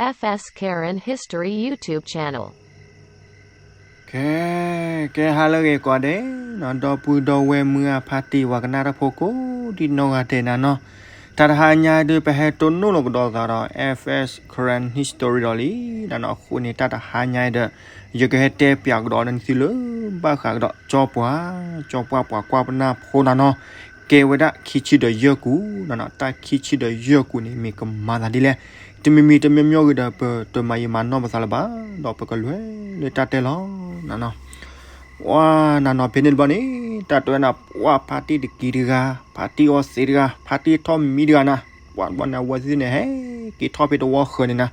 F S Karen History YouTube channel. ကဲ ကဲဟါလၢအဂ့ၤကိးဂၤဒဲး, ဒီပုၢ်ဒီဝဲၢ်မုၢ်အဖါတံၢ်ဝၤကနၣ်တၢ်ဖိကိးဒံနီၢ်ဂၤဒဲးနၤနီၤ, တၢ်တဟါညါဒုး ပဟဲတိၢ်နီၣ်လီၤကဒီးသးဒီး F S Karen History ဒီးလံနၤနီၤ. အဃိန့ၣ် တၢ်တဟါညါဒီး ယကဟဲတဲပၠးကဒီးနသုလၢ ဘၣ်ဃးကဒီး ကၠီပှၢ်, ကၠီပှၢ်ပှၤကွၢ်ပနၢ်ဖိနၤနီၤ, ကဲဝဲဒၣ်ခံဆံဒီးယဲၢ်ကူာ်နၤနီၤ. တၢ်ခံဆံဒီးယဲၢ်ကူာ်န့ၣ် မ့ၢ်ကမၤသးဒ်လဲၣ်, တမံၤမံၤတမံၤမံၤဂ့ၤဒီး ပတမၤယံာ်မၤနီၢ်ပသးလၢၤဘၣ်, ဒီးပကလဲၤလၢတၢ်တဲလီၤနၤနီၤ. ပှၤနၤနီၤ ဖဲန့ၣ်တဘျီန့ၣ် တၢ်တဲဝဲဒၣ် ပှၤဖါတံၢ်တကံၤတဂၤ, ဖါတံၢ်အီသံးတဂၤ, ဖါတံၢ်ထီၣ်မံတဂၤနၤ, ပှၤတဘျီန့ၣ် အဝဲသ့ၣ်န့ၣ် ဟဲက့ၤထီၣ်ဖဲတဝီဃၢၤန့ၣ်နၤ.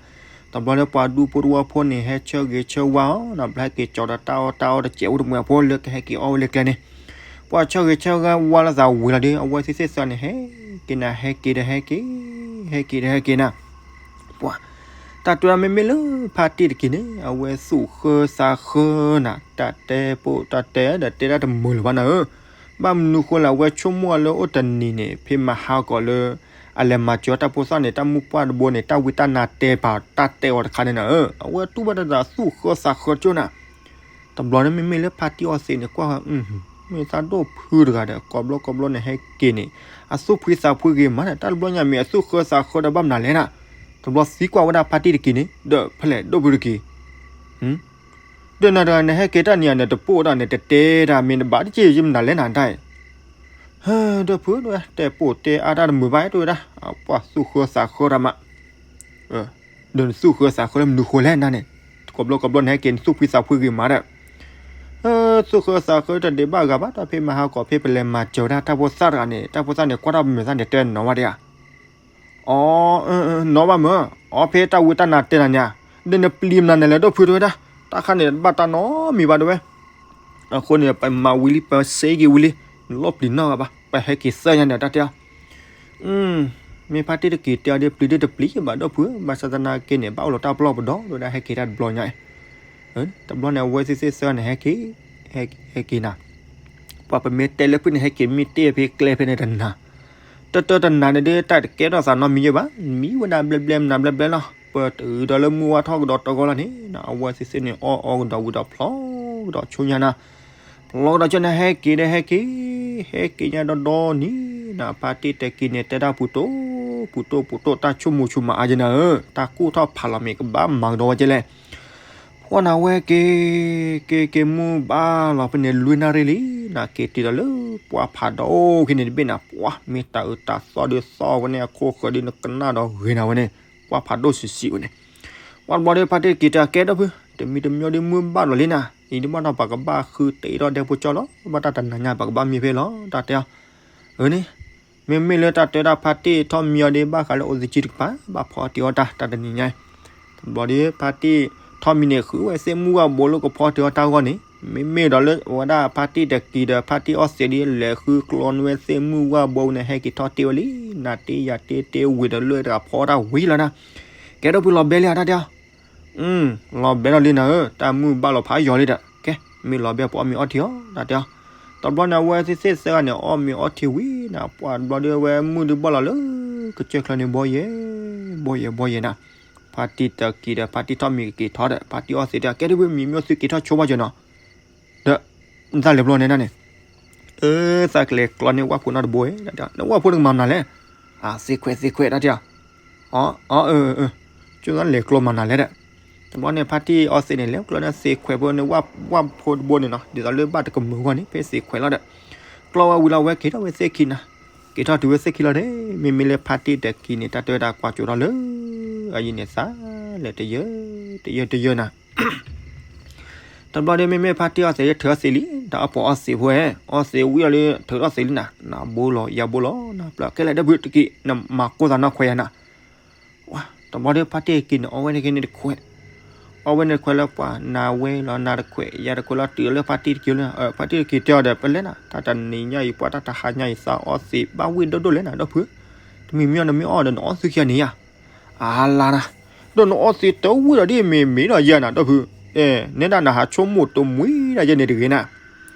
တဘျီလၢပှၤဒူဖိတဝီဖိန့ၣ် ဟဲဆၢဂ့ၤဆၢဝါအီၤနၤ, ဘျီဟဲက့ၤကၠီၤဒီးတၢ်အီၣ်တၢ်အီတစဲးဖိတမှဲၤဖိလၢကဟဲက့ၤအီၣ်ဝဲလၢကျဲန့ၣ်, ပှၤဆၢဂ့ၤဆၢဝါလိာ်သးဝံၤလီၤဒီး အဝဲသ့ၣ်သ့ၣ်သၢန့ၣ် ဟဲက့ၤနၤ, ဟဲက့ၤဒီးဟဲက့ၤ, ဟဲက့ၤဒီးဟဲက့ၤနၤ. ပှၤ တၢ်တဲဝဲဒၣ် မ့မ့ၢ်လၢဖါတံၢ်တကံၤန့ၣ် အဝဲသူၣ်ဃၢသးဃၢနၤ, တၢ်တဲပိာ်တၢ်တဲဒီး တဲဒၣ်တမုာ်လၢၤဘၣ်နၤဧၢ. ဘၣ်မနုၤဃိလဲၣ်, အဝဲဆိကမိၣ်အီၤလၢအိၣ်တနံၤန့ၣ် ဖဲမဟါကီးလၢ အလဲၤမၤစၢၤတၢ်ဖိသၣ်န့ၣ် တၢ်မုၢ်ပှၢ်တဘိန့ၣ် တၢ်ဝံတၢ်နါတဲပာ်တၢ်တဲအီၤတခါန့ၣ်နၤဧၢ, အဝဲတူၢ်ဘၣ်တၢ်သးသူၣ်ဃၢသးဃၢကၠိနၤ. တဘျီန့ၣ် မ့မ့ၢ်လၢဖါတံၢ်အီသံးန့ၣ် ကွၢ် မ့ၢ်သးဒိၣ်ဖုတဂၤဒီး ကိးဘျီကိးဘျီန့ၣ် ဟဲက့ၤန့ၣ် အသူၣ်ဖှံသးဖှံဂ့ၤမးဒီး တၢ်တဘျီညါမ့ၢ်အသူၣ်ဃၢသးဃၢဒီးဘၣ်မနုၤလဲၣ်နၤ. တဘျီသံကွၢ်ဝဲဒၣ်ဖါတံၢ်တကံၤန့ၣ် ဒီးဖဲလဲၣ်ဒိၣ်ဖုတကံၤ ဒီးနၤတဂၤန့ၣ် ဟဲက့ၤတၢ်နံၤဧါန့ၣ် တပိာ်ဒၣ်န့ၣ် တတဲတၢ်မ့ၢ်နဘၣ်တက့ၢ် ယမနုၤလဲၣ်နၤဒၣ်အံၤ. ဟၢ ဒီးဖု တဲပိာ်တဲအါတၢ်တမုာ်ဘၣ် တဲဝဲဒၣ် ပှၤသူၣ်ဃၢသးဃၢတၢ်မး. ဒီးနသူၣ်ဃၢသးဃၢလၢမနုၤဃိလဲၣ်နၤန့ၣ်, ကိးဘျီကိးဘျီန့ၣ် ဟဲက့ၤနသူၣ်ဖှံသးဖှံဂ့ၤမးဒီး, သူၣ်ဃၢသးဃၢတဒံးဘၣ်ဂၤဘၣ် တၢ်ဖဲမဟါကီးဖဲပလဲၤမၤစၢၤဝဲဒၣ်တၢ်ဖိသၣ်တဂၤန့ၣ် တၢ်ဖိသၣ်န့ၣ် ကွၢ်တၢ်ပမဲာ်သၣ်န့ၣ် တဲနီၤဝဲဒၣ်ဧါ. အီ နီၤဘၣ်မး, အီ ဖဲတၢ်ဝံတၢ်နါတဲနၤန့ၣ်ဧါ, ဒီးနပျံၤမနုၤန့ၣ်လဲၣ် ဒီးဖုတဲဝဲဒၣ်, တၢ်ခါန့ၣ် ဘၣ်တၢ်နီတမံၤဘၣ်တဲဝဲ. အဃိန့ၣ် ပမၤဝံၤလံ ပစ့က့ၤဝံၤလံ, နလီၢ်ပျံၤနီၢ်ဂၤဘၣ်, ပဟဲက့ၤသၢညါန့ၣ် တၢ်တဲအီၤ. မ့ၢ်ဖါတံၢ်တက့ၤတဲအီၤဒီး ပျံၤဒၣ်တပျံၤဘၣ်ဒီးဖု, ဘၣ်ဆၣ်သနာ်က့န့ၣ် ဘၣ်အိၣ်လီၤတၢ်ပလီၢ်ပဒီ တဲဝဲဒၣ် ဟဲက့ၤတၢ်တဘျီညါအံၤ. တဘျီန့ၣ် အဝဲသ့ၣ်သ့ၣ်သၢဂၤန့ၣ် ဟဲက့ၤ, ဟဲက့ၤနၤ, ပှၤပမ့ၢ်တဲလၢဖုန့ၣ် ဟဲက့ၤမ့ၢ်တ့ၢ်ဖဲကျဲဖဲန့ၣ်တနၤ, တၢ်တၢ်တနၤန့ၣ်ဒီး တၢ်တကဲထီၣ်သးနီတမံၤယဲဘၣ်, မံဝဲဒၣ်ဘျဲဘျဲမနုၤဘျဲဘျဲလီၤ. ပတုၤဒီးလၢမုၢ်ဝါထီၣ်ကဒီးတဂီၢ်လီၤန့ၣ်, အဝဲသ့ၣ်သ့ၣ်န့ၣ် အီၣ်အီကဒီးဝံၤဒီးဖျီကဒီးဆိညါနၤ, ဖျီကဒီးဆိန့ၣ် ဟဲက့ၤဒီးဟဲက့ၤ, ဟဲက့ၤညါဒီဒီနံၤနၤ, ဖါတံၢ်တက့ၤန့ၣ် တဲတၢ်ပူၤတိၢ်, ပူၤတိၢ်ပူၤတိၢ် တၢ်ဆိကမိၣ်ဆိကမးအါယဲနၤဧၢ, တၢ်ကူၣ်ထီၣ်ဖးလီၤမ့ၢ်ကဘၣ်မၤကဒီးဝဲကဲလဲၣ်. ဖှီၣ်နၤဝဲက့ၤ, က့ၤက့ၤမုၢ်ဘၣ်လီၤဖဲန့ၣ် လွံၢ်နၣ်ရံၣ်လံနၤ, က့ၤတုၤဒီးလၢပှၢ်ဖးဒိၣ်ခံန့ၣ်တဘ့ၣ်နၤ, ပှၤမ့ၢ်တၢ်အုးတၢ်သီၣ်ဒုးသီၣ်ဝဲန့ၣ် အခိၣ်ဃၢၤဒုးနကနၣ်ဒီးဂ့ၤနၤဝဲန့ၣ်, ပှၢ်ဖးဒိၣ်ဆံးဆံးဝဲန့ၣ်. ပှၤတဘျီဒီးဖါတံၢ်တက့ၤတဲ ကဲဒီးဖု, တမံၤတမံၤဒီးမုၢ်ဘၣ်လီၤလံနၤ, အံၤဒ်ဘၣ်ဒီးပှၤကဘၣ်ဃုတ့ထီၣ်ဒဲဖိကၠီလီၤ, ဘၣ်တၢ်တနၤညါပှၤကဘၣ်မံဖဲလီၤ တၢ်တဲအီၤ. အန့ၣ် မ့မ့ၢ်လၢတၢ်တဲဒၣ်ဖါတံၢ်ထီၣ်မံအီၤဒီး ဘၣ်ဃးလၢအိၣ်သကံတကပၤ ဘၣ်ဖီတ့ၢ်အီၣ်တၢ် တၢ်တနံၤညါအံၤ, တဘျီဒီးဖါတံၢ်ထီၣ်မံန့ၣ် ဃုဝဲသ့ၣ်မုၢ်ဝၣ်ဘိလၢကဖီတ့ၢ်အီၣ်တၢ်အဂီၢ်န့ၣ်, မ့မ့ၢ်ဒီးလၢဝဲဒၣ်ဖါတံၢ်တက့ၤဒီး ဖါတံၢ်အီၣ်သံးဒီး လဲၤဃုကျီန့ၢ်ဝဲသ့ၣ်မုၢ်ဝၣ်ဘိန့ၣ် ဟဲက့ၤထီၣ်တ့ၢ်ဝဲလံ, နၤတ့ယၤတ့တ့ဝံၤဒီးလၢတဂၤဖီတၢ်ဝံၤလီၤနၤ. ကဲဒီးဖု လီၤဘဲလံဧါ တၢ်တဲအီၤ. လီၤဘဲလီၤလံနၤဧၢ, တၢ်မုၢ်ဘၣ်လီၤဖးယိာ်လံဒီး, ကဲ မ့ၢ်လီၤဘဲပှၤအီၣ်မ့ၤအီထံအီၤ တၢ်တဲအီၤ. တဘျီန့ၣ် အဝဲသ့ၣ်သ့ၣ်သၢဂၤန့ၣ် အီၣ်မ့ၤအီထံဝံၤနၤ, ပှၤတဘျီဒီး အဝဲမုၢ်ဒုးဘၣ်လီၤလၢကစၢၢ်ချၢန့ၣ် ဘီယဲၢ် ဘီယဲၢ် ဘီယဲၢ်နၤ. ဖါတံၢ်တက့ၤဒီး ဖါတံၢ်ထီၣ်မံကက့ၤထီၣ်ဒီး ဖါတံၢ်အီၣ်သံးဒီး ကဲဒီးဖု မံမ့ၢ်အိၣ်သုက့ၤထီၣ်ဆိဘၣ်ကၠီနီၤ ဒီး နသးလဲၤဘျီန့ၣ်နၤန့ၣ်, အၢ သးကလဲၤကျီန့ၢ်ဝၣ်ဖိနီတဘိဧၢ, နဝၣ်ဖိန့ၣ်ကမၤမနုၤလဲၣ်. သ့ခွဲးသ့ခွဲး တၢ်တဲအီၤ. အၢ အၢ ကၠိသးလဲၤကျီမနုၤလဲၣ်ဒီး, တဘျီန့ၣ် ဖါတံၢ်အီၣ်သံးန့ၣ် လဲၤကျီန့ၢ်သ့ခွဲးဖိန့ၣ် ဝၣ်ဖိတဘိန့ၣ်နီၤ, ဒ်သိးလၢဘၣ်တကမုာ်အဂီၢ်န့ၣ် ဖဲသ့ခွဲးလီၤဒီး, ကျီဝဲဝံၤလီၤ အဝဲက့ၤထီၣ်ဝဲသ့ၣ်ခံနၤ, က့ၤထီၣ်တုၤဝဲသ့ၣ်ခံလီၤဒီး, မ့မ့ၢ်လၢဖါတံၢ်တက့ၤန့ၣ် တၢ်တဲဝဲဒၣ်ကွၢ်ကၠိထီၣ်လၢ အယံၤန့ၣ်သးလဲၤတယၢ တယၢ တယၢနၤ တဘျီဒီး မ့မ့ၢ်ဖါတံၢ်အီၣ်သံး ထုးအီၣ်သံးလံ, တၢ်အီၣ်ပှၤအီၣ်သံးဖိဧၢ, အီၣ်သံးဝံၤအီၤလံ ထုးထီၣ်သံးလံနၤ, နဘိလီၤ ယၤဘိလီၤ နပျၢ်ကဲလဲၣ်ဒီးဖုတက့ၢ် နမၤကိၢ်သးနီၢ်ခွဲးယၤနၤ. တဘျီဒီးဖါတံၢ်က့ၤန့ၣ် အီၣ်ဝဲန့ၣ်က့ၤန့ၣ်တခွဲး, အီၣ်ဝဲန့ၣ်တခွဲးလၢပှၤနၤဝဲလီၤ နၤတခွဲး ယၤတခွဲးလီၤ တုၤလၢဖါတံၢ်တက့ၤလၢ, ဖါတံၢ်တက့ၤတဲအီၤဒီး ပလဲၤနၤ တၢ်တနံၤညါအံၤ ပှၤတၢ်တဟါညါအံၤ သးအီၣ်သံးဘၣ်ဝံၣ်ဒိၣ်ဒိၣ်လဲၣ်နၤ ဒီးဖု, တမံၤမံၤအီၤနမ့ၢ်အီၣ်ဒီးနအီၣ်သုခံဂၤန့ၣ်ယၤ အါလါနၤ, ဒီးနအီၣ်သံးတဝံၣ်ဒီးဒ်မ့ၢ်မ့ၢ်ဒီးယဲနၤ ဒီးဖု, နဲဒၣ်နဟးဆိကမိၣ်တမှံၤဒီးယဲန့ၣ်တဂ့ၤနၤ,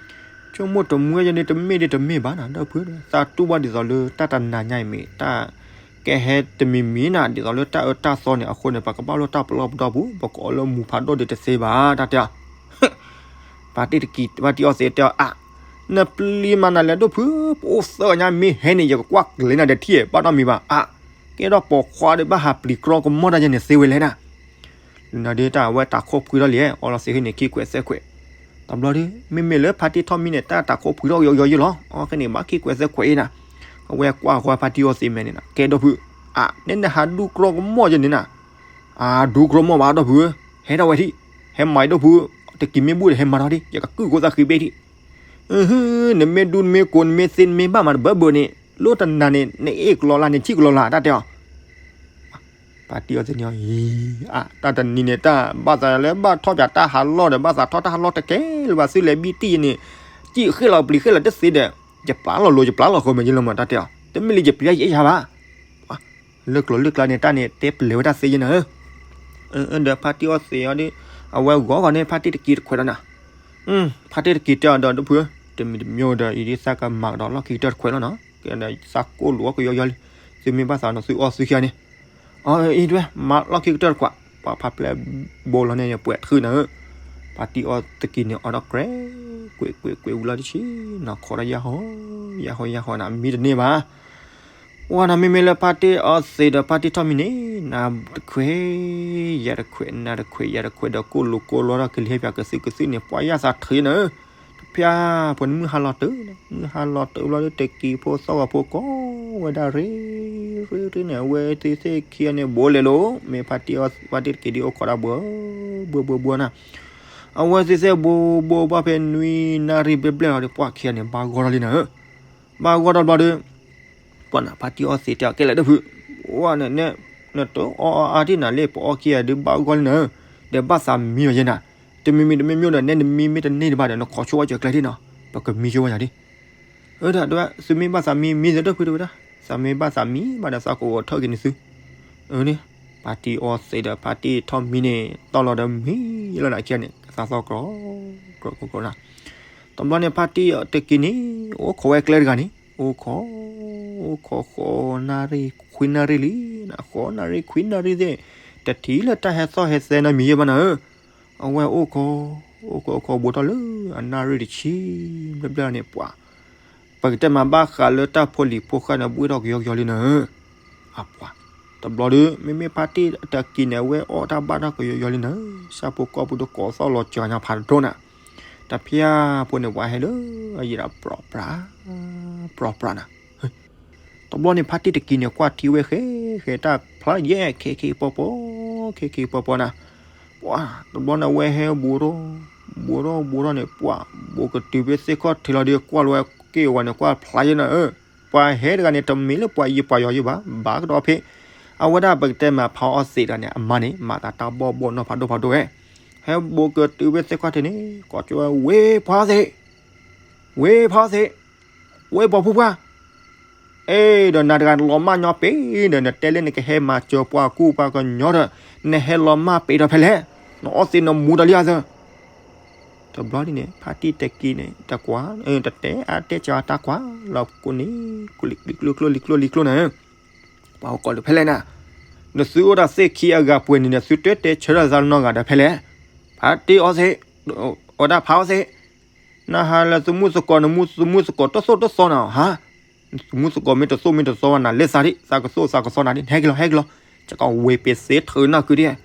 ဆိကမိၣ်တမှံၤယဲန့ၣ် တမ့ၢ်ဒ်တမ့ၢ်ဘၣ်နၤ ဒီးဖု, သးတူၢ်ဘၣ်ဒ်သိးလၢတၢ်တနၤညါအံၤမ့ၢ်တၢ် ကဟဲတမံၤမံၤနၤ ဒ်သိးလၢတၢ်အၢတၢ်သီန့ၣ် အဃိန့ၣ် ပကဘၣ်လီၢ်တၢ်ပလီၢ်ပဒီပူၤ ပကအီၣ်လၢမူၤဖးဒိၣ်ဒီးတသ့ဘၣ် တၢ်တဲအီၤ. ဖါတံၢ်တကံး ဖါတံၢ်အီသံးတဲအီၤ အါ, နပျံၤမးနၤလဲၤဒိၣ်ဖု, ပအိၣ်သၢဂၤညါ မ့ၢ်ဟဲန့ၣ် ယကကွၢ်ကျဲၤနၤဒီးထံၣ် ဘၣ်နီတမံၤဘၣ်. အါ, ကဲထီၣ်ပိာ်ခွါဒီး ဘၣ်ဟးပျံၤကြီကမီၣ်တၢ်ယဲန့ၣ် သ့ဝဲလဲၣ်နၤ. လၢနၤဒ်တၢ်အဝဲတၢ်ခိၣ်ဖှံထီၣ်လံ, အီလီၤသ့ၣ်ဟ့ၣ်န့ၣ် ခံခွဲးသၢခွဲး. တဘျီဒီး မ့မ့ၢ်လၢဖါတံၢ်ထီၣ်မံန့ၣ် တၢ်တၢ်ခိၣ်ဖှံထီၣ်ကယီကယီယဲလီၤ. အီခဲန့ၣ် ဘၣ်ခံခွဲးသၢခွဲးအံၤနၤ. အဝဲကွၢ်ဃီဖါတံၢ်အီသံးမဲာ်န့ၣ်နၤ ကဲဒိၣ်ဖု, အါ, နဲနဟးဒူကြီကမီၣ်ယဲန့ၣ်နၤ. အါ, ဒူကြီကမီၣ်ဘၣ်ဒိၣ်ဖု, ဟဲထီၣ်ဝဲထံၣ်, ဟဲမၤဒိၣ်ဖု, တကံးမ့ၢ်ဘူၣ်ဒီးဟဲမၤထီၣ်ဒံး ယကကုၢ်ကိသးဃံဘ့ၣ်ထံၣ်. နမ့ၢ်ဒူနမ့ၢ်ကိး နမ့ၢ်သ့နမ့ၢ်ဘၣ်မးတဘၢဘၢန့ၣ် လိၣ်တနၤန့ၣ် နအ့ၣ်ကလီလၢ် နဆံၣ်ကလီလၢ် တၢ်တဲအီၤ. ဖါတံၢ်အီသံးန့ၣ်အီၤ အါ, တၢ်တနံၤန့ၣ် တၢ်ဘၣ်သးလၢဘၣ်ထီၣ်ပၠးတၢ်ဟးလီၢ်ဒီး ဘၣ်သးထီၣ်တၢ်ဟးလီၢ်တကဲလၢၤဘၣ် သုလဲၤဘံၣ်တံၢ်ယဲန့ၣ်, စံၣ်ဃ့ၣ်လီၤပျံၤဃ့ၣ်လီၤတသ့ဒီး ယပျၢ်လီၤလိၤ ယပျၢ်လီၤဃီမဲာ်ယလီၤမး တၢ်တဲအီၤ. တမ့ၢ်လၢယပျံၤယအဲၣ်ယၤဘၣ်. လၢကျိၤလၢကျါန့ၣ် တၢ်န့ၣ်တဲပလဲၤဝဲတၢ်သ့ယဲနၤဧၢ. ဒီးဖါတံၢ်အီသံးအီၤဒီး အဝဲဂီၤဂီၤန့ၣ် ဖါတံၢ်တကံးတခွဲးလီၤနၤ. ဖါတံၢ်တကံးတဲအီၤဒီး ဒိၣ်ဖုဧၢ, တမံၤတမံၤဒီး အံၤဒ်သးကမၤကဒီးလီၢ်ခံကတၢၢ်တခွဲးလီၤနီၤ, ကဲဒီးသးကိၣ်လူၤအီၣ်ကယီယီလံ, သုမ့ၢ်ဘၣ်သးနီၤ သုအီၣ်သုခံဂၤန့ၣ်. အအံၤဒွဲၣ် မၤလီၢ်ခံကတၢၢ်တခွဲး, ပှၤဖးပျဲၢ်ဘိလီၤန့ၣ် ယပှဲၤထုးနၤဧၢ. ဖါတံၢ်အီသံးန့ၣ် အီၣ်ဒီးကြဲး, ကွံာ်ကွံာ်ကွံာ်ဝံၤလီၤတဆံ, နီၢ်ခိးဒီးယၢ်ဟီ, ယၢ်ဟီယၢ်ဟီနၤ မံတန့ၢ်ဘၣ်. ပှၤနၤမ့မ့ၢ်လၢဖါတံၢ်အီသံးဒီးဖါတံၢ်ထီၣ်မံန့ၣ် နၤတခွဲး, ယၤတခွဲး, နၤတခွဲး ယၤတခွဲးဒီးကိၣ်လူၤကိၣ်လီၤဒီးကလံၤဟဲပၠးကသုကသုန့ၣ် ပှၤယၢ်သးထုးနၤဧၢ. တဖၠၣ်ဖိန့ၣ်မုၢ်ဟါလီၤတုၤ, မုၢ်ဟါလီၤတုၤဘျီဒီး တကံးဖိသီၣ်ဂီၤဖိကိးဝဲဒၣ်ရ့, ရ့ရ့န့ၣ် အဝဲသ့ၣ်သ့ၣ်ခံဂၤန့ၣ် ဘိလဲၤလိၤ, မ့ၢ်ဖါတံၢ်အီသံး ဖါတံၢ်တကံးဒ်အိၣ်ခိးဒၣ်ဘှီ, ဘှီဘှီဘှီနၤ. အဝဲသ့ၣ်သ့ၣ်ဘိဘိဘၣ်ဖဲနွံနၣ်ရံၣ်ဘျဲၣ်ဘျဲၣ်လီၤဒီး ပှၤခံဂၤန့ၣ် ဘၣ်ဂီၢ်ထီၣ်လံနၤဧၢ. ဘၣ်ဂီၢ်ထီၣ်ဘျီဒီး ပှၤနၤဖါတံၢ်အီသံးတဲအီၤ ကဲလဲၣ်ဒိၣ်ဖု, ဝဲန့ၣ် နတအီၣ်အါအါဒံးနၤလၢပအီၣ်ခံဂၤဒုးဘၣ်ဂီၢ်လံနၤဧၢ, ဒီးဘၣ်သးမံအီၤယဲနၤ, တမံၤမံၤတမံၤမံၤဒီး နဲနမံမ့ၢ်တန့ၢ်တဘၣ်ဒီး နခိးဆိဝဲကၢၤကျဲဒ်နီၤ, ပကမံဆိဝဲယၤဒ်. အၢ ဒီး သုမ့ၢ်ဘၣ်သးမံ မံသဒိၣ်ဖုတဝဲဒၣ်, သးမ့ၢ်ဘၣ်သးမံဘၣ်ဒီး သးကအိးထီၣ်က့ၤန့ၣ်သု. အၢ န့ၣ် ဖါတံၢ်အီသံးဒီးဖါတံၢ်ထီၣ်မံန့ၣ် တီၢ်လီၤဒီးမံလီၤနၤခံဂၤန့ၣ် ကသးသီကြိး ကြိးကြိးနၤ. တဘျီန့ၣ် ဖါတံၢ်တကံးန့ၣ် အိၣ်ခိးဝဲကျဲတဂၤန့ၣ် အိၣ်ခိး အိၣ်ခိး ဃိးနၣ်ရံၣ် ခွံနၣ်ရံၣ်လံ, ဃိးနၣ်ရံၣ် ခွံနၣ်ရံၣ်သ့ၣ် တထံၣ်လၢတၢ်ဟဲသီၣ်ဟဲသဲနီတမံၤယဲဘၣ်နၤဧၢ. အဝဲအိၣ်ခိး အိၣ်ခိး အိၣ်ခိးဘူးထီၣ်လၢအနၣ်ရံၣ်တဆံ ဘျဲၣ်ဘျဲၣ်န့ၣ် ပှၤ ပကတဲမၤဘၣ်ဃးလၢတၢ်ဖိလံၤဖိဃၢ်န့ၣ် ဘှ့ၣ်ထီၣ်ကယီကယီလံနၤဧၢ. အပှၤ တဘျီဒီး မ့မ့ၢ်ဖါတံၢ်တကံးန့ၣ် အဝဲအီၣ်တၢ်ဘၣ်ထီၣ်ကယီကယီလံနၤဧၢ. ဆၣ်ဖိကီၢ်ဖိတကိးသီၣ်လီၤစှၤညါဖးဒိၣ်နၤ, တဖၠၣ်ဖိန့ၣ် ပှၤဟဲလၢအယံၤဒီး ပြီပြး ပြီပြးနၤ. တဘျီန့ၣ် ဖါတံၢ်တကံးန့ၣ် ကွၢ်ထံဝဲဃဲဃဲ တၢ်ဖျါယဲၢ် ခဲခံပီပီ ခဲခံပီပီနၤ. ပှၤ တဘျီန့ၣ် အဝဲဟဲဘူးထီၣ် ဘူးထီၣ် ဘူးထီၣ်န့ၣ် ပှၤ ဘူးကတုၤဖဲသ့ၣ်ခီၣ်ထံးလီၤဒီး ကွၢ်လီၤဝဲက့ၢ်အဂီၤန့ၣ် ကွၢ်ဖျါယဲနၤဧၢ. ပှၤဟဲတဂၤန့ၣ် တမ့ၢ်လၢပှၤယံၤပှၤယီၤယံၤဘၣ် ဘၣ်ကဒီးဖဲ အဝဲဒၣ်ပကတဲမး ဖါအီသံးတဂၤန့ၣ် အမါန့ၣ် မၤသးတၢ်ဘီၣ်ဘီၣ်နီၢ်ဖးဒိၣ်ဖးဒိၣ်ဝဲ, ဟဲဘူးကတုၤဖဲသ့ၣ်ခီၣ်ထံးန့ၣ် ကိးကၠိဝဲ ဝ့ၢ်ဖါသံး ဝ့ၢ်ဖါသံး ဝ့ၢ်ပှၤဖိပှၢ် အဲၣ်ဒီးနၤတဂၤလီၤမၢ်ညီပ့ၤဒီး နတဲလၢနကဟဲမၤစၢၤပှၤကူပှၤကညီဒီး နဟဲလီၤမၢ်ပ့ၤဒီးဖဲလဲၣ်, နအီသံးနမူတလံဧါသၢ. တဘျီဒ်န့ၣ် ဖါတံၢ်တကံးန့ၣ် တကွၢ် တတဲအါတဲစှၤတၢ်ကွၢ်လီၤကိးန့ၣ် လံကျိလံကျိလံကျိလံကျိန့ၣ် ပှၤဟိကိးလၢဖဲလဲၣ်နၤ, နသုအိၣ်ဒီးသ့ၣ်ခံအဂၤပှဲၤန့ၣ်ဒီး သုတတဲဆၢထၢၣ်သးနီတဂၤဒီးဖဲလဲၣ်. ဖါတံၢ်အီသံး ဝဲဒၣ်ဖါအီသံး နဟးလၢသမူသကိး နသမူသကိးတသိၣ်တသီနၤဧါ. သမူသကိးမ့ၢ်တသိၣ်မ့ၢ်တသီဘၣ် နလဲၤသးဒံး သးကသိၣ်သးကသီနၤဒံး နဟဲက့ၤလီၤ ဟဲက့ၤလီၤ ယကဝ့ၤပ့ၤသ့ထုးနၢ်ကုဒံး.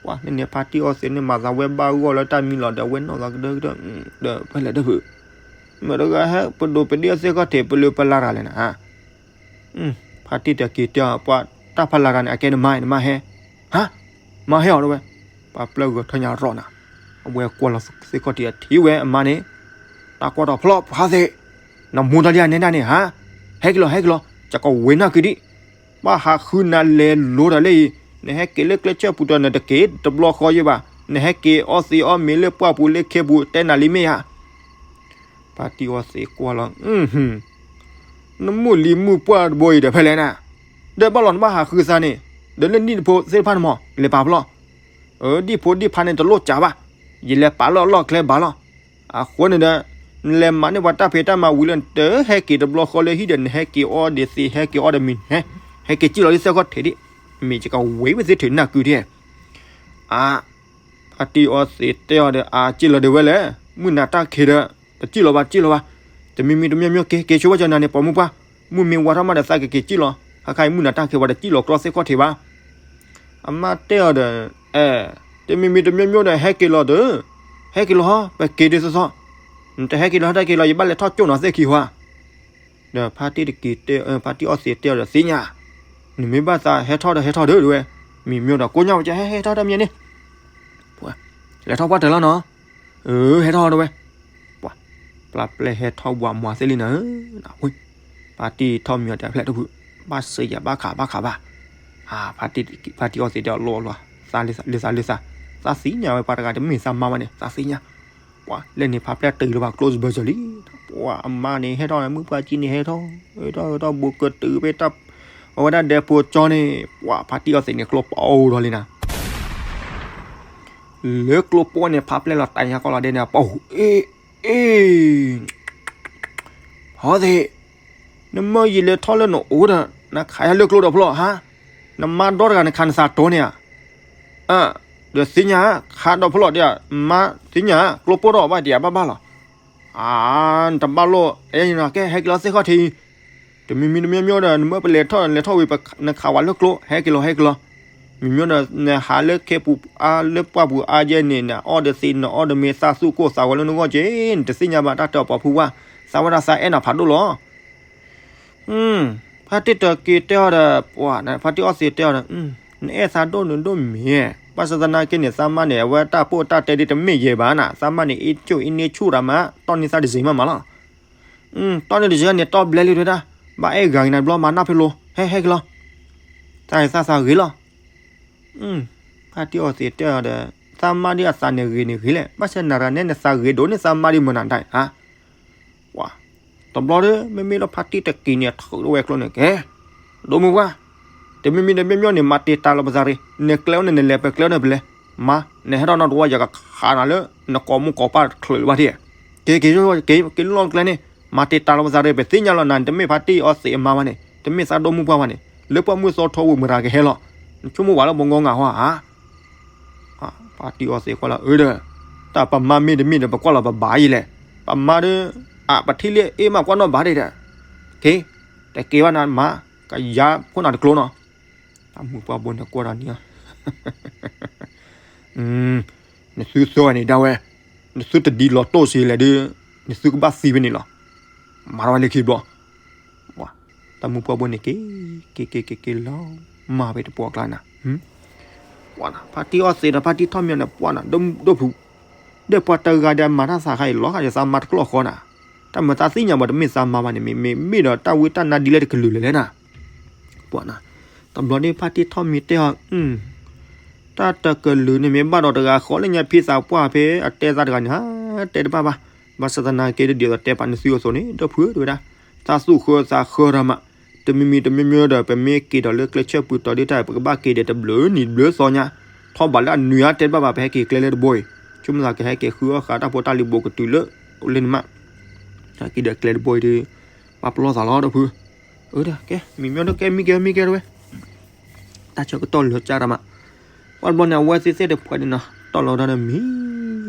ပှၤန့ၣ်န့ၣ် ဖါတံၢ်အီသံးန့ၣ် မၤသးဝဲဘၣ်ဂီၢ်လၢတၢ်မံလီၤဒီး အဝဲနီၢ်သးကဒၢကဒၢ ဒီးဖဲလဲၣ်ဒၢဖုး မ့ၢ်တဂၤဟဲပဒိးပဒ့အီသ့ၣ်ခီၣ်ထံး ပလၢပလၤတဂၤလဲၣ်နၤဧါ. ဖါတံၢ်တက့ၤတဲအီၤ ပှၤတၢ်ဖီလာ်တဂၤန့ၣ် အကဲနမါ နမါဟဲ, ဟါ, မါဟဲအီၤတဝဲ, ပှၤပျဲၢ်ဂီၤထၢညါရီၣ်နၤ, အဝဲကွၢ်လီၤသ့ၣ်ခီၣ်ထံးအထံၣ်ဝဲအမါန့ၣ်, တၢ်ကွၢ်ထီၣ်ဖျီၣ်ဖါသ့ၣ်, နမူတလံဧါနဲဒၣ်န့ၣ်ဟါ, ဟဲက့ၤလီၤ ဟဲက့ၤလီၤ ကကဝ့ၤနၢ်ကုဒံး, ဘၣ်ဟးဃုနၤလဲၤလိၤတၢ်လၢအံၤ, နဟဲက့ၤလၢကျဲဆၢပူၤဒီးနတက့ၤတဘျီဃီယဲဘၣ်, နဟဲက့ၤအီသံးအီမ့ၤလၢပှၢ်ပူၤလၢခ့ပူၤ တဲနၤလံမ့ၢ်ဧါ. ဖါတံၢ်အီသံးကွၢ်လီၤ, နမုၢ်လံၤမုၢ်ပှၢ်တဘိအံၤဒီးဖဲလဲၣ်နၤ, ဒီးဘၣ်လီၤနဘၣ်ဟးဃုသးန့ၣ်, ဒီးလၢနံၣ်တဖိသ့ၣ်တဖၣ်န့ၣ်မး လဲၤပာ်ဖျီၣ်, ဒံၣ်ဖိဒံၣ်ဖါန့ၣ်တလိၣ်ကးဘၣ်, ယလဲၤပာ်လၢအလီၢ်ကျဲဘၣ်လီၤ. အဃိန့ၣ်ဒီး နလဲၤမၤန့ၢ်ပှၤတၢ်ဖံးတၢ်မၤဝံၤလၢနတဟဲက့ၤတဘျီဃီလၢဟံၣ်ဒီး နဟဲက့ၤအီဒီးသံး ဟဲက့ၤအီဒီးမ့ၤ ဟဲ, ဟဲက့ၤစံၣ်လီၤလံသ့ၣ်ခီၣ်ထံးဒံး, မ့ၢ်ကကဝဲဝဲသ့ၣ်ထုးနၢ်ကုဒံး, အါ ဖါတံၢ်အီသံးတဲအီၤဒီး အါ စံၣ်လီၤဒံးဝဲလဲၣ်, မုၢ်နၤတၢ်ခံးဒီး တစံၣ်လီၤဘၣ် စံၣ်လီၤဘၣ်, တမံၤမံၤတမံၤမံၤ က့ၤက့ၤဆိဝဲကၠီနၤန့ၣ် ပိာ်မုၣ်ပှၢ်, မုၢ်မ့ၢ်ဝါထီၣ်မးဒီးသးကက့ၤစံၣ်လီၤ, ခါခါအံၤမုၢ်နၤတၢ်ခံးဝဲတစံၣ်လီၤကျီသ့ၣ်ခီၣ်ထံးဘၣ်. အမါတဲအီၤဒီး အဲ တမံၤမံၤတမံၤမံၤဒီး ဟဲက့ၤလီၤဒီး, ဟဲက့ၤလီၤဟီ ပက့ၤဒ်သိးသိး, နတဟဲက့ၤလီၤဟဲတက့ၤလီၤ ယဘၣ်လဲၤထီၣ်ကၠိၣ်နီၤသ့ၣ်ခံဟီဧါ. ဒီးဖါတံၢ်တက့ၤတဲ ဖါတံၢ်အီသံးတဲအီၤဒီး သ့ၣ်ညါ, နမ့ၢ်ဘၣ်သးဟဲထီၣ်ဒီးဟဲထီၣ်ဒီးဝဲ, မံၤမံၤဒီးကိးညါဝဲကဟဲဟဲထီၣ်တမံၤန့ၣ်, လဲၤထီၣ်ပှၢ်တၢၢ်လီၤနီၤ, အၢ ဟဲထီၣ်ဒီးဝဲ, ပှၢ် ပျၢ်ပျဲၢ်ဟဲထီၣ်ဝးမွၤသ့ၣ်လံနၤ, ဖါတံၢ်ထီၣ်မံၤအီၤတဲဖျဲၣ်တဖု, ဘၣ်စံးယၤဘၣ်ခးဘၣ်ခးဘၣ်, ဖါတံၢ်အီသံးတဲအီၤလီၤလီၤ, သးလၢသးလၢသး, သးသ့ၣ်ညါဝဲပှၤတဂၤတမ့ၢ်သးမါဘၣ်န့ၣ် သးသ့ၣ်ညါ ပှၤလဲၣ်န့ၣ် ဖါပျဲၢ်တ့ၢ်လၢၤဘၣ် ကျိၣ်စဘၢၣ်စၢၤလံ, ပှၤအမါန့ၣ် ဟဲထီၣ်မုၣ်ပှၢ်ကံန့ၣ် ဟဲထီၣ် ဟဲထီၣ်ဟဲထီၣ်ဘူးကတုၤဖဲတၢ်, အဝဲဒၣ်ဒဲဖိကၠီန့ၣ် ပှၤဖါတံၢ်အီသံးန့ၣ် ကျိပိၢ်ဒီးလံနၤ, လၢကျိပိၢ်န့ၣ် ဖါပျဲၢ်လီၤတၢ်ညါကီၢ်လီၤဒဲန့ၣ် ပှၤ အ့ အ့ ဟီသ့ၣ်, နမၢယံာ်လဲၤထီၣ်လၢနအိၣ်ဒီး နခးယၤလၢကျိဒီးဖျီၣ်ဟါ, နမါဒီတဂၤနခးနသးတိၤန့ၣ်ဧါ, ဒီးသ့ၣ်ညါ ခးဒီးဖျီၣ်ဒံးဧါ, မါသ့ၣ်ညါ ကျိပိၢ်ထီၣ်ဘၣ်ဒံးဧါ ဘၣ်ဘၣ်လီၤ, အါ နတဘၣ်လိၣ် အဲၣ်နၤကဲ ဟဲက့ၤလီၤသ့ၣ်ခီၣ်ထံးအံၤ, တမံၤမံၤတမံၤမံၤဒီး နမၢပလဲၤထီၣ်လဲၤထီၣ်ဝံၤ နခးဝဲလၢကျိ ဟဲက့ၤလီၤ ဟဲက့ၤလီၤ, မံၤမံၤဒီး နဟးလၢခ့ပူၤအါ လၢပှၢ်ပူၤအါယဲန့ၣ် နအီၣ်ဒီးသံး နအီၣ်ဒီးမ့ၤ သးသူၣ်ကိၢ်သးဂီၤလၢနဂီၢ်က့ၤ နတသ့ၣ်ညါဘၣ် တၢ်တဲအီၤပှၤဖုဝါ, သးဝဲဒၣ်သးအဲၣ်နၤဖးဒိၣ်လီၤ. ဖါတံၢ်တက့ၤတဲအီၤဒီး ပှၤ ဖါတံၢ်အီသံးတဲအီၤဒီး နအဲၣ်သးဒိၣ်နဒိၣ်မ့ၢ်, ဘၣ်ဆၣ်သနာ်က့န့ၣ် သးမါန့ၣ် အဝဲတၢ်ပိာ်တၢ်တဲဒ်တမ့ၢ်ယဲၢ်ဘၣ်နၤ, သးမါန့ၣ် အ့ၣ်ကၠိၣ်အ့ၣ်န့ၢ်ဆူၣ်တၢ်မး တီၢ်န့ၢ်သးတစ့မးမးလီၤ. တီၢ်န့ၢ်တစ့န့ၣ် တီၢ်ဘျဲလံတဝဲဒၣ်, ဘၣ်အဲၣ်ဂၤက့ၤနၤတဘျီ မၤနၢ်ဖဲလိၤ ဟဲ ဟဲက့ၤလီၤ, သးသးသးဂ့ၤလီၤ. ဖါတံၢ်အီသံးတဲအီၤဒီး သးမါဒ်အသးန့ၣ်ဂ့ၤန့ၣ်ဂ့ၤလဲၣ်, ဘၣ်ဆၣ်နၤရၤနဲနသးဂ့ၤဒိၣ်န့ၣ် သးမါဒ်မနုၤဒၣ်ဧါ. ပှၤ တဘျီဒီး မ့မ့ၢ်လၢဖါတံၢ်တက့ၤန့ၣ် ထုးထီၣ်ဝဲကျိန့ၣ်ကဲ, ဒိၣ်မုၢ်ပှၢ်, တမံၤမံၤတမံၤမံၤန့ၣ် မၤတ့ၢ်တၢ်လီၤပသးရ့, နကျဲအိၣ်န့ၣ် နလဲၤပကျဲအိၣ်န့ၣ်ပလဲၤ, မၤ နဟဲထီၣ်နီတဝီ ယကခးနၤလၢ နကိာ်မူကိာ်ပၢ်တချုးလၢၤဘၣ်ထံၣ်, က့ၤက့ၤက့ၤလီၤကျဲန့ၣ်, မၤတ့ၢ်တၢ်လီၤပသးရ့ ပသ့ၣ်ညါလီၤနၤ နတမ့ၢ်ဖါတံၢ်အီသံးအမါဘၣ်န့ၣ်, တမ့ၢ်သးဒိၣ်မုၢ်ပှၢ်ဘၣ်န့ၣ်, လၢပှၢ်မုၢ်သီထီဝံၤမတၤကဟဲလီၤ, နဆိကမိၣ်ဝဲလၢပဂီၢ်ငါဟီဧါ. ဖါတံၢ်အီသံးကွၢ်လီၤအၢဒီး, တၢ်ပမါမ့ၢ်တမ့ၢ်ဒီး ပကွၢ်လီၤပဘၣ်ယံၤလဲၣ်, ပမါဒီး, အပထံၣ်လံအ့ၣ်မးကွၢ်နီၣ်ဘၣ်ဒံးဒီး, က့ၤ, တက့ၤဘၣ်နၤမၤ, ကယၤခိၣ်နၤတကျိနီၤ, တၢ်မုၢ်ပှၢ်ဘိန့ၣ်ကွၢ်ဒီးန့ၣ်, နသုသၢဂၤန့ၣ်ဒၣ်ဝဲ, နသုတဒ်လီၤတိၢ်စ့လဲၣ်ဒီး, နသုကဘၣ်သံဖဲန့ၣ်လီၤ, မၤထီၣ်ဝဲလၢခံဘျီ တၢ်မုၢ်ပှၢ်ဘိန့ၣ်က့ၤ, က့ၤက့ၤက့ၤက့ၤလီၤ, မၤဖဲတပှၢ်ကျါနၤ, ပှၢ်နၤ ဖါတံၢ်အီသံးဒီးဖါတံၢ်ထီၣ်မံၤန့ၣ် ပှၢ်နၤ ဒိၣ်ဖု, ဒီးပှၤတဂၤဒီးမၤတၢ်သးခါအံၤ လီၤဂာ်ဒီးသးမါတကျိၢ်ဃီနၤ, တၢ်မၤသးသ့ၣ်ညါဘၣ်တမ့ၢ်သးမါဘၣ်န့ၣ် မ့မ့ၢ်ဒီးတၢ်ဝံတၢ်နါဒ်လဲၣ်တကလုာ်လဲၣ်လဲၣ်နၤ, ပှၢ်နၤ, တဘျီန့ၣ်ဖါတံၢ်ထီၣ်မံၤတဲအီၤ, တၢ်တကလုာ်န့ၣ်မ့ၢ်ဘၣ်ဒီးတဂၤဃီလၢညါဖံသးပှၢ်ဖဲအတဲသးတဂၤန့ၣ် ဟါ, တဲတဘၣ်ဘၣ်, ဘၣ်ဆၣ်သနာ်က့ဒီး တဲပာ်နသုအသိးန့ၣ် ဒီပုၢ်ဝဲၢ်တဝဲဒၣ်, သးသူၣ်ဃၢသးဃၢတၢ်မး, တမံၤမံၤတမံၤမံၤဒီး ပမ့ၢ်က့ၤဒီးလၢကျဲဆၢပူၤတီၤဒ်တၢ် ပကဘၣ်က့ၤဒီးတဘျုးနံၤတဘျုးသီညါ, ထီၣ်ဘးလၢအနွံအါတဲတဘၣ်ဘၣ် ပဟဲက့ၤကျဲလၢတဘိအံၤ, ဆိကမိၣ်သးကဟဲက့ၤဃုအီၣ်ဃာ်တၢ်ဖိတၢ်လံၤဘိးကတုၤလၢ, အိၣ်လၢန့ၣ်မး က့ၤဒီးကျဲတဘိအံၤဒီး, ပာ်ပလီၢ်သးလီၤဒီပုၢ်, အၢ ကဲ မံၤမံၤဒီးကဲ မံကဲမံကဲတဝဲ, တၢ်ဆၢကတီၢ်လၢာ်ကၢ်တၢ်မး, ပှၢ်တဘျီန့ၣ် အဝဲသ့ၣ်သ့ၣ်တဖှဲးန့ၣ်နီၤ တီၢ်လီၤဒီး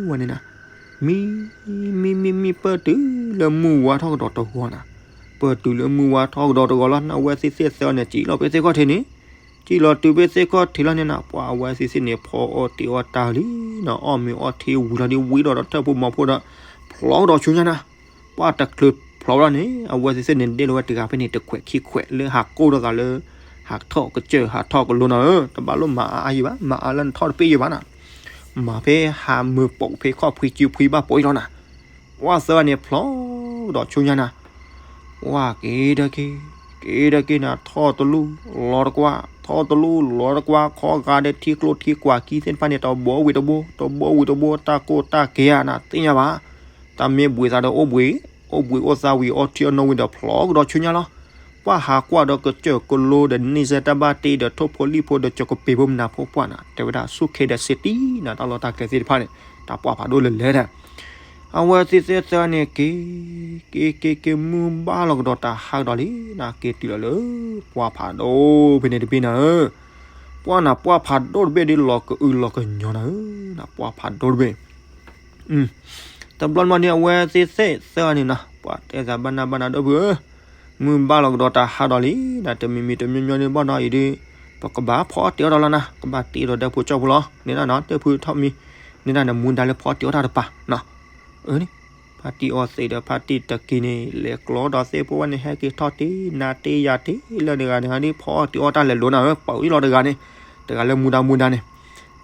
မံဝဲန့ၣ်နၤ, မံ, မံမံမံ ပၢၢ်တုၤလၢမုၢ်ဝါထီၣ်ကဒီးတဂီၤနၤ, ပၢၢ်တုၤလၢမုၢ်ဝါထီၣ်ကဒီးတဂီၤလီၤ နဝဲသ့ၣ်သ့ၣ်သၢဂၤန့ၣ် စံၣ်လီၤဖဲသ့ၣ်ခီၣ်ထံးန့ၣ်, စံၣ်လီၤတုၤဖဲသ့ၣ်ခီၣ်ထံးလီၤန့ၣ်နၤ ပှၢ်အဝဲသ့ၣ်သ့ၣ်န့ၣ် ဖီအီၣ်တ့ၢ်အီၣ်တၢ်လံနီၤ အီၣ်မ့ၤအီၣ်ထံဝံၤလီၤဒီး ဝံၤဒီးထၢၣ်ဖိမီၤဖိဒီး ဖျိးကဒီးဆူညါနၤ ပှၢ်တချုးဖျိးလီၤန့ၣ် အဝဲသ့ၣ်သ့ၣ်န့ၣ် ဒ့ၣ်လီၤဝဲတဂၤဖဲန့ၣ် တခွဲးခံခွဲးလၢဟးကိၢ်ထီၣ်သးလၢ ဟးထီၣ်ကစၢၢ် ဟးထီၣ်ကလိနၤဧၢ, တဘၣ်လိၣ်မၤအါအါယံၤဘၣ်, မၤအါလၢနထီၣ်တပ့ၢ်ယံၤဘၣ်နၤ, မၤဖဲဟးမုာ်ပိာ်ဖဲခီၣ်ဖှံစုဖှံဘၣ်ပိာ်အံၤလီၤနၤ, ပှၢ်သၢဂၤန့ၣ်ဖျိးကဒီးဆူညါနၤ ပှၢ်က့ၤဒီးက့ၤ, က့ၤဒီးက့ၤနၤ ထီၣ်တလူၢ်လီၤတကွၢ်, ထီၣ်တလူၢ်လီၤတကွၢ်, ခီဂာ်ဒီးထံကျိထံကွၢ်ခံသ့ၣ်တဖၣ်န့ၣ် တဘိဝံၤတဘိ, တဘိဝံၤတဘိ, တၢ်ကိၢ်တၢ်ကဲဧါနၤ သ့ၣ်ညါဘၣ်, တၢ်မ့ၢ်ဘှံးသးဒီးအိၣ်ဘှံး, အိၣ်ဘှံးအိၣ်သးဝံၤ အီထံအီနိဝံၤဒီးဖျိးကဒီးဆူညါလီၤ. ပှၢ်ဟးကွၢ်ဒီးကစၢၢ်ကလိဒီး န့ၢ်စဲတၢ်ဘၣ်တ့ဒီး ထိၣ်ဖိလံၣ်ဖိဒီး ကၠီၤကပ့ၤဖိမနၤဖိပှၢ်နၤ တဲဝဲဒၣ် ဆူၣ်ခ့ဒီးစ့တံ နၤ တၢ်လီၢ်တၢ်ကျဲသ့ၣ်တဖၣ်န့ၣ် တၢ်ပှၢ်ဖးဒိၣ်လၢလဲၤဒီး အဝဲသ့ၣ်သ့ၣ်သၢန့ၣ်က့ၤ, က့ၤက့ၤက့ၤမုၢ်ဘၣ်လီၤကဒီးတၢ်ဟးကဒီးလံနၤ, က့ၤတုၤလီၤလၢပှၢ်ဖးဒိၣ်ဖဲန့ၣ်တဘ့ၣ်နၤဧၢ, ပှၢ်နၤပှၢ်ဖးဒိၣ်တဘ့ၣ်ဒီးလီၤကအုလီၤကညီနၤဧၢ, နၤပှၢ်ဖးဒိၣ်တဘ့ၣ် တဘျီန့ၣ်အဝဲသ့ၣ်သ့ၣ်သၢန့ၣ်နၤ, ပှၤတဲသးဘၣ်နၢ်ဘၣ်နၤဒီပုၢ်ဧၢ, မုၢ်ဘၣ်လီၤကဒီးတၢ်ဟးဒီးလံနၤ, တမံၤမံၤတမံၤမံၤန့ၣ်ဘၣ်ဒီးအံၤဒီး, ပကဘၣ်ဖီအီၣ်တ့ၤအီၣ်တၢ်လီၤနၤ, ကဘၣ်တ့ၤဒီးဒီဖိကၠိဖိလီၤ, န့ၣ်နၤနီၤ တဖုထီၣ်မံၤ, န့ၣ်နၤန့ၣ်မူဒါလၢဖီအီၣ်တ့ၤအီၣ်တၢ်တပၤနၤ, အန့ၣ်, ဖါတံၢ်အီသံးဒီးဖါတံၢ်တက့ၤန့ၣ် လဲၤကျီဒီးသ့ၣ်ဖိဝဲန့ၣ် ဟဲက့ၤထီၣ်တ့ၤနၤတ့ၤယၤတ့ၤလၢတဂၤန့ၣ် ဟဲဒ်ဖီအီၣ်တ့ၤအီၣ်တၢ်လဲၤလိၤနၤဧၢ, ပာ်အီၤလီၤတဂၤန့ၣ်, တဂၤလၢမူဒါမူဒါန့ၣ်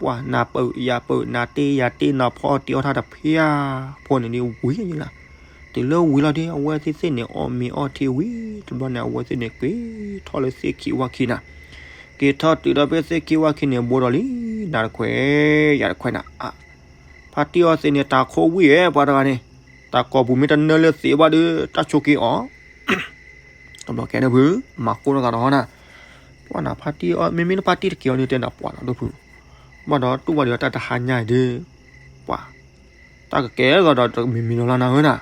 ပှၤနၤပၢၢ်ယၤပၢၢ် နၤတ့ယၤတ့ နၤဖီအီၣ်တ့အီၣ်တၢ်တဖၣ်ဖိန့ၣ်ဒ်ဝံၤယလၢ, တုၤလၢဝံၤလီၤဒီး အဝဲသ့ၣ်သ့ၣ်န့ၣ် အီၣ်မ့ၤအီၣ်ထံဝံၤ တဘျီန့ၣ် အဝဲသ့ၣ်န့ၣ် က့ၤထီၣ်လၢသ့ၣ်ခံဝၣ်ခံနၤ, က့ၤထီၣ်တုၤဒီးဖဲသ့ၣ်ခံဝၣ်ခံန့ၣ် ဘိဒီးလံ, နၤတခွဲး ယၤတခွဲးနၤ, ဖါတံၢ်အီသံးန့ၣ် တၢ်ခိၣ်ဝံၣ်ဧဲ ပှၤတဂၤန့ၣ်, တၢ်ကိာ်ပူၤမ့ၢ်တနၢလၢသံးဘၣ်ဒီး တၢ်ဆိးက့အီၤ တဘျီကဲဒၣ်ဖု, မၤကိၢ်ထီၣ်သးဒီးဟီနၤ, ပှၤနၤဖါတံၢ်အီ မ့မ့ၢ်လၢဖါတံၢ်တက့ၤအီၤန့ၣ် တဲနၤပှၤလီၤဒိၣ်ဖု, ဘၣ်ဒီးတူၢ်ဘၣ်ဒီးတၢ်တဟါညါအံၤဒီး, ပှၤ, တၢ်ကကဲထီၣ်သးဒီးတမံၤမံၤလီၤလၢနၤဧၢနၤ,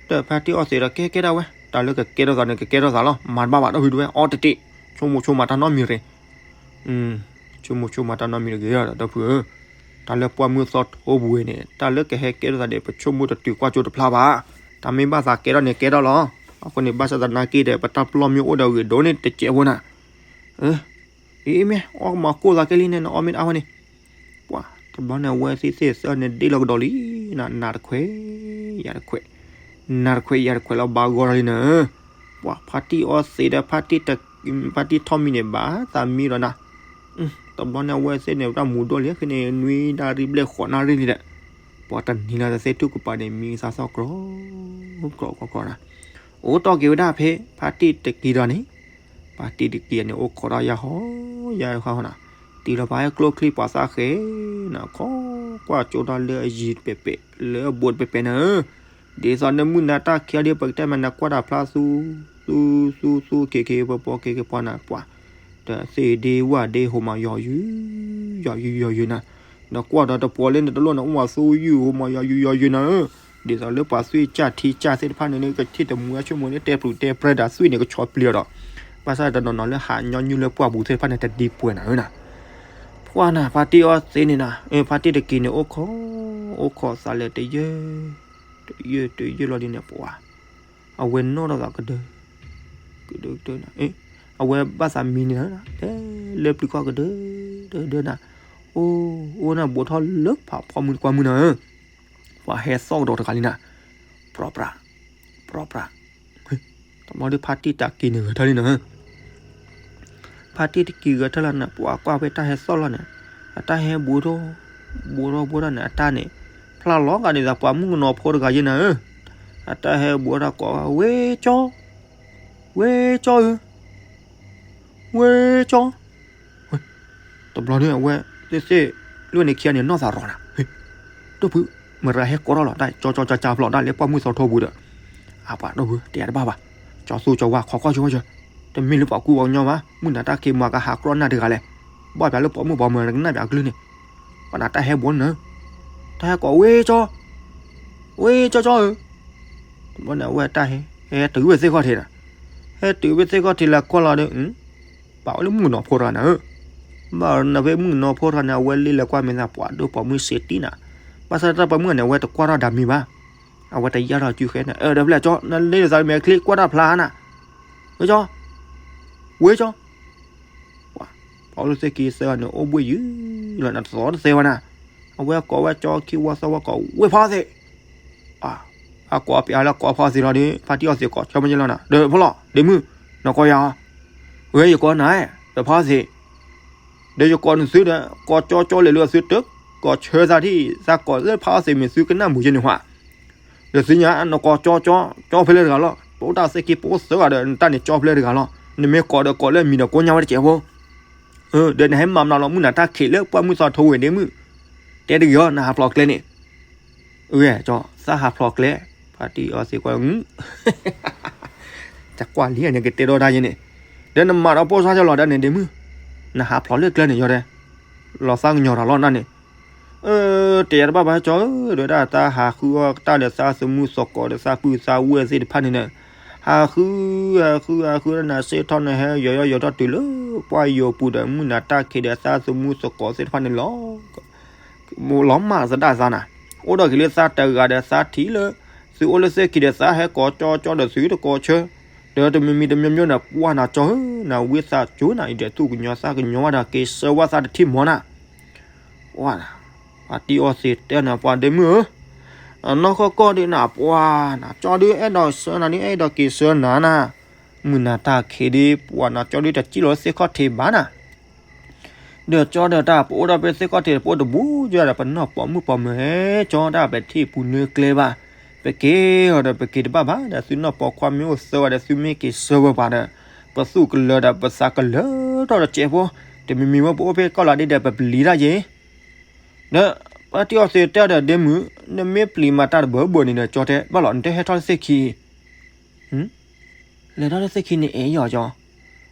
ဒီးဖါတံၢ်အီသံးဒီးကဲကဲဒၣ်ဝဲ တၢ်လၢကကဲထီၣ်သးန့ၣ် ကကဲထီၣ်သးလီၤ မၤတဘၣ်ဘၣ်ဒီးဖုတဝဲ အီတတ့ၢ်, ဆိကမိၣ်ဆိကမးတၢ်နီတမံၤတဂ့ၤ ဆိကမိၣ်ဆိကမးတၢ်နီတမံၤတဂ့ၤဒီးဒီးဖုဧၢ, တၢ်လၢပှၢ်မုၢ်သီထိပူၤဝဲန့ၣ် တၢ်လၢကဟဲကဲထီၣ်သးဒီး ပဆိကမိၣ်တတုၤကွၢ်ကၠိတဖျါဘၣ်, တၢ်မ့ၢ်ဘၣ်သးကဲထီၣ်န့ၣ်ကဲထီၣ်လီၤ, အဃိန့ၣ် ဘၣ်ဆၣ်သနာ်က့ဒီး ပတၢ်ပျီမ့ၢ်အိၣ်ဒီးဂ့ၤဒိၣ်န့ၣ်တစဲးဖိနၤ, အ့ မ့ၢ် အီၣ်မၤကိၢ်သးကဲလံန့ၣ် နအီၣ်မ့ၢ်တအါဝဲန့ၣ်, ပှၤ တဘျီန့ၣ် အဝဲသ့ၣ်သ့ၣ်သၢန့ၣ်ဒ့လီၤကဒီးလံ, နၤတခွဲး, ယၤတခွဲး, နၤတခွဲးယၤတခွဲးလီၤ ဘၣ်ဂီၢ်ထီၣ်လံနၤ, ပှၤဖါတံၢ်အီသံးဒီး ဖါတံၢ်ထီၣ်မံၤန့ၣ် ဘၣ်သးမံဒီးနၤ, တဘျီန့ၣ် အဝဲသ့ၣ်န့ၣ် တၢ်မူဒိၣ်လံ ခဲန့ၣ် နွံနၣ်ရံၣ်ဘျဲၣ်ဃိးနၣ်ရံၣ်လံဒီး, ပှၤတနံၤလၢ်သ့ၣ်ထူၣ်ကပၤန့ၣ် မံသးသီၣ်ကြီ, ကြီကြီကြီနၤ, အိၣ်တီၢ်က့ၤဝဲဒၣ်ဖဲ ဖါတံၢ်တက့ၤဒီးန့ၣ် ဖါတံၢ်တက့ၤန့ၣ် အိၣ်ခိးဒီးယၤဟီ, ယၤဟီနၤ, တုၤလီၤပာ်ဟဲကျိချံပှၤသးဃဲၤနၤ, ခိးကွၢ်ကၠိဒီးလၢအယံၤတပဲာ်ပဲာ် လၢအဘူးတပဲာ်ပဲာ်နၤဧၢ, ဒ်သိးနမုၢ်နၤတၢ်ခံးအီၤဒီး ပကတဲမးနကွၢ်တၢ်ဖျါသူ, သူ, သူ, သူ, ခ့ခ့ပီပီ ခ့ခ့ပီနၤ ပှၤ, ဒီးသ့ၣ်ဒ့ဝၣ်ဒ့ဟိမၤယီၤယုၢ်, ယီၤယုၢ်ယီၤယုၢ်နၤ, နကွၢ်ဒီးတပှီၤလၢနတလိၣ်န့ၣ် အိၣ်မးသူယုၢ်ဟိမၤယီၤယုၢ်ယီၤယုၢ်နၤဧၢ, ဒ်သိးလၢပှၤသွံၣ်ကၢ်ထံကၢ်သ့ၣ်တဖၣ်န့ၣ် ကထံၣ်တမူအဆိကမိၣ်န့ၣ် တဲပျုးတဲပြဲဒီးသွံၣ်န့ၣ် ကဆီပျံၤအီၤဒီး, ဘၣ်ဆၣ်တနီၤနီၤလၢဟးညီနုၢ်လၢပှၢ်ပူၤသ့ၣ်တဖၣ်န့ၣ် တဒံပှဲၤနၤဧၢနၤ, ပှၤနၤ ဖါတံၢ်အီသံးန့ၣ်နၤ, ဖါတံၢ်တက့ၤန့ၣ် အိၣ်ခိး, အိၣ်ခိးသးလဲၤတယၢၢ်, တယၢၢ်တယၢၢ်လီၤဒ်န့ၣ် ပှၤ, အဝဲနီၣ်ထီၣ်သးကဒၢ, ကဒၢကဒၢနၤ, အဝဲဘၣ်သးမံန့ၣ်နၤ, တဲလၢပျုၤခီၣ်ကဒၢ, ကဒၢနၤ, အိၣ်, အိၣ်နၤ ဘူးထီၣ်လၢဖးဖီမုၢ်တကွၢ်မုၢ်နၤဧၢ, ပှၤဟဲသီၣ်ကဒီးတဂၤလံနၤ, ပြီပြး, ပြီပြး, တဘျီဒီးဖါတံၢ်တက့ၤန့ၣ်ဂဲၤထၢၣ်လံနၤ, ဖါတံၢ်တက့ၤဂဲၤထၢၣ်လီၤန့ၣ် ပှၤကွၢ်ဖဲတၢ်ဟဲသီၣ်လီၤန့ၣ်, အတၢ်ဟဲဘူးထီၣ်, ဘူးထီၣ်ဘူးထီၣ်န့ၣ် အတၢ်န့ၣ်, ဖျါလီၤဂာ်ဒ်သိးပှၤမုၣ်ကနီၤဖိတဂၤယဲနၤဧၢ, အတၢ်ဟဲဘူးထီၣ်ကိးဝဲကၠီ, ဝဲကၠီဧၢ, ဝဲကၠီ တဘျီန့ၣ် အဝဲသ့ၣ်သ့ၣ် လၢန့ၣ်ခံဂၤန့ၣ် နီၢ်သးရီနၤ, ဒိၣ်ဖု, မတၤဟဲကိးထီၣ်လီၤတၢ် ကၠီကၠီကၠါကၠါဖျိးတၢ်လၢပှၢ်မုၢ်သီထိပူၤဒီး, အပှၤဒိၣ်ဖု တဲတဘၣ်ဘၣ်, ကၠီသူကၠီဝါ ခိးကွၢ်ဆိဝဲ, တမ့ၢ်လၢပှၤကူပှၤကညီဘၣ်, မုၢ်နၤတၢ်ခံးမၤကဟးကြီနၢ်တဂၤလဲၣ်, ဘၣ်ပှၤလၢပိာ်မုၣ်ပိာ်မၢၤကနၣ်ပှၤကလုၢ်န့ၣ်, ပှၤနၤတၢ်ဟဲဘူးန့ၣ်, တၢ်ဟဲကိးဝဲကၠီ, ဝဲကၠီကၠီဧၢ တဘျီန့ၣ် အဝဲတၢ်ဟဲ, ဟဲတုၤဝဲသ့ၣ်ခီၣ်ထံးနၤ, ဟဲတုၤဝဲသ့ၣ်ခီၣ်ထံးလၢကွၢ်လီၤဒီး, ပာ်ဝဲလၢမုၣ်ကနီၤဖိတဂၤနၤဧၢ, ဘၣ်နဖဲမုၣ်ကနီၤဖိတဂၤန့ၣ် အဝဲလ့လၢကွၢ်မဲာ်သးပှၤဒိၣ်ပိာ်မုၣ်စ့တံနၤ, ဘၣ်ဆၣ်တၢ်ပိာ်မုၣ်န့ၣ် အဝဲတကွၢ်ထီၣ်ဒၣ်မံၤဘၣ်, အဝဲတယၢ်ထီၣ်စုဃဲနၤ, ဒီးဖဲလဲၣ်ကၠီ နလ့လိာ်သးမဲာ်ချံကွၢ်တၢ်ဖျါနၤ, ဝဲကၠီ, ဝဲကၠီ ပှၤအိၣ်လၢသ့ၣ်ခံသၢဂၤန့ၣ် အိၣ်ဘှံးယုၢ်လီၤနၤ တသီတသဲဝဲနၤ, အဝဲကိးဝဲကၠီခံဝီသၢဝီကိးဝဲဖီသ့း, အကိးပျးလၢကိးဖီသ့းလီၤဒီး ဖါတံၢ်အီသံးကိးဆၢမ့ၢ်ယဲလီၤနၤ ဒီးဖီလီၤ ဒ့မုၣ်, နကိးယၤ, ဝဲယကိးနၤ, ဒီးဖီသ့း, ဒီးယကိးနသုဒီး ကိးကၠီကၠီလဲၤလၢအသုတ, ကိးဆၢသးထံၣ် သးကိးလၢဖီသ့းမ့ၢ်သုကနၣ်မုာ်ယဲန့ၣ်ဟါ ဒီးသုညါ နကိးကၠီကၠီ ကၠီဖဲလဲၣ်တဂၤလီၤ, ပအိၣ်တၢ်သ့ၣ်ခံပအိၣ်သၢဂၤဒီး နတၢ်န့ၣ်ကၠီဖဲလဲၣ်တဂၤလီၤ, နမ့ၢ်ကိးဒီးကိးလၢအမံၤဒီးကိးညါဝဲတစဲးဖိ, ဒီးနဟဲမၤမနုၤလီၤမုၢ်နၤတၢ်ခံးလၢပှၢ်မုၢ်သီထိဝဲဒ့မုၣ်, တဲတဂ့ၤအီၤ နဟးဖျိးကျဲန့ၣ်, အဂ့ၢ်ကၠီ သးဟးဖျိးကျဲ, ဖါတံၢ်အီသံးကွၢ်, တကွၢ်လံန့ၣ် ကတဲဒီဒၣ်ယဲန့ၣ်, ဒီးနမၤဒီးပိာ်ထွဲကၠီလီၤဒၣ်န့ၣ်ဒ့မုၣ်, နဟးဖျိးလၢကျဲန့ၣ်ယီၤဒဲး, လီၤသးကညီၤတၢ်လီၤနၤန့ၣ်, အ တဲယၤတဘၣ်ဘၣ်ကၠီဧၢ, ဒီးဒၣ်သးဟးဃုအီၣ်တၢ်ဒီးသးသမူသကိးဒီးသးပုၢ်သးဝဲၢ်သ့ၣ်တဖၣ်န့ၣ်ဒီး, ဟးဃု ဟးဃု ဟးဃုဒီးနၤစ့ထီၣ်နဟဲယီၤယီၤယီၤထီၣ်တုၤလၢ ပှၢ်ယိၤပူၤဒီးမုၢ်နၤတၢ်ခံးဒီးသးသမူသကိးသ့ၣ်တဖၣ်န့ၣ်လီၤ. လီၤမၢ်သဒၣ်သးနၤ, အိၣ်ဒီးက့ၤလၢသးတဂၤဒီးသးထံၣ်လၢ သုအိၣ်လၢသ့ၣ်ခံဒီးသးဟဲကိးကၠီကၠီဒီးသုတကိးဆၢ, ဒီးတမံၤမံၤတမံၤမံၤန့ၣ် ပှၢ်နၤကၠီဧၢ, နၤဝံသးစူၤနၤအံၤဒီးသူၣ်ကညီၤသးကညီၤဝဲဒီးက့ၤဆၢဝဲသးတထံၣ်မီၤနၤ, ပှၢ်နၤ, ပှၤတံၢ်အီသံးတဲနၤပှၤဒ့မုၣ်ဧၢ, နီၢ်ကီၢ်ကီၢ်ဒုးနၤပှၢ်နၤကၠီဒုးအဲၣ်ဒိးဆၢနၤဒုးအဲၣ်ဒိးက့ၤဆၢနၤနၤ, မုၢ်နၤတၢ်ခံးဒုး ပှၢ်နၤကၠီဒုးတစံၣ်လီၤလၢသ့ၣ်ခီၣ်ထံးဘၣ်နၤ ဒီးကၠီဒီးတၢ်ပအိၣ်ဒီးဖဲသ့ၣ်ခီၣ်ထံးပအိၣ်တဘူးကၠီဒီးပနီၢ်ပိာ်မုၣ်ပိာ်မၢၤဟဲကၠီတၢ်ပထံၣ်ပူၤနွံကျဲဘၣ်, ပက့ၤအီၤဒီးပက့ၤတဘၣ်ဘၣ်ဒီးသုနီၢ်ပိာ်ခွါမ့ၢ်အိၣ်သၢဝဲဒီးသုမ့ၢ်က့ၤဆၢဝဲပှၤဒီး, ပသူၣ်ကလၢၤဒီးပသးကလၢၤထီၣ်တစဲးဖိ, တမံၤမံၤဝဲပအိၣ်ဖဲကီၢ်လီၤဒ့ဒီးပပျံၤတၢ်ယဲၢ် ဒီးပှၤတံၢ်အီသံးတဲဒီးဒ့မုၣ်, နမ့ၢ်ပျံၤမးတၢ်တဘၢဘၢန့ၣ်ဒီးကၠီတဲဘၣ်လီၤ နတဟဲထီၣ်လၢသ့ၣ်ခံ လဲၤထီၣ်လၢသ့ၣ်ခံန့ၣ်အဲၣ်ယီၤကၠီ,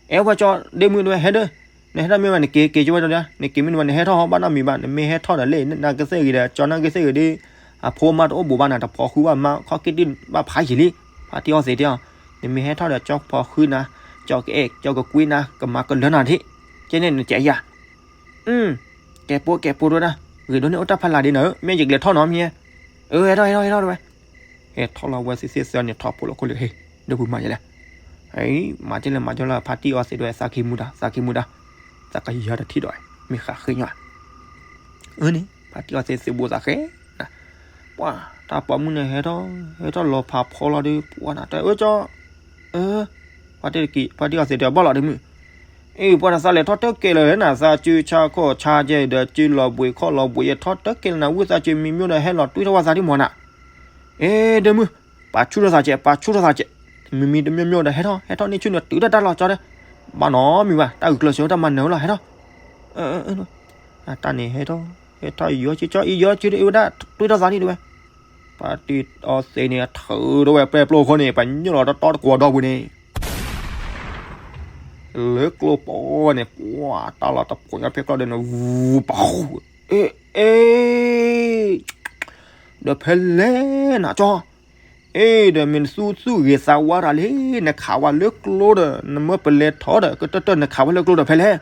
အဲၣ်ဝဲကၠီ, ဒ့မုၣ်ဒဝဲဟဲဒၢ, နဟဲထီၣ်မ့ၢ်ဝဲနက့ၤက့ၤကၠီဝဲဒီး, နက့ၤမ့ၢ်ဒဝဲနဟဲထီၣ်ဟီဘၣ်နီတမံၤဘၣ်, နမ့ၢ်ဟဲထီၣ်ဒီးလၢနကသ့ၣ်ဂ့ၤဒီး ကၠီနကသ့ၣ်ဂ့ၤဒီး, အဖိမါတအိၣ်ဘူးဘၣ်နၤတဖိးဃုဘၣ်မါခီက့ၤဒံးဘၣ်ဖးယံာ်လံ, ပှၤတံၢ်အီသံးတဲအီၤ, နမ့ၢ်ဟဲထီၣ်ဒီးကၠီဖိးဃုနၤ, ကၠီကအဲၣ်ကၠီကကွံနၤ ကမၤကလၢနၤဒံး, ကဲန့ၣ်နကဲယၤ ကဲပိကဲပိတဝဲဒၣ်, ဂ့ၤဒိၣ်န့ၣ်အိၣ်တၢ်ဖးလၢ်ဒ်နၤဧၢ, မ့ၢ်ယကလဲၤထီၣ်နီၤမ့ၢ်, အၢ ဟဲထီၣ်ဟဲထီၣ်ဟဲထီၣ်တဝဲ, ဟဲထီၣ်လီၤဝဲသ့ၣ်သ့ၣ်သၢန့ၣ်ထီၣ်ဖိလီၤခိၣ်လၢဟ့ၣ်, ဒိၣ်ပူၤမၤယလဲၣ်, မၤကလဲၣ်မၤကလဲၣ် ဖါတံၢ်အီသံးတဝဲ သးက့ၤမူဒါ သးက့ၤမူဒါ, သးကယၤတထံၣ်ဒီး မ့ၢ်ဃးဃ့ညီ, အၢန့ၣ် ဖါတံၢ်အီသံးသ့ၣ်ဘိသးဃဲ ပှၤတၢ်ပိာ်မုၣ်န့ၣ်ဟဲထီၣ် ဟဲထီၣ်လီၤဖးဖီလီၤဒီး ပှၤနၤတဲအၢကၠီ, ဖါတံၢ်အီသံးတဲဘၣ်လီၤဒ့မုၣ်, အ့ၣ် ပှၤနၤသးလဲၤထီၣ်တၢ်ကဲလၢာ်လၢနၤ သးစုဆါခီၣ်ဆါယဲဒီးစုလီၤဘှံးခီၣ်လီၤဘှံးယဲ ထီၣ်တၢ်ကဲလၢာ်နၤ ဝံသးစူၤမံၤမ့ၢ်ဒီးဟဲလီၤတွံၢ်ထီၣ်ဝဲသးဒ်မီၤနၤ, အ့ၣ် ဒ့မုၣ်, ပာ်ဆူၣ်ထီၣ်သးကဲး ပာ်ဆူၣ်ထီၣ်သးကဲး, မံၤမံၤတမံၤမ့ၢ်ဒီးဟဲထီၣ် ဟဲထီၣ်န့ၢ်ဆူၣ်န့ၣ်တုၤတၢ်တၢ်လီၤကၠီတဲ, ဘၣ်နီတမံၤဘၣ် တၢ်ဂုာ်ကျၢၤစၢၤဝဲတၢ်မၤနၢၤဝဲလီၤ ဟဲထီၣ် တၢ်န့ၣ်ဟဲထီၣ် ဟဲထီၣ်ယီၤကၠီကၠီအံၤယီၤကၠီဒီးအ့ၣ်ဝဲဒၣ် တွံၢ်ထီၣ်သးန့ၣ်တဝဲ, ဖါတံၢ်အီသံးန့ၣ် ထုးထီၣ်ဝဲပဲပျိၢ်ခိၣ်န့ၣ် ပညိၣ်လီၤတတီတကွီၤဒီပုၤန့ၣ် လၢကျိပိန့ၣ် ပှၤတၢ်လီၤတဖိးညီဖဲကျီဒီးန့ၣ် ဝူပာ်ဃူ, အ့ၣ် အ့ၣ် ဒီးဖဲလဲၣ်နၤကၠီ, အ့ၣ် ဒီးမ့ၢ်နသူသူၣ်ဂ့ၤသးဝါတၢ်လံ, နခးဝဲလၢကျိဒီး နမၢပလဲၤထီၣ်ဒီး ကတၢၢ်တၢၢ် နခးဝဲလၢကျိဒီးဖဲလဲၣ်,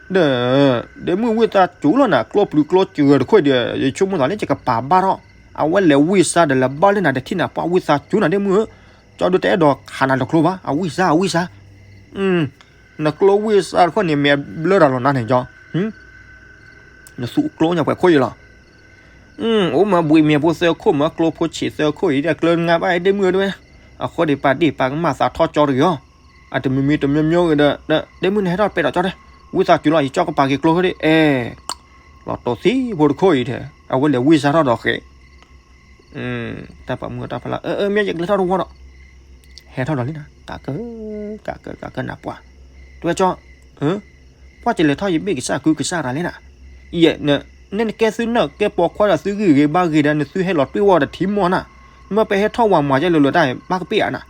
ဒီး ဒ့မုၣ်ဝံသးစူၤလီၤနၤ ကျိပျုၤကျိစှၤတခိၣ်ဒီး ယဆိကမိၣ်သးလၢယကပာ်ဘၣ်ထီၣ်, အဝဲလဲၤဝံသးဒီးလဲၤဘၣ်လၢနၤတထံၣ်နၤ ပှၤဝံသးစူၤနၤဒ့မုၣ်ဧၢ, ကၠီဒုးတအဲၣ်ဒိးခးနၤတကျိဘၣ် အဝံသး အဝံသး နကျိဝံသးတခိၣ်န့ၣ် မ့ၢ်ဘျၢတၢ်လီၤနၤန့ၣ်ကၠီ, နသူၣ်ကျိညါပှဲၤခိၣ်အံၤလီၤ, အိၣ်မ့ၢ်ဘှံးမ့ၢ်ဖိသၢခိၣ် မ့ၢ်ကျိဖိဆံးသၢခိၣ်အံၤ တကျၢၤနငါဘၣ်ဒ့မုၣ်ဧၢတဝဲ, အဃိဒီးပာ်တ့ၢ်ပာ်ကမၣ်သးထီၣ်ကၠီတဂ့ၤအီၤ, အတမံၤမံၤတမံၤမံၤဂ့ၤဒီး ဒ့မုၣ်န့ၣ်ဟဲထီၣ်ပဲတၢ်ကၠီတဲ, ဝံသးစူၤလီၤ ယကၠီကပာ်က့ၤကျိဃိဒီး အဲ လီၤတိာ်သံဖိတခိၣ်အံၤထဲ, အဝဲလဲၤဝံသးထီၣ်ဒီးဃဲ တၢ်ပာ်မူတၢ်ဖီလာ် အၢ အၢ မ့ၢ်ယကလဲၤထီၣ်တဝီဒီး ဟဲထီၣ်ဒီးလံနၤ ကးကၢ ကးကၢ ကးကၢ နပှၤ တဝဲကၠီ ပှၤကလဲၤထီၣ်ယဘ့ၣ်ကစၢ်ကုကစၢ်တၢ်လံနၤ, ယဲ နကဲသုနၢ်ကဲပိာ်ခွါဒီးသုဂံၢ်ဂ့ၤဘါဂ့ၤဒီး နသုဟဲလီၤတွံၢ်ဝဲတထံၣ်မီၢ်နၤ, နမ့ၢ်ပဟဲထီၣ်ဝၤမၤယဲလၢလၢတၢ် ဘၣ်ကပ့ၢ်ဧါနၤ,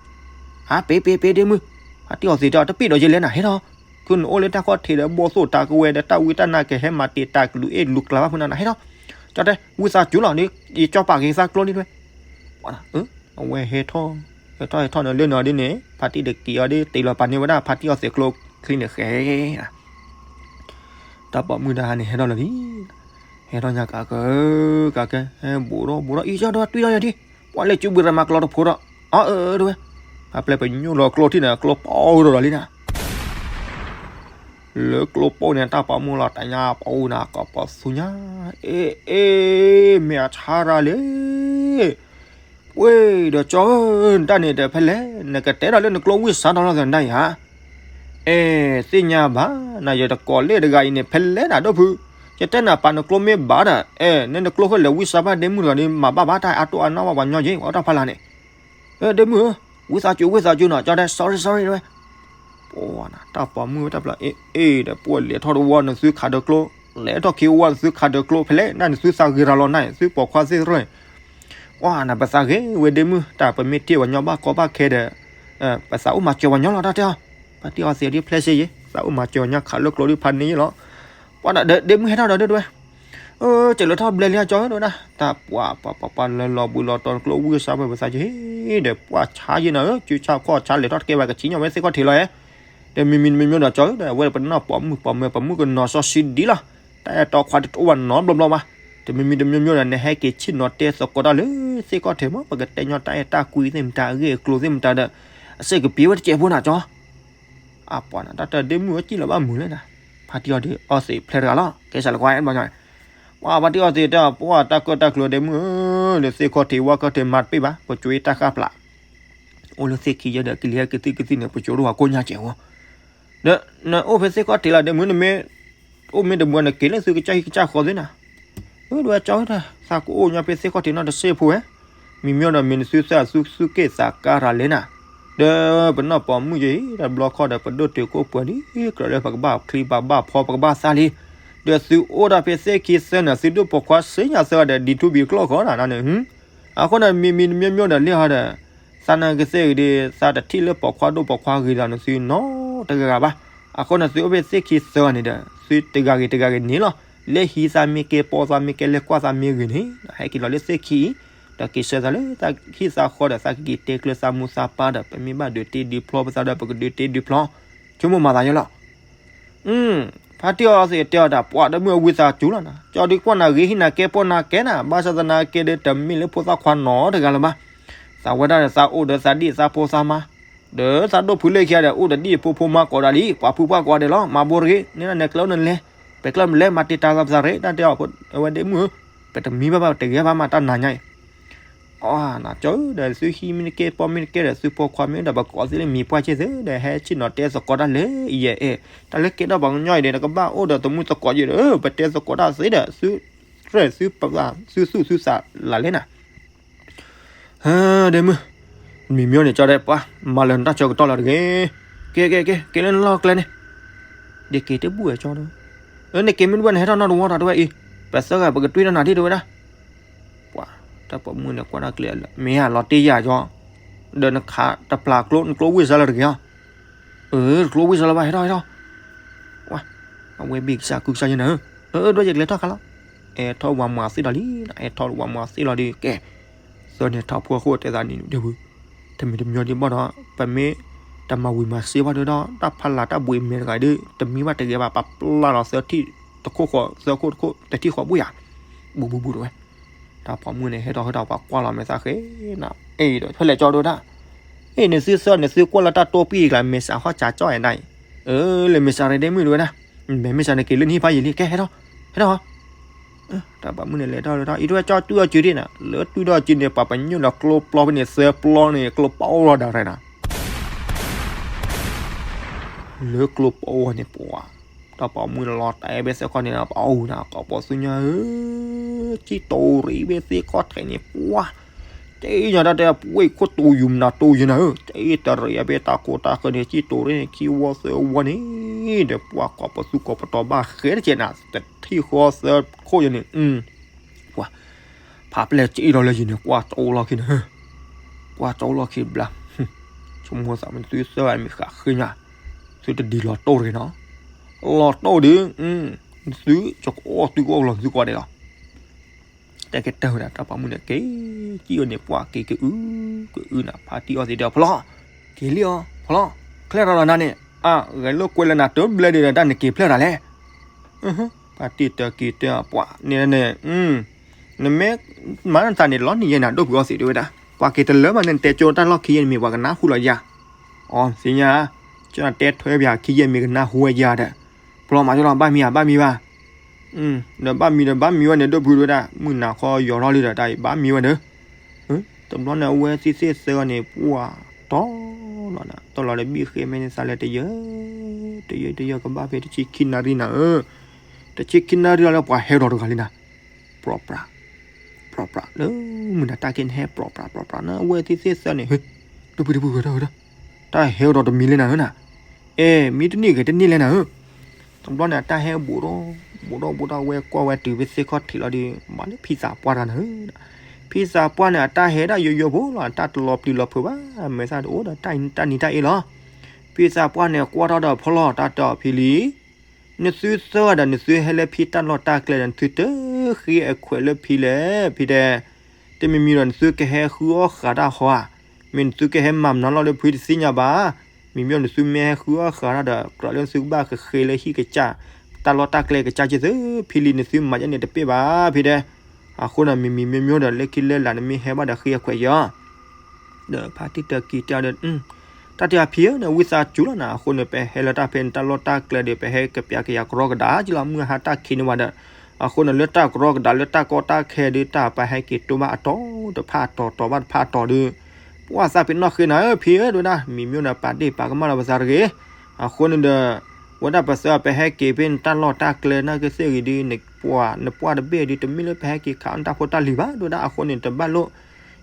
ဟး ပ့ၤ ပ့ၤ ပ့ၤ ဒ့မုၣ်, ဖါတံၢ်အီသံးတဲ တပ့ၢ်ဒီးယဲလဲၣ်နၤ ဟဲထီၣ်, ခုနအိၣ်လၢတၢ်ခီၣ်ထံးဒီး ဘိၣ်သိၣ်တၢ်ကဝဲၤဒီး တၢ်ဝံတၢ်နါကဟဲမၤတ့ၢ်တၢ်ကလူးအ့ၣ်လူးကျါဘၣ်ဖုနၤနၤ ဟဲထီၣ်, ကၠီတဲ ဝံသးစူၤလီၤ ယကၠီပာ်က့ၤသးကျိန့ၣ်တဝဲ အဝဲဟဲထီၣ် ဟဲထီၣ်ဟဲထီၣ်န့ၣ်လၢနီၤဒ်န့ၣ် ဖါတံၢ်တက့ၤအီၤဒ် တ့ၢ်လီၤပာ်န့ၢ်ဝဲဒၣ်ဖါတံၢ်အီသံးကျိချံန့ၣ်ဃဲ တၢ်ပိာ်မုၣ်တဟါန့ၣ် ဟဲထီၣ်လီၤလံ, ဟဲထီၣ်ညါကးကၢ ကးကၢ ဟဲဘူးထီၣ်ဘူးထီၣ် အံၤကၠီဒီးတွံၢ်ထီၣ်ယၤဒ် ပှၤလဲၤစုဘုရမၤကျီတဖိဒီး အၢ အၢ တဝဲ ဖါပျဲၢ်ပညိၣ်လီၤကျိထံၣ်န့ၣ် ကျိပိၢ်ထီၣ်ဒီးလံနၤ လၢကျိပိၢ်န့ၣ် တၢ်ပိာ်မုၣ်လီၤတၢ်ညါပိာ်နၤ ကီးပိာ်သူညါ အ့ အ့ မ့ၢ်အဆါရၤလံ ဝ့ၢ်ဒီးကၠီဧၢ နတၢ်န့ၣ်ဒီးဖဲလဲၣ် နကတဲဒီးလၢနကျိဝံၢ်စါထီၣ်လီၤသနတၢ်အံၤဧါ အဲ သ့ၣ်ညါဘၣ် နယတကိးလၢတဂၤအံၤန့ၣ် ဖဲလဲၣ်နၤဒိၣ်ဖု ယတဲနၤပာ်နကျိမ့ၢ်ဘၣ်ဒီး အဲ နနကျိဃိလဲၤဝံၢ်စါဘၣ်ဒ့မုၣ်တဂၤန့ၣ် မၤဘၣ်ဘၣ်တၢ်အါတိၢ်အါနီၢ်ဘၣ်ပှၤညီယ့ၢ် ပှၤအိၣ်တၢ်ဖီလာ်န့ၣ် ဒ့မုၣ်ဧၢ ဝံသးစူၤ ဝံသးစူၤနီၤ ကၠီတဲ sorry sorry တဝဲ ပှၤနၤ တၢ်ပိာ်မုၣ်ဝဲတၢ်ပျၢ် အ့ အ့ ဒီးပှၤလဲၤထီၣ်တဝီနသုခးဒၢကျိ လဲၤထီၣ်ခံဝီနသုခးဒၢကျိ ဖဲလဲၣ် နနသုသးဂ့ၤရၤလီၤနၤ သုပိာ်ခွါသ့ၣ်တရၢၢ် ပှၤနၤ ပသးဂ့ၤဝဲဒ့မုၣ် တၢ်ပမ့ၢ်တ့ၢ်ပှၤညီဘၣ်ကီဘၣ်ခဲဒီး ပသးအိၣ်မၤစၢၤပှၤညီလီၤ တၢ်တဲအီၤ ပှၤတ့ၢ်အီၤသံးဒ်ဖျဲၣ်စ့ယ့ၢ် သးအိၣ်မၤစၢၤပှၤညီခးလၢကျိဒ်ဖးန့ၣ်ယ့ၢ်လီၤ ပှၤနၤ ဒ့မုၣ်ဟဲထီၣ်ဒီးဒၢတဝဲ ကၠဲးလၢထီၣ်ဘျဲလံကၠီဧၢ တဲဝဲဒၣ်, တၢ်ပှၤပှၤပှၤပှၤလၢလီၤဘှံးလီၤတီၤ နကျိၣ်ဝံၣ်စါဖဲပသးက့ၤ, ဒီးပှၤဆါယဲနၤဧၢ, စုဆါခီၣ်ဆါလဲၤထီၣ်တကဲဘၣ် ကဆံးညီၣ်ဝဲသ့ၣ်ခီၣ်ထံးလီၤဧါ, ဒီးမံၤမံၤတမံၤမံၤဒီးကၠီဧၢ ဒီးအဝဲပနီၢ်ပိာ်မုၣ်ပိာ်မၢၤ ပိာ်မုၣ်ကနီၤစီဆှံဒ်လီၤ, တၢ်အဲၣ်တီခွါတအိၣ်ဘၣ်နီတဘျီဘျီဘၣ်, တမံၤမံၤတမံၤမံၤဒီး နဟဲက့ၤဆ့ၣ်နီၤတဲသကိးတၢ်လၢသ့ၣ်ခီၣ်ထံးမး ပကတဲညီတၢ်အဲၣ်တၢ်ကွံသ့ၣ်မတၤ အဂ့ၢ်အကျိၤသ့ၣ်မတၤဒီး အစ့ၢ်ကပ့ၤဝဲတစဲးဖိနၤကၠီ အပှၤန့ၣ် တၢ်တဒ့မုၣ်အစံၣ်လီၤဘၣ်မုာ်လဲၣ်နၤ, ဖါတံၢ်အီၤဒုးအီသံးဖျဲးတဂၤလီၤ ကဲစးလၢကွၢ်အဲၣ်ဘျီညီ, ပှၤဖါတံၢ်အီသံးတဲ ပှၤတၢ်ကၢၣ်တၢ်ကျူၤဒ့မုၣ်ဧၢ, လၢသ့ၣ်ခီၣ်ထံးဝၣ်ခီၣ်ထံးမၤတပ့ၢ်ဘၣ် ပကၠိအ့ၣ်တၢ်ဃၣ်ဖျး, အိၣ်လၢသ့ၣ်ခံယဲဒီး ကလံၤဟဲကသံၣ်ကသံၣ်န့ၣ် ပကၠိဒိၣ်ဝဲကိၣ်ညါစဲးဝဲ ဒီးနအိၣ်ဖဲသ့ၣ်ခီၣ်ထံးလီၤဒ့မုၣ် နမ့ၢ်အိၣ်မ့ၢ်တမူနက့ၤလၢသုကစၢ်ဟံၣ်ကစၢ်ဃီသ့ၣ်နၤ, အၢ ဒဝဲကၠီဝဲဒၣ် သးကအိၣ်ညီဖဲသ့ၣ်ခီၣ်ထံးနီတစဲးဖိဝဲ, မံၤမ့ၢ်ဒီးမ့ၢ်နသုသၢ သုသူၣ်က့ၣ်သးကါရၤလဲၣ်နၤ, ဒီးပနီၢ်ပိာ်မုၣ်ယဲအံၤ တဘျီခီဒီး ပဒိၣ်တုာ်ခိၣ်ပှၤဒ်ကြၢးလၢပကဘၣ်ချံဘၣ်ဘၣ်ဖီ ပကဘၣ်သးလံ, ဒီးသုအိၣ်ဒၣ်ဖဲသ့ၣ်ခံသၢနၤ သုဒိၣ်ပိာ်ခွါစ့ၢ်ညါသၢဂၤဒီး ဒ်ထူဘံကျီၢ်ဃီနၤန့ၣ်, အဃိန့ၣ် မံၤမံၤတမံၤမံၤဒီးလံဟီဒီး သးနာ်က့ၤသ့ၣ်ဂ့ၤဒီး သးတထံၣ်လၢပိာ်ခွါဒိၣ်ပိာ်ခွါဂ့ၤဒီးနသုနီတဂၤဂၤဘၣ်, အဃိန့ၣ်သုအိၣ်ဖဲသ့ၣ်ခံသၢဂၤန့ၣ်ဒီး သုတဂၤဂ့ၤတဂၤဂ့ၤန့ၣ်လီၤ, လၢဟံးသးမ့ၢ်ကဲ ပိာ်သးမ့ၢ်ကဲ လဲၤကွၢ်သးမ့ၢ်ဂ့ၤန့ၣ် ဟဲက့ၤလီၤလၢသ့ၣ်ခံအံၤ, ဒီးက့ၤဆှၢသးလၢသးဟံၣ်သးဃီဒီး သးကက့ၤတဲကျၢၤသးမိၢ်သးပၢ်ဒီး ပမ့ၢ်ဘၣ်ဒုးတ့ဒုးဖျီပသးဒီး ပကဒုးတ့ဒုးဖျီ, ဆိကမိၣ်မၤသးယဲလီၤ ဖါတံၢ်အီသံးတဲအီၤတၢ် ပှၤတမုၣ်အဝံသးစူၤလီၤနၤ, ကၠီဒုးကွၢ်နၤဂ့ၤ ဟံးနၤကဲ ပိာ်နၤကဲနၤ, ဘၣ်ဆၣ်သနာ်က့ဒီး တမ့ၢ်လၢဖိသၣ်ခွါနီတဂၤလၢၤဘၣ်, သးဝဲဒၣ်ဒီးသးအိၣ်ဒီးသးဒံၣ်သးဖိသးမါ, ဒီးသးဒိၣ်ဖုလၢခံဂၤဒီး အိၣ်ဒီးဒံၣ်ဖိဖိမါကိးဒၣ်လံ, ပှၤဖုပှၣ်ကိးဂၤဒဲးလီၤ, မၤဘိတဂ့ၤ, န့ၣ်နကျဲအိၣ်နလဲၤ, ပကျဲအိၣ်နလဲၤ မၤတ့ၢ်တၢ်သးပသးရ့ၣ်, တၢ်တဲအီၤ အဝဲဒ့မုၣ်ဧၢ, ပတမံဘၣ်ဘၣ် ပတဂဲၤဘၣ်မး တၢ်နၤညါအံၤ အီ နကၠီဧၢဒီး သုဟံးမ့ၢ်တကဲ ပိာ်မ့ၢ်တကဲဒီး သုပိာ်ခွါမ့ၢ်ဒီး ပကိးသ့လၢမံၤပှၢ်က့သ့ဒီး ဟဲဆ့ၣ်နီၤတဲသကိးတၢ်လၢယဲအဲၣ်, တၢ်လၢကဲထီၣ်ပှၤကညီအံၤဒီး နကဘၣ်အိၣ်ဒီးသမူသကိးယဲဒီး ပတဲသကိးတၢ်သ့ဒီး သုရဲၣ်သုပသး သုသူၣ်သုသးလၢ်လဲၣ်နၤ ဟဲ ဒ့မုၣ်, မံၤမ့ၢ်န့ၣ် ကၠီဒဲးပှၤ မၤလၢနတၢ်ဆၢကတီၢ်လီၤတဂ့ၤ, ကဲ ကဲ ကဲ က့ၤလၢနလီၢ်ကျဲန့ၣ်, ဒ်က့ၤတဘူၣ်ဝဲကၠီဒီး, နက့ၤမ့ၢ်တဘူၣ်န့ၣ် ဟဲထီၣ်နီၢ်တဝီတၢ်တဝဲအံၤ, ပသၢဂၤပကတွံၢ်တၢ်နၤဒ်တဝဲဒၣ်, ပှၤ တၢ်ပိာ်မုၣ်န့ၣ် ကွၢ်တၢ်ကျဲၤလၢ မ့ၢ်ဧါလီၤတ့ၢ်ယၤကၠီ, ဒီးနခးတပျၢ်ကျိ နကျိဝံၢ်စၢလၢတဂ့ၤဧါ, အၢ ကျိဝံၢ်စၢလၢဘၣ် ဟဲထီၣ် ဟဲထီၣ်, ပှၤ အဝဲဘ့ၣ်ကစၢ်ကုကစၢ်ယဲနၤဧၢ, အၢ ဒိၣ်ယကလဲၤထီၣ်ခါလီၤ, အဲၣ်ထီၣ်ဝၤမၤသ့လီၤလံ, အဲၣ်ထီၣ်ဝၤမၤသ့လီၤဒီး ကဲ သၢန့ၣ်ထီၣ်ဖိအဃိတဲသးန့ၣ်ဒဲးဝဲ, တမံၤတမံၤဒ်ဘၣ်ဒီး ပမ့ၢ်တမၤဝံၤမၤစ့ဘၣ်ဒီး တၢ်ဖးလၢ်တၢ်ဘှံးမဲာ်တဂၤဒီး တမံဘၣ်တဂ့ၤဘၣ် ပပျၢ်လီၤသၢထံၣ်တခိၣ်ဃီ သၢခိၣ်တခိၣ် တထံၣ်ဃီဘိယၤ, ဘူးဘူးဘူးတဝဲ, တၢ်ပိာ်မုၣ်န့ၣ် ဟဲထီၣ်ဟဲထီၣ်ပှၤကွၢ်လီၤမဲာ်သးဃဲနၤ, အဲၣ်ဒီးဖဲလဲၣ်ကၠီဒိၣ်တၢ်, အ့ၣ် နသုသၢ နသုကွၢ်လၢတၢ်တိပံၢ်ကျါ မ့ၢ်စးဟီၣ်စးကၠီအဲၣ်ဒၣ်အံၤ, အၢ လၢမ့ၢ်စးရ့ဒ့မုၣ်တဝဲဒၣ်, မ့ၢ်မ့ၢ်စးနက့ၤလၢနဟံၣ်ဖးယံာ်လံ ကဲဟဲထီၣ်, ဟဲထီၣ် တၢ်ပိာ်မုၣ်န့ၣ်လဲၤထီၣ်လဲၤထီၣ် အံၤတဝဲကၠီတွံၢ်အီၤစုဒ်န့ၣ် လၢတွံၢ်ဒီးစုန့ၣ် ပှၤပညိၣ်လီၤကျိပျီဖဲန့ၣ် သၢပျီန့ၣ် ကျိပအိၣ်လီၤဒၣ်ရဲၣ်နၤ, လၢကျိပအိၣ်န့ၣ်ပှၤ, တၢ်ပိာ်မုၣ်န့ၣ်လီၤတဲာ်ဘဲသ့ၣ်ခီၣ်ထံးန့ၣ် ပအိၣ်နၤ ကိးပိာ်သူညါဧၢ, ကံၣ်တိၤရံၣ်ဘဲသ့ၣ်ခီၣ်ထံးန့ၣ်ပှၤ တဲညါတၢ်တဲပှ့ၤခိၣ်တူယူၤမနၤတူယူၤနၤဧၢ, တဲတရံးအဘဲတၢ်ကိးတၢ်ဃၢၤန့ၣ် ကံၣ်တိၤရံၣ်န့ၣ် ခံဝီသၢဝီန့ၣ် ဒီးပှၤကိးပသူကိးပတီၤဘၣ်ဃဲတကဲးနၤ တထံၣ်ဃီသၢခိၣ်ယၤန့ၣ်, ပှၤ ဖးပျဲၢ်ကံၣ်ဒီးလၢယံၤန့ၣ် ကွၢ်တအိၣ်လီၢ်ခံန့ၣ်, ကွၢ်တအိၣ်လီၢ်ခံဘျါ, ဆိကမိၣ်သးမ့ၢ်သုသၢဂၤမ့ၢ်ဃးဃ့ညါ, သုတဒ်လီၤတိၢ်တဂ့ၤနီၤ, လီၤတိၢ်ဒုး, သုကအိၣ်သုကအိၣ်လီၤသုကိးဒဲးလီၤ တဲက့ၤတၢၢ်ဝဲဒၣ် တၢ်ပိာ်မုၣ်န့ၣ် က့ၤကံၣ်အီၤန့ၣ် ပှၤက့ၤကအု ကအုနၤ ဖါတံၢ်အီသံးဒီး ဖီလီၤ, က့ၤလံအီၤ ဖီလီၤ, ချဲထီၣ်လီၤနၤန့ၣ် အါ ဂဲၤလိာ်ကွဲလၢနၤတဘျဲဒုးဒီး တၢ်နက့ၤဖျဲၣ်တၢ်လဲၣ်, ဖါတံၢ်တၢ်က့ၤတၢၢ် ပှၤန့ၣ်န့ၣ်, နမ့ၢ်မၤနသးန့ၣ် လီၤနံၤယဲနၤ ဒိၣ်ဖုအီသံးတဲဝဲဒၣ် ပှၤက့ၤတလၢမးန့ၣ် နတဲကၠိတၢ်လီၢ်ခံယဲန့ၣ် မ့ၢ်ပှၤကနၢ်ဟူလီၤယၤ, အီ သ့ၣ်ညါ, ကၠိနတဲထွဲပှၤခံယဲမ့ၢ်ကနၢ်ဟူဝဲယၤဒီး, ဖီလီၤမးကၠီလီၤ ဘၣ်မံၤဧါ ဘၣ်မံၤဘၣ် ဒီးဘၣ်မံၤဒီးဘၣ်မံၤဝဲန့ၣ် ဒိၣ်ဖုတဲဝဲဒၣ် မုၢ်နၤခီယီၤထီၣ်လံဒီး တၢ်အံၤဘၣ်မံၤဝဲဒီး, တဘျီန့ၣ် အဝဲသ့ၣ်သ့ၣ်သၢဂၤန့ၣ် ပှၤတီၢ်လီၤနၤ တီၢ်လီၤဒီးဘံၣ်ဃ့မဲန့ၣ်သးလဲၤတယၢၢ်, တယၢၢ်တယၢၢ်ကဘၣ်ဖဲတဆံခံနၣ်ရံၣ်နၤဧၢ, တဆံခံနၣ်ရံၣ်လီၤလၢပှၤဟဲဒီးတဂၤလံနၤ, ပြီပြး ပြီပြး လၢမုၢ်နၤတၢ်က့န့ၣ်ဟဲပြီပြးပြီပြးနၤ အဝဲသ့ၣ်သ့ၣ်သၢန့ၣ် ဟ့ၣ် ဒိၣ်ဖုဒိၣ်ဖုဂဲၤထီၣ်ဂဲၤထီၣ်, တၢ်ဟဲအိၣ်ဒီးတမံၤလၢနၤဧၢနၤ, အဲ မံတန့ၢ်ဂဲၤတန့ၢ်လဲၣ်နၤဧၢ, တဘျီန့ၣ် အတၢ်ဟဲဘူးဒီး ဘူးဒီးဘူးဒီး အဝဲကွၢ်ဝဲတုၤဖဲသ့ၣ်ခီၣ်ထံးလီၤဒီး မၤလၢဖံသးပှၢ်တဂၤနၤဧၢ, ဖံသးပှၢ်န့ၣ် အတၢ်ဟဲဒၣ်ယိယိဖိလီၤ အတၢ်တလီၤပျံၤလီၤဖုးဘၣ် မဲာ်သၣ်တအိၣ်ဒီးတၢ်နံၤတၢ်အ့ၣ်လီၤ, ဖံသးပှၢ်န့ၣ် ကွၢ်ထီၣ်ဒီးဖီလီၤ တၢ်တဲအီၤဖံလံ နသုသၢဂၤဒီး နသုဟဲလၢဖံတၢ်လီၢ်တၢ်ကျဲဒီး နသုတ ဃ့အခွဲးလၢဖံလဲၣ် ဖံတဲ, တမံၤမံၤဒီးနသုကဟဲဃုအီၣ်ဃာ်တၢ်ဟီဧါ, မ့ၢ်နသုကဟဲမၤမနုၤလီၤဒီးဖံတသ့ၣ်ညါဘၣ်, မ့မ့ၢ်နသုမ့ၢ်ဟဲဃုအီၣ်ဃာ်တၢ်ဒီး ကြၢးလၢနသုကဘၣ်ဃ့ဃ့လၢဟံၣ်ကစၢ်, တၢ်လီၢ်တၢ်ကျဲကစၢ်က့ၤသု, ဖံလံနသုမၤယဲန့ၣ်တပ့ၢ်ဘၣ် ဖံတဲ, အဃိန့ၣ် မံၤမံၤမ့ၢ်မ့ၢ်ဒီး လၢခံလၢလာ်နမ့ၢ်ဟဲဘၣ်ဒီးဃ့အခွဲးယီၤ ဒီးဖါတံၢ်တကံၤတဲဒီး, တၢ်တဲအဖံဧၢ နဝံသးစူၤလီၤနၤ, အဃိန့ၣ် ပဟဲလၢတၢ်ဖဲန့ၣ် တၢ်လီၢ်တၢ်ကျဲဒီး ပဟဲကပျးကယၤကရီကဒါက့လီၤ, မုၢ်ဟါတၢ်ခံးန့ၢ်ဝဲဒီး, အဃိန့ၣ် လၢတၢ်ကရီကဒါလၢတၢ်ကီတၢ်ခဲဒီး တၢ်ပဟဲက့ၤတိၢ်ဘၣ်အတီၤတဖၣ်အတီၤ တီၤဘၣ်တဖၣ်အတီၤဒီး, ပှၢ်သးပ့ၤနီၣ်ဃ့နၤဧၢ ဖံဧၢ ဒဝဲဒၣ် မံၤမ့ၢ်ဒီး ပာ်ဒ့ၣ်ပာ်ကမၣ်လီၤပသးတဂ့ၤ, အဃိန့ၣ်ဒီး ဝဲဒၣ်ပသးပဟဲက့ၤဖဲနတၢ်လီၢ်တၢ်ကျဲနာ်က့သ့ၣ်ဂ့ၤဒီး နပှၢ်နပှၢ်တဘ့ၣ်ဒီး တမ့ၢ်လၢပဟဲက့ၤခးအီၣ်နတၢ်ဖိတၢ်လံၤဘၣ် ဒဝဲဒၣ် အဃိန့ၣ် တဘၣ်လိၣ်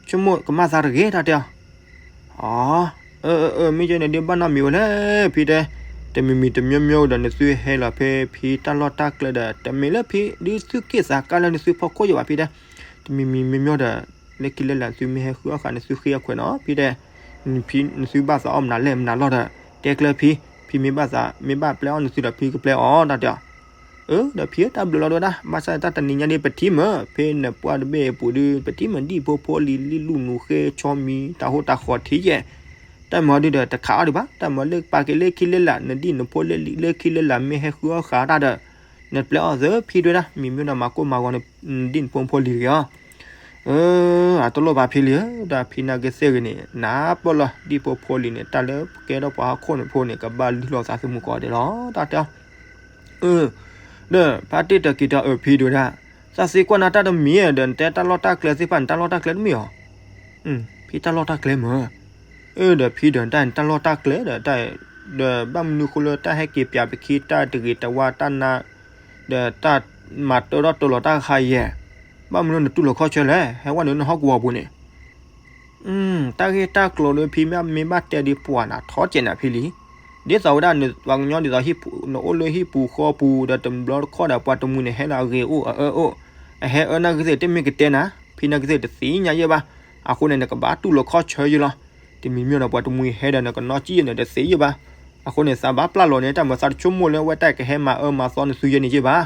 ဆိကမိၣ်ကမၣ်သးတဂ့ၤ တၢ်တဲအီၤ, အၢ အၢ မ့ၢ်ကဲန့ၣ်ဒုးဘၣ်နီတမံၤဝဲလဲၣ် ဖံတဲ, တမံၤမံၤတမံၤမံၤဒီး နသုဟဲလီၤဖဲဖံတၢ်လီၢ်တၢ်ကျဲဒီး တမ့ၢ်လၢဖံဒုးသုးက့ၣ်သးကါလၢနသုဖီခိၣ်ယဘၣ် ဖံတဲ, တမံၤမံၤမံၤမံၤဒီး လၢခံလၢလာ်နသုမ့ၢ်ဟဲဃုအီၣ်ဃာ်နသုဃ့အခွဲးနီၤ ဖံတဲ, နသုဘၣ်သးအီၣ်မနုၤလဲၣ်မနုၤလီၤဒီး တဲကျၢၤဖံ, ဖံမ့ၢ်ဘၣ်သး မ့ၢ်ဘၣ်ပျဲအီၣ်နသုဒီး ဖံကပျဲအီၣ် တၢ်တဲအီၤ အၢ ဒီးဖံဧၢ တၢ်ဘျုးလီၤဒဝဲဒၣ် ဘၣ်ဆၣ်တၢ်တနံၤညါဒ်ပထံၣ်မ့ၢ် ဖဲနပှၢ်တဘ့ၣ်အပူၤဒီး ပထံၣ်မ့ၢ်ဒံၣ်ဖိဖိလံၤ လံၣ်လူၢ်နူၤဃ့ဆီမံၤ တၢ်ဟိတၢ်ဃီၤထံယဲၢ်, တၢ်မၤဒုးဒီးတခးအီၣ်ဒံးဘၣ် တၢ်မၤလၢပာ်က့ၤလၢခံလၢလာ် နဒံၣ်နဖိလၢခံလၢလာ်မ့ၢ်ဟဲဃုအီၣ်ဃာ်တၢ်ဒီး နပျဲအီၣ်သၢဖံဒဝဲဒၣ် မံၤမ့ၢ်ဒီးမၤကိၢ်မၤဂီၤနဒံၣ်နဖိဖိလံၤတဂ့ၤအီၤ အၢ အတလိၣ်ဘၣ်ဖံလံၤဧၢ တၢ်ဖံနာ်က့သ့ၣ်ဂ့ၤန့ၣ် နၢ်ပၢၢ်လီၤ ဒံၣ်ဖိဖိလံၤန့ၣ် တၢ်လၢကဲထီၣ်ပှၤဟီၣ်ခိၣ်န့ၣ်ဖိန့ၣ် ကဘၣ်လုၢ်လီၤသးသမူကိးဂၤဒဲးလီၤ တၢ်တဲအီၤ အၢ ဒီးဖါတံၢ်တက့ၤတဲအၢ ဖံဒဝဲဒၣ် သးသ့ကွၢ်နၤတၢ်တမံၤဒီး နတဲတၢ်လီၢ်တၢ်ကျဲသ့ၣ်တဖၣ်န့ၣ် တၢ်လီၢ်တၢ်ကျဲတမ့ၢ်အီၤ ဖံတၢ်လီၢ်တၢ်ကျဲမ့ၢ် အၢ ဒီးဖံဒီးတၢ်န့ၣ် တၢ်လီၢ်တၢ်ကျဲဒီးတၢ် ဒီးဘၣ်မနုၤဃိလၢတၢ်ဟဲက့ၤပၠးပခံတၢ်တဂ့ၤတဝါတၢ်နါ ဒီးတၢ်မၤတၢထီၣ်တၢလီၤတၢ်ခါယဲၢ် ဘၣ်မနုၤနတူၢ်လိာ်ခီၣ်ဆၢလဲၣ် ဟဲဝဲနုာ်နဟီၣ်ကဝီၤပူၤန့ၣ် တၢ်ဂ့ၢ်တၢ်ကျိၤဒီးဖံမ့ၢ်ဘၣ်တဲဒုးပှၤနၤထီၣ်ကဲးနၤဖံလံ ဒ်သိးဝဲဒၣ်နပှၤကညီဒ်သိး နအိၣ်လၢဟံၣ်ပူၤဃီပူၤဒီးတဘျီတခီၣ်ဒီးပှၤတမှံၤန့ၣ် ဟဲလၢအဂ့ၤအိၣ်အအၢအိၣ် အဟဲအၢနာ်က့သ့ၣ်တမ့ၢ်ကတဲနၤ ဖံနာ်က့သ့ၣ်တသ့ၣ်ညါယဲၢ်ဘၣ် အဃိန့ၣ် နကဘၣ်တူၢ်လိာ်ခီၣ်ဆၢယဲၢ်လီၤ တမံၤမ့ၢ်ဒီးပှၤတမှံၤဟဲဒီးနကနီၣ်ကံၣ်ယဲၢ်န့ၣ်တသ့ယဲၢ်ဘၣ် အဃိန့ၣ် သးဘၣ်ပျၢ်လိာ်န့ၣ် တၢ်မၤသးတဆိကမိၣ်လၢဝဲတၢ်ကဟဲမၤအၢမၤသီနသုယဲၢ်န့ၣ်ယဲၢ်ဘၣ်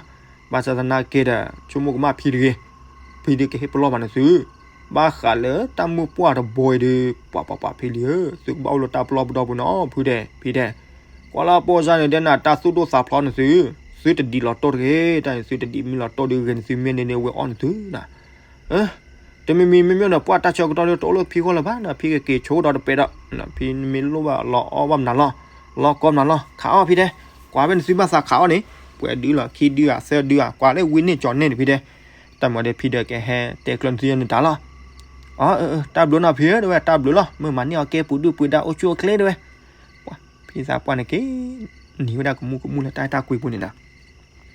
ဘၣ်ဆၣ်သနာ်က့ဒီး ဆိကမိၣ်ကမၣ်ဖံတဂ့ၤ ဖံဒုးကဟ့ၣ်ပလီၢ်ဘၣ်နသု ဘၣ်ဃးလၢတၢ်မုၢ်ပှၢ်တဘိအံၤဒီး ပှၤပှၤပှၤဖံလံဧၢ သုကဘၣ်အိၣ်လၢတၢ်ပလီၢ်ပဒီပုၢ်နီၤ ဖုဒဲး ဖံဒဲး ကွၢ်လၢပိၢ်စါန့ၣ် ဒဲနၤတၢ်သူၣ်ဒိၣ်သးဖျိနသု သုတဒံးလီၤတိၢ်တဂ့ၤ တၢ်န့ၣ်သုတဒံးမံလီၤတိၢ်ဒုးဂ့ၤန့ၣ် သုမ့ၢ်န့ၢ်န့ၢ်ဝဲအီၣ်နသုနၤ တမံၤမံၤမ့မ့ၢ်ဒီး ပှၤတၢ်ဆၢကတီၢ်လၢတအိၣ်လၢဖံဃီလၢၤဘၣ်ဒီး ဖံကက့ၤဆိဒီးတပဲဒီး ဖံမ့ၢ်လိၣ်ဘၣ်လီၤအီၣ်ဘၣ်မနုၤလီၤ လီၤကီမနုၤလီၤ ခးအီၣ်ဖံတဲ ကွၢ်ဖဲနသုဘၣ်သးခးအီၣ်န့ၣ် ပှဲၤဒုလီၤ ခံဒုဧါ သၢဒုဧါ ကွၢ်လၢဝံၤန့ၢ်ကၠီၤန့ၢ်န့ၣ်ဖံတဲ တၢ်မၤဒီးဖံဒီးကဟဲတဲကျၢၤနသုယဲၢ်န့ၣ်တၢ်လီၤ အၢ တၢ်ဘျုးနီၤဖံဧၢ တဲဝဲ တၢ်ဘျုးလီၤ မုၢ်မၤန့ၢ်အီၤကဲပူၤဒုၣ်ပူၤဒါအိၣ်ဆူၣ်အိၣ်ချ့တဲဝဲ ပှၤ ဖံသးပှၢ်န့ၣ်က့ၤ နံၤဝဲဒၣ်ကမူၣ်ကမူၣ်လၢတၢ်အဲၣ်တၢ်ကွံပူၤန့ၣ်ဒီး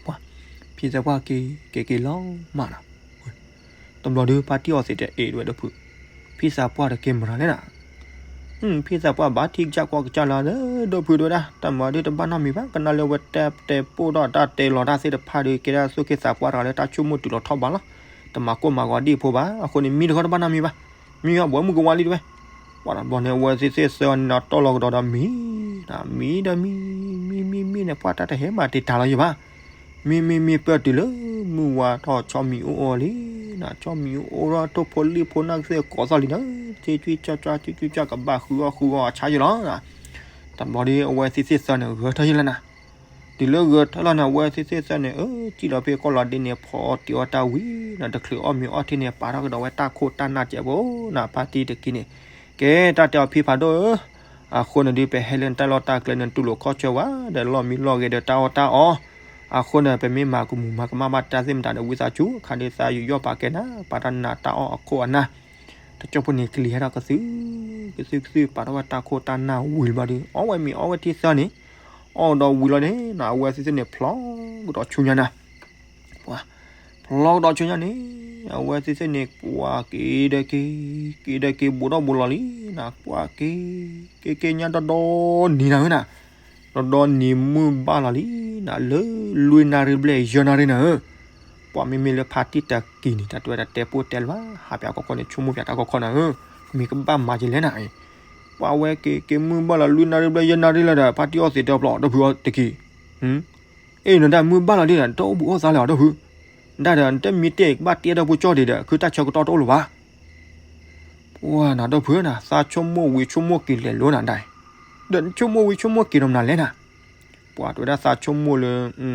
ပှၤ ဖံသးပှၢ်က့ၤ က့ၤက့ၤလီၤမးနီၤ တဘျီဒီး ဖါတံၢ်အီသံးတဲအ့ၣ်ဝဲဒီးဖု ဖံသးပှၢ်တက့ၤမရၤလဲၣ်နီၤ ဖံသးပှၢ်ဘၣ်ထံၣ်ကစၢ်ကွၢ်ကစၢ်လၢဒီးဖုတဲဝဲဒၣ် တၢ်မၤဒုးတဘၣ်နီတမံၤဘၣ် ကနၣ်လၢဝဲတဲတဲပိၢ်ဒီးတၢ်တဲလီၤတၢ်သ့ၣ်တဖၣ်ဒီး ကဲဒၣ်သူၣ်က့သးပှၢ်တဂၤလၢတၢ်ဆိကမိၣ်တုၤလီၤထီၣ်ဘးလီၤ တမၤကိၢ်မၤဂီၤဒံၣ်ဖိဘၣ် အဃိန့ၣ် မံတခီတဘၣ်နီတမံၤဘၣ် မံအီၣ်ဘှီမုၢ်ကဝါလံတဲဝဲ ပှၤတဘျီန့ၣ် အဝဲသ့ၣ်သ့ၣ်သၢန့ၣ်ဒီးတီၢ်လီၤကဒီးဒီးမံ မံဒီးမံ မံမံမံန့ၣ် ပှၤတၢ်တဟဲမၤတံာ်တာ်လီၤယံၤဘၣ် မံမံမံပၢၢ်တုၤလၢမုၢ်ဝါထီၣ်ဆီမံၤအိၣ်အီၤလံနီၤ ဆီမံၤအိၣ်ထီၣ်ထိၣ်ဖိလံၣ်ဖိနာ်က့သ့ၣ်ကိးသီၣ်လံဒီး က့ကွံကၠီကၠီက့ကွံကၠီကဘၣ်ဃုအီၣ်ဃုအီၣ်အဆါယံၤလီၤ တဘျီဒီး အဝဲသ့ၣ်သ့ၣ်သၢန့ၣ် ဂဲၤထၢၣ်ယံၤလၢနၤ တုၤလၢဂဲၤထၢၣ်လီၤန့ၣ် အဝဲသ့ၣ်သ့ၣ်သၢန့ၣ် အၢ စံၣ်လီၤဖဲကီၢ်လီၤဒ့န့ၣ် ဖီအီၣ်တ့ၤအီၣ်တၢ်ဝံၤနီၤ တချုးအီၣ်မ့ၤအီထံန့ၣ် ပာ်ထီၣ်ကဒီးဝဲတၢ်ခိၣ်တၢ်နၢ်ကဲးဖိနီၤ ဖါတံၢ်တက့ၤန့ၣ် ကဲတၢ်တဲအီၤဖံဖးဒိၣ်ဧၢ အဃိန့ၣ်ဒုး ပဟဲလၢနတၢ်လီၢ်တၢ်ကျဲန့ၣ် တူၢ်လိာ်ခီၣ်ဆၢဝဲ ဒီးလီၢ်မံလီၢ်ဂဲၤဒီးတၢ်အီၣ်တၢ်အီ အဃိန့ၣ် ပမ့ၢ်မၤကမူၣ်မၤကမၣ်ဘၣ်တၢ်သ့ၣ်မတၤဒီး ဝံသးစူၤ ခါဒုးသးယူးယီၣ်ပာ်ကဲနၤ ပာ်တၢ်နးတၢ်အီၣ်အခိၣ်အနၢ် တကၠိဖိန့ၣ် ကလံၤဟဲထီၣ်ကသု ကသုကသု ပာ်ထီၣ်ဝဲတၢ်ခိၣ်တၢ်နၢ်ဝံၤလီၤဘျီဒီး အီၣ်ဝဲမ့ၤအီၣ်ဝဲထံသၢန့ၣ် အီၣ်ကဒီးဝံၤလီၤန့ၣ် အဝဲသ့ၣ်သ့ၣ်န့ၣ် ဖျီကဒီးဆူညါနၤ ပှၤ ဖျီကဒီးဆူညါန့ၣ် အဝဲသ့ၣ်သ့ၣ်န့ၣ် ပှၤက့ၤဒီးက့ၤ က့ၤဒီးက့ၤ ဘူးထီၣ်ဘူးလီၤလံနၤ ပှၤက့ၤ က့ၤက့ၤညါဒီဒီနံၤနၤဝဲနၤ ဒီဒီနံၤမုၢ်ဘၣ်လီၤလံနၤ လၢလွံၢ်နၣ်ရံၣ်ဘျဲၣ်ယဲၢ်နၣ်ရံၣ်နၤဧၢ ပှၤမ့မ့ၢ်လၢဖါတံၢ်တၢ်ကံၤန့ၣ် တၢ်တဲဝဲတၢ်တဲပိၢ်တဲလၢၤဘၣ် ဟးပၠးကီၢ်ခီန့ၣ် ဆိကမိၣ်ပၠးတၢ်ကီၢ်ခီနၤဧၢ မ့ၢ်ကဘၣ်မၤက့ၤလဲၣ်နၤ ပှၤဝဲက့ၤက့ၤမုၢ်ဘၣ်လီၤ လွံၢ်နၣ်ရံၣ်ဘျဲၣ်ယဲၢ်နၣ်ရံၣ်လၢၤဒီး ဖါတံၢ်အီသံးတဲဖျီဒီးဖုအီတက့ၤ အ့ၣ် နတၢ်မုၢ်ဘၣ်လီၤဒ်နၤ တအိၣ်ဘူးအိၣ်သးလၢၤအီၤဒီးဖု ဒၣ်ဒီး နတမ့ၢ်တဲကဘၣ်တဲဒီပုၢ်ကၠီၣ်ဒံးဒီး ခုတၢ်ဆၢကတီၢ်တအိၣ်လၢၤဘၣ်. ပှၤနၤဒီပုၢ်ဧၢနၤ, သးဆိကမိၣ်ဝံၤဆိကမိၣ်က့ၤလဲၤလိၤနၤဒၣ်, ဒီးနဆိကမိၣ်ဝံၤဆိကမိၣ်က့ၤဒီးမနုၤလဲၣ်နၤ. ပှၤတဲဝဲဒၣ်သးဆိကမိၣ်လၢ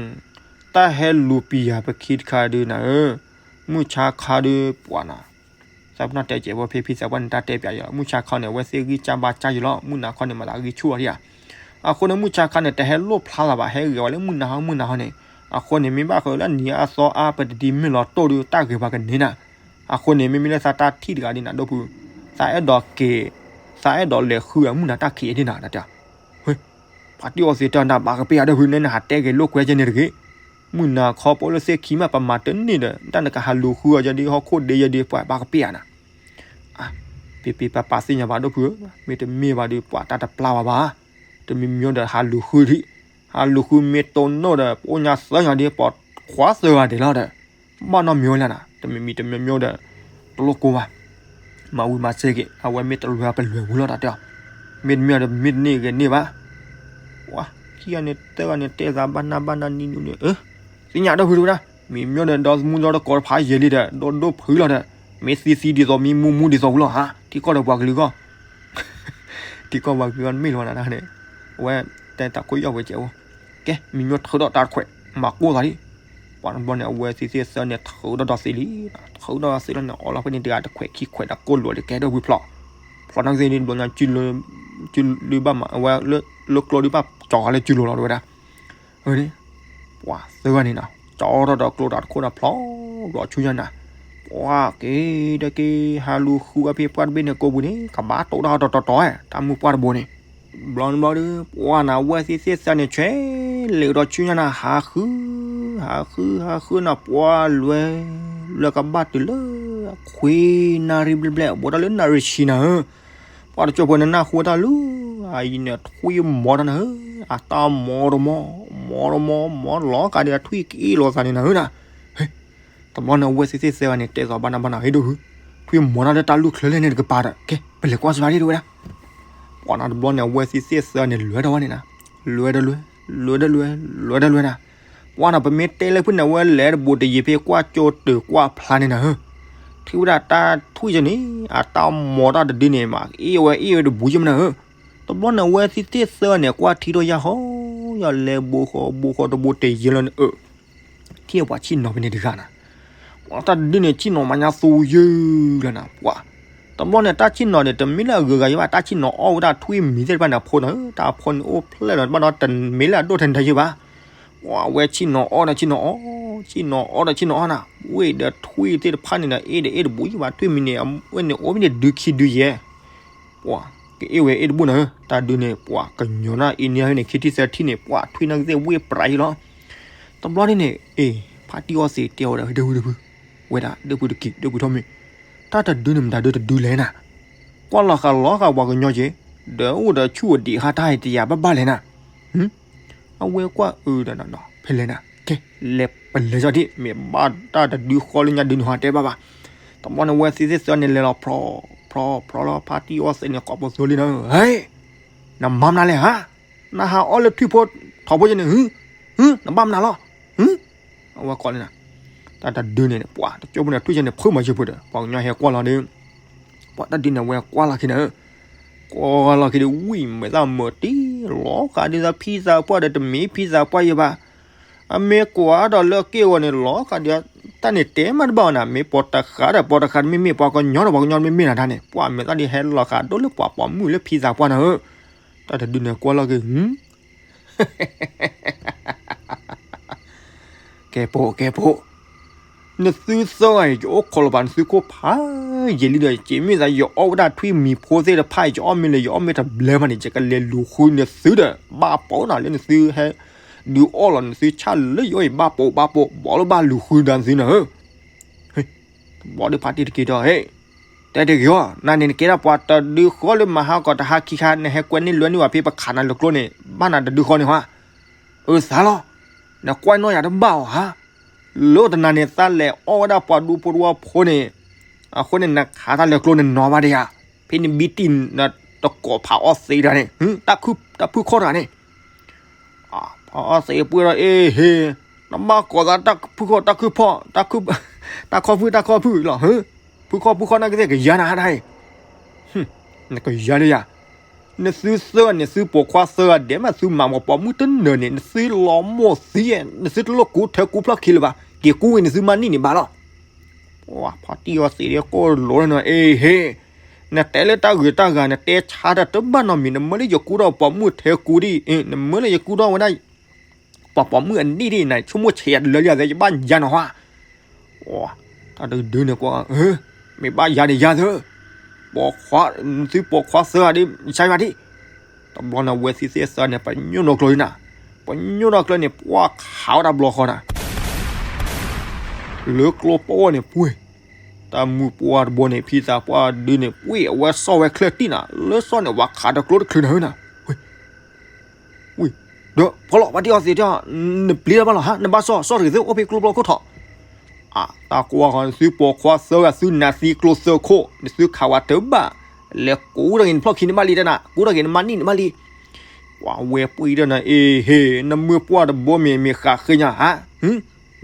တၢ်ဟဲလူၤပံၤယၤပခံတခါဒုးနၤဧၢ, မုၢ်ဆါခါဒုးပှၤနၤ, သးပ့ၤနီၣ်တဲကဲးဖိဖဲ ဖံသးပှၢ်န့ၣ် တၢ်တဲပျးယၤလီၤ. မုၢ်ဆါခါန့ၣ် အဝဲသ့ၣ်ဂံၢ်စၢ်ဘါစၢ်ယံၤလီၤ, မုၢ်နၤခီန့ၣ် မၤသးဂံၢ်ဆူၣ်အီၤဒံးဧါ. အဃိန့ၣ် မုၢ်ဆါခါန့ၣ် တဟဲလိၣ်ဖျါလၢၤဘၣ်, ဟဲဂဲၤဝဲလၢမုၢ်နၤဟီ မုၢ်နၤဟီန့ၣ်. အဃိန့ၣ် မ့ၢ်ဘၣ်ဃးလၢနံၤအသီအါ ပတဒံမုၢ်လီၤတိၢ်ဒုး တၢ်ဂ့ၤပှၤကန့ၢ်နၤ. အဃိန့ၣ် မ့မ့ၢ်လၢသးတၢ်ထံၣ်တဂၤဒ်နၤဒီပုၢ်, သးအဲၣ်ဒိးက့ၤ, သးအဲၣ်ဒိးလဲၤဃုအမုၢ်နၤတၢ်ခံးဒ်နၤ နတဲ ဖါတံၢ်အီသံးတဲနၤ ဘၣ်ကပ့ၢ်ဧါဒီပုၢ်, နဲနဟးတဲဂ့ၤလိာ်ကွဲကဲန့ၣ်တဂ့ၤ. မုၢ်နၤခီပအိၣ်လၢသ့ၣ်ခံမး ပမၤတန့ၢ်ဒီး တၢ်နကဟးလူၤဃုအီၤယဲဒုး ဟီၣ်ခိၣ်ဒ့ယဲဒုး ပှၤဘၣ်ကပ့ၢ်ဧါနၤ. ပ့ပ့ပပာ်သ့ၣ်ညါဘၣ်ဒီပုၢ်ဧၢ, မ့တမ့ၢ်ဘၣ်ဒီး ပှၤတၢ်တပျၢ်ဘၣ်ဘၣ်. တမံၤမံၤဒီးဟးလူၤဃုဒံး, ဟးလူၤဃုမ့ၢ်တိၢ်နီၣ်ဒီး ပအိၣ်ညါသၢညါဒီး ပှၤခွါသၢဂၤဒဲးလီၤဒီး ဘၣ်နီတမံၤဝဲလၢနၤ, တမံၤမံၤတမံၤမံၤဒီး တလိၣ်ကိၢ်ဘၣ်. မၤဝံၤမၤစ့ၢ်က့ၤ အဝဲမ့ၢ်တလွဲပလွဲပူၤလီၤတၢ်တဲအီၤ, မ့တမ့ၢ်ဒီးမ့ၢ်တန့ၢ်ဂ့ၤန့ၢ်ဘၣ်. ပှၤခံဂၤန့ၣ်သၢဂၤန့ၣ် တဲသးဘၣ်နၢ်ဘၣ်နၢ်နံၤနုၤန့ၣ် သ့ၣ်ညါဒီပုၢ်တဝဲဒၣ်, မံၤမံၤဒီး ဒီမူဒီတကိးတဖၣ်ယဲၤလံဒီး ဒိၣ်ဒိၣ်ဖုလီၤဒီး မ့ၢ်သံသံဒ်သိးမံမူမူဒ်သိးပူၤလီၤဧါ, ထံကီၢ်ဒီးပှၤကလုာ်ဂီၢ် ထံကီၢ်ပှၤကလုာ်ဂီၢ်မ့ၢ်လီၤနၤန့ၣ်, အဝဲတဲတၢ်ခိၣ်ယီၣ်ဝဲကဲးဝဲ, ကဲ မံၤမံၤထုးဒီးတၢ်တခွဲး မၤကိၢ်သးလံ. ပှၤတဘျီန့ၣ် အဝဲသ့ၣ်သ့ၣ်သၢန့ၣ် ထုးဒီးဒီးသ့လံ, ထုးဒီးသ့လီၤန့ၣ် အီလီၤဖဲန့ၣ်တဂၤတခွဲးခံခွဲးဒီးကိၢ်လိာ်ဒီးကဲဒီပုၢ်ဖျီ, ဖျီနီၣ်ဂံၢ်န့ၣ် တဘျီညါ ကၠုလၢဘၣ်မၤ အဝဲလၢကျိဒုးဘၣ် ကၠီၤဃာ်လၢကၠုလိၤလီၤတဝဲဒၣ် အန့ၣ်, ပှၤသၢဂၤန့ၣ်နီၤ ကၠီထီၣ်ဒီးကျိတၢ်တခိၣ်ဒီးဖျီ, ဘျီဆူညါနၤ, ပှၤက့ၤဒီးက့ၤ ဟးလူၤဃုအဖဲပှၢ်တဘ့ၣ်န့ၣ်ကိးပူၤန့ၣ် ကဘၣ်တိာ်ဒၣ်တီတီတီ, တၢ်မုၢ်ပှၢ်တဘိန့ၣ်, ဘျီန့ၣ်ဘျီဒီး ပှၤနၤဝဲသ့ၣ်သ့ၣ်သၢန့ၣ် ဆွဲလဲၤဒီးဆူညါနၤ ဟးဃု, ဟးဃု ဟးဃုနၤ ပှၤလွဲ, လွဲကဘၣ်တုၤလၢ ခွံနၣ်ရံၣ်ဘျဲၣ်ဘျဲၣ် ဘူးတၢ်လၢနၣ်ရံၣ်ဆံနၤဧၢ, ပှၤတကၠိဖိန့ၣ်နၢ်ဟူတၢ်လၢ အအံၤန့ၣ်ထွံၣ်မီၤတၢ်နၤဧၢ, အတၢ်မီၤတမီၤ, မီၤတမီၤ မီၤလီၤကးဒီးအထွံၣ်ကအ့ၣ်လိာ်သးန့ၣ်နၤဧၢနၤ, တဘျီန့ၣ် အဝဲသ့ၣ်သ့ၣ်သၢဂၤန့ၣ် တဲသိးဘၣ်နၢ်ဘၣ်နၢ် ဟ့ၣ်ဒိၣ်ဟု, ထွံၣ်မီၤတၢ်လၢတၢ်လူၢ်ချၢလဲၣ်န့ၣ်တကပၤဒီး ကဲ ပလဲၤကွၢ်စ့ၢ်ကီးဒ်တဝဲဒၣ်, ပှၤနၤတဘျီန့ၣ် အဝဲသ့ၣ်သ့ၣ်သၢဂၤန့ၣ် လဲၤဒီးဝဲန့ၣ်နၤ, လဲၤဒီးလဲၤ, လဲၤဒီးလဲၤ, လဲၤဒီးလဲၤနၤ, ပှၤနၤ ပမ့ၢ်တဲလၢဖုၣ်န့ၣ် အဝဲလဲၤတဘူးတယံၤဖဲကွၢ်ကၠိတုၤကွၢ်ဖျါန့ၣ်နၤဧၢ, ထံၣ်ဝဲဒၣ်တၢ်ထွံၣ်ကဲန့ၣ် အတၢ်မီၤတၢ်တဒုန့ၣ် မၤအ့ၣ်ဝဲအ့ၣ်ဝဲတဘူးယမနၤဧၢ, တဘျီန့ၣ် အဝဲသ့ၣ်သ့ၣ်သၢဂၤန့ၣ် ကွၢ်ထံထီၣ်ယၢ်ဟီ, ယလဲၤဘူးဃီဘူးဃီတဘူးတယံၤလီၤန့ၣ် ထံၣ်ပှၤဆ့ၣ်နီၤဖဲန့ၣ်တဂၤနၤ, ပှၤတၢ်တဒုန့ၣ် ဆ့ၣ်နီၤမၤညါသူယုၢ်လီၤနၤ, ပှၤ, တဘျီန့ၣ် တၢ်ဆ့ၣ်နီၤန့ၣ် တမ့ၢ်လၢအဂုၤအဂၤယဲဘၣ်, တၢ်ဆ့ၣ်နီၤအီၣ်ဝဲဒၣ်ထွံၣ်မံၤသ့ၣ်တဖၣ်န့ၣ်အဖိနၤဧၢ, တၢ်အဖိန့ၣ်အိၣ်ဖျဲၣ်လီၤ တဘၣ်ဒီးတမ့ၢ်လၢအဒိၣ်ထဲန့ၣ်တၢ်ယဲဘၣ်, ပှၤဝဲဆ့ၣ်နီၤအီၣ်ဒီးဆ့ၣ်နီၤအီၣ်, ဆ့ၣ်နီၤအီၣ်ဒီးဆ့ၣ်နီၤအီၣ်နၤ, ဝဲဒီးထွံၣ်သ့ၣ်တဖၣ်န့ၣ်ဒီး အ့ၣ်ဒီးအ့ၣ်တဘူးယဲဘၣ်, ထွံၣ်မံၤန့ၣ် အဝဲန့ၣ်အိၣ်ဖဲန့ၣ်ဒုခံဒုယဲ ပှၤ, ကအ့ၣ်ဝဲအ့ၣ်တဘူးနၤဧၢ, တၢ်ဒုန့ၣ် ပှၤကညီနၤအ့ၣ်န့ၢ်ဟဲန့ၣ် ခံထံၣ်သၢထံၣ်န့ၣ် ပှၤထွံၣ်နၢ်ကသ့ၣ်ဝ့ၢ်ပြးယဲလီၤ, တဘျီန့ၣ်န့ၣ် အ့ၣ်, ဖါတံၢ်အီသံးတဲဝဲဒၣ် ဒုၣ်ဝုၢ်ဒုၣ်ဝုၢ်, ဝဲဒၣ် ဒုၣ်ဖုတက့ၤ ဒုၣ်ဖုထီၣ်မ့ၢ်, တၢ်တဒုန့ၣ် မတၤဒုတဒုလဲၣ်နၤ, ကွၢ်လီၤဃာ်လီၤဃာ်ပှၤကညီက့ၤ, ဒီးအိၣ်ဒီးဆူၣ်အိၣ်ဒံးဟါတၢ်ဟဲတယာ်ဘၣ်ဘၣ်လဲၣ်နၤ, အဝဲကွၢ်အၢဒီးနၤနီၤ ဖဲလဲၣ်နၤ, ကဲ, လဲၤပလဲၤကၠီဒံး မ့ၢ်ဘၣ်တၢ်တဒုဃီလၢညါဒုန့ၣ်ဟီတဲဘၣ်ဘၣ်, တဘျီန့ၣ် ဝဲသ့ၣ်သ့ၣ်သၢန့ၣ်လဲၤလီၤ ဖြီ, ဖြီ, ဖြီလီၤ ဖါတံၢ်အီသံးန့ၣ် ကိးပသူလံနၤ, ဟဲ, နမၤမနုၤလဲၣ်ဧါ, နဟးအီၣ်လၢထွံၣ်ဖိ, ထိးဖိကဲန့ၣ်, ဟု, ဟု, နဘၣ်မနုၤလီၤ, ဟု, အဝဲကိးလံနၤ, တၢ်တဒုန့ၣ် ပှၤတကၠိဖိန့ၣ် ထွံၣ်ကဲန့ၣ် ဖုၣ်မၤစၢၤဖိဒီး ပှၤကညီဟဲကွၢ်လီၤဒီး, ပှၤတၢ်ဒုန့ၣ် အဝဲကွၢ်လီၤခံနၤဧၢ, ကွၢ်လီၤခံဒီး ဝံၤမဲာ်သၣ်မုာ်တံၢ် လီၤဃာ်ဒ်သိးဖံသးပှၢ်ဒီး တမ့ၢ်ဖံသးပှၢ်ယဲဘၣ်, အမ့ၢ်ကွၢ်ဒီးလၢက့ၢ်ဂီၤန့ၣ် လီၤဃာ်ဒ်သိး တၢ်န့ၣ်တဲမးတဘၣ်အီၤနၤ, မ့ၢ်ပှၤတဃာ်ဒီးပှၤတဃာ်တမ့ၢ်မ့ၢ် ပှၤကညီဒီးပှၤကညီတမ့ၢ်မ့ၢ်နၤတၢ်န့ၣ် ပှၤမဲာ်သၣ်ဒ်ဟဲလီၤဃာ်ဒိၣ်လၢပှၤပိာ်မုၣ်လၢဖံသးပှၢ်နၤဧၢ, တၢ်တဒုန့ၣ်ကွၢ်လီၤက့ၤ ကဲဖိ ကဲဖိ, နသုသၢဂၤအံၤ ယအိၣ်ခိးလီၤပာ်နသုခိၣ်ဖးယံာ်လံဒီး က့ၤမ့ၢ်သးယအီၣ်ဝဲဒၣ်ထွံၣ်မံၤဖိသ့ၣ်တဖၣ်အံၤ ယအီၣ်မ့ၢ်လၢယအီၣ်မ့ၢ်တဘျဲမးန့ၣ် ယကလဲၤလူၤဃုနသုဒီး ဘၣ်ပိာ်နၤလၢနသုဟဲဒုးအီၣ်လီၤနသုဆၣ်လၢယအီၣ်အံၤ ဘၣ်ပိာ် ဘၣ်ပိာ် ဘီလၢဘၣ်လူၤဃုဒၣ်နသုနၤဧၢ တဘျီဒီးဖါတံၢ်တက့ၤဒီး ဟဲ, တဲတဂ့ၤအီၤ နၤန့ၣ်နကဲဒၣ်ပှၤတဒုဃီလၢမဟါကီးတဟါခံခါ နဟဲကွဲန့ၢ်လွဲန့ၢ်ဘၣ်ဖဲပခးနၤလၢကျိန့ၣ် ဘၣ်နၤတဒုဃီန့ၣ်ဟါ, အၢသါလီၤ, နကွၢ်နီၢ်ယၤတဘၣ်အီၤဧါ, လၢတနၤန့ၣ် သးလဲၤအီၣ်ဝဲဒၣ်ပှၤဒူဖိတဝီဖိန့ၣ်, အဃိန့ၣ် နခးတၢ်လၢကျိန့ၣ်နီၤဘၣ်ဒံးဧါ, ဖဲန့ၣ်ဘံတံၢ်နတကိးဖးအီၣ်သ့တဂၤန့ၣ်, တၢ်ဖုၣ်ခီၣ်တဂၤန့ၣ် ဖးအီၣ်သ့ပှဲၤဒီး အ့ၣ်ဟ့ၣ်, နဘၣ်ကိးသးတၢ်ဖုၣ်ခီၣ်တၢ်ခုၣ်ဖီၣ်, တၢ်ခီၣ်ဖုၣ်တၢ်ခီၣ်ဖုၣ်လီၤ, ဖုၣ်ခီၣ်ဖုၣ်ခီၣ် နကသ့ၣ်ကယၤနၤဒၣ်အံၤ, နကယၤလၢယၤ, နသုသၢဂၤန့ၣ် သုပိာ်ခွါသၢဂၤဒဲးမး သုမၤပိာ်မုၣ်တနၢၤန့ၣ် နသုလီၤမိၢ်သံ, နသုတလိၣ်ကူထဲကူဖျီၣ်ခံလၢၤဘၣ်, က့ၤကူဝံၤန့ၣ် သုမၤနံၣ်န့ၣ်ဘၣ်လီၤ. ဖါတံၢ်အီသံးဒ်ကိၣ်လိၤလၢနၤ အ့ဟ့, နတဲလၢတၢ်ဂုၤတၢ်ဂၤ နတဲဆါတၢ်တဘၣ်နီတမံၤ, နမၢလၢယကူထီၣ်ပိာ်မုၣ်ထဲကူဒ်အံၤ, နမၢလၢယကူထီၣ်ဝဲဒၣ် ပှၤပိာ်မုၣ်အနံၣ်ဒ်အံၤန့ၣ် ဆိကမိၣ်ဆဲးယၤတလၢလံအသး ယဘၣ်ယၤနီၤဟါ, တၢ်တဒုန့ၣ်ကွၢ်, မ့ၢ်ဘၣ်ယၤန့ၣ်ယၤသၢ, ပိာ်ခွါ, သုပိာ်ခွါသၢဂၤဒ် ယဆါယၤဒ်, တဘျီန့ၣ် အဝဲသံသ့ၣ်သၢန့ၣ် ပညိၣ်နီၢ်ကျိၤလံနၤ, ပညိၣ်နီၢ်ကျိၤန့ၣ် ပှၢ်ခးဝဲတၢ်ဘျီဃီနၤ လၢကျိပီန့ၣ်ပှ့ၤ, တၢ်မုၢ်ပှၢ်တဘိန့ၣ် ဖံသးပှၢ်ဒုန့ၣ် ပှ့ၤအဝဲစီၣ်ဝဲချၢၣ်တံၢ်နၤ, လၢစီၣ်န့ၣ် ဝၤခးတကျိတချုးနၤဧၢနၤ, ဝံၤ, ဝံၤ, ဒီးဖီလီၤ ဖါတံၢ်အီသံးတဲအီၤ, နပျံၤတၢ်ဘၣ်လီၤဟါ, နဘၣ်စီၣ်, စီၣ်တဂ့ၤသု အိၣ်ဖဲကျိပျီခိၣ်ထီၣ် အတၢ်ကွၢ်ဃီ သုပိာ်ခွါသၢဂၤ သုနၤသံကျိသၢခိၣ် နသုခးဝဲတဘၣ်, လဲၤကူတၢ်ဂ့ၤနဖျီၣ်ခံန့ၣ်မးလံတဲနၤ, ကူတၢ်ဂ့ၤ နမၤနံၣ်န့ၣ်မးလံ, ပှၤဝဲပှ့ၤဒီးနၤ အ့ဟ့, နမုၢ်ပှၢ်တဘိမ့ၢ်မ့ၢ်ဃးဃ့ညါဧါ,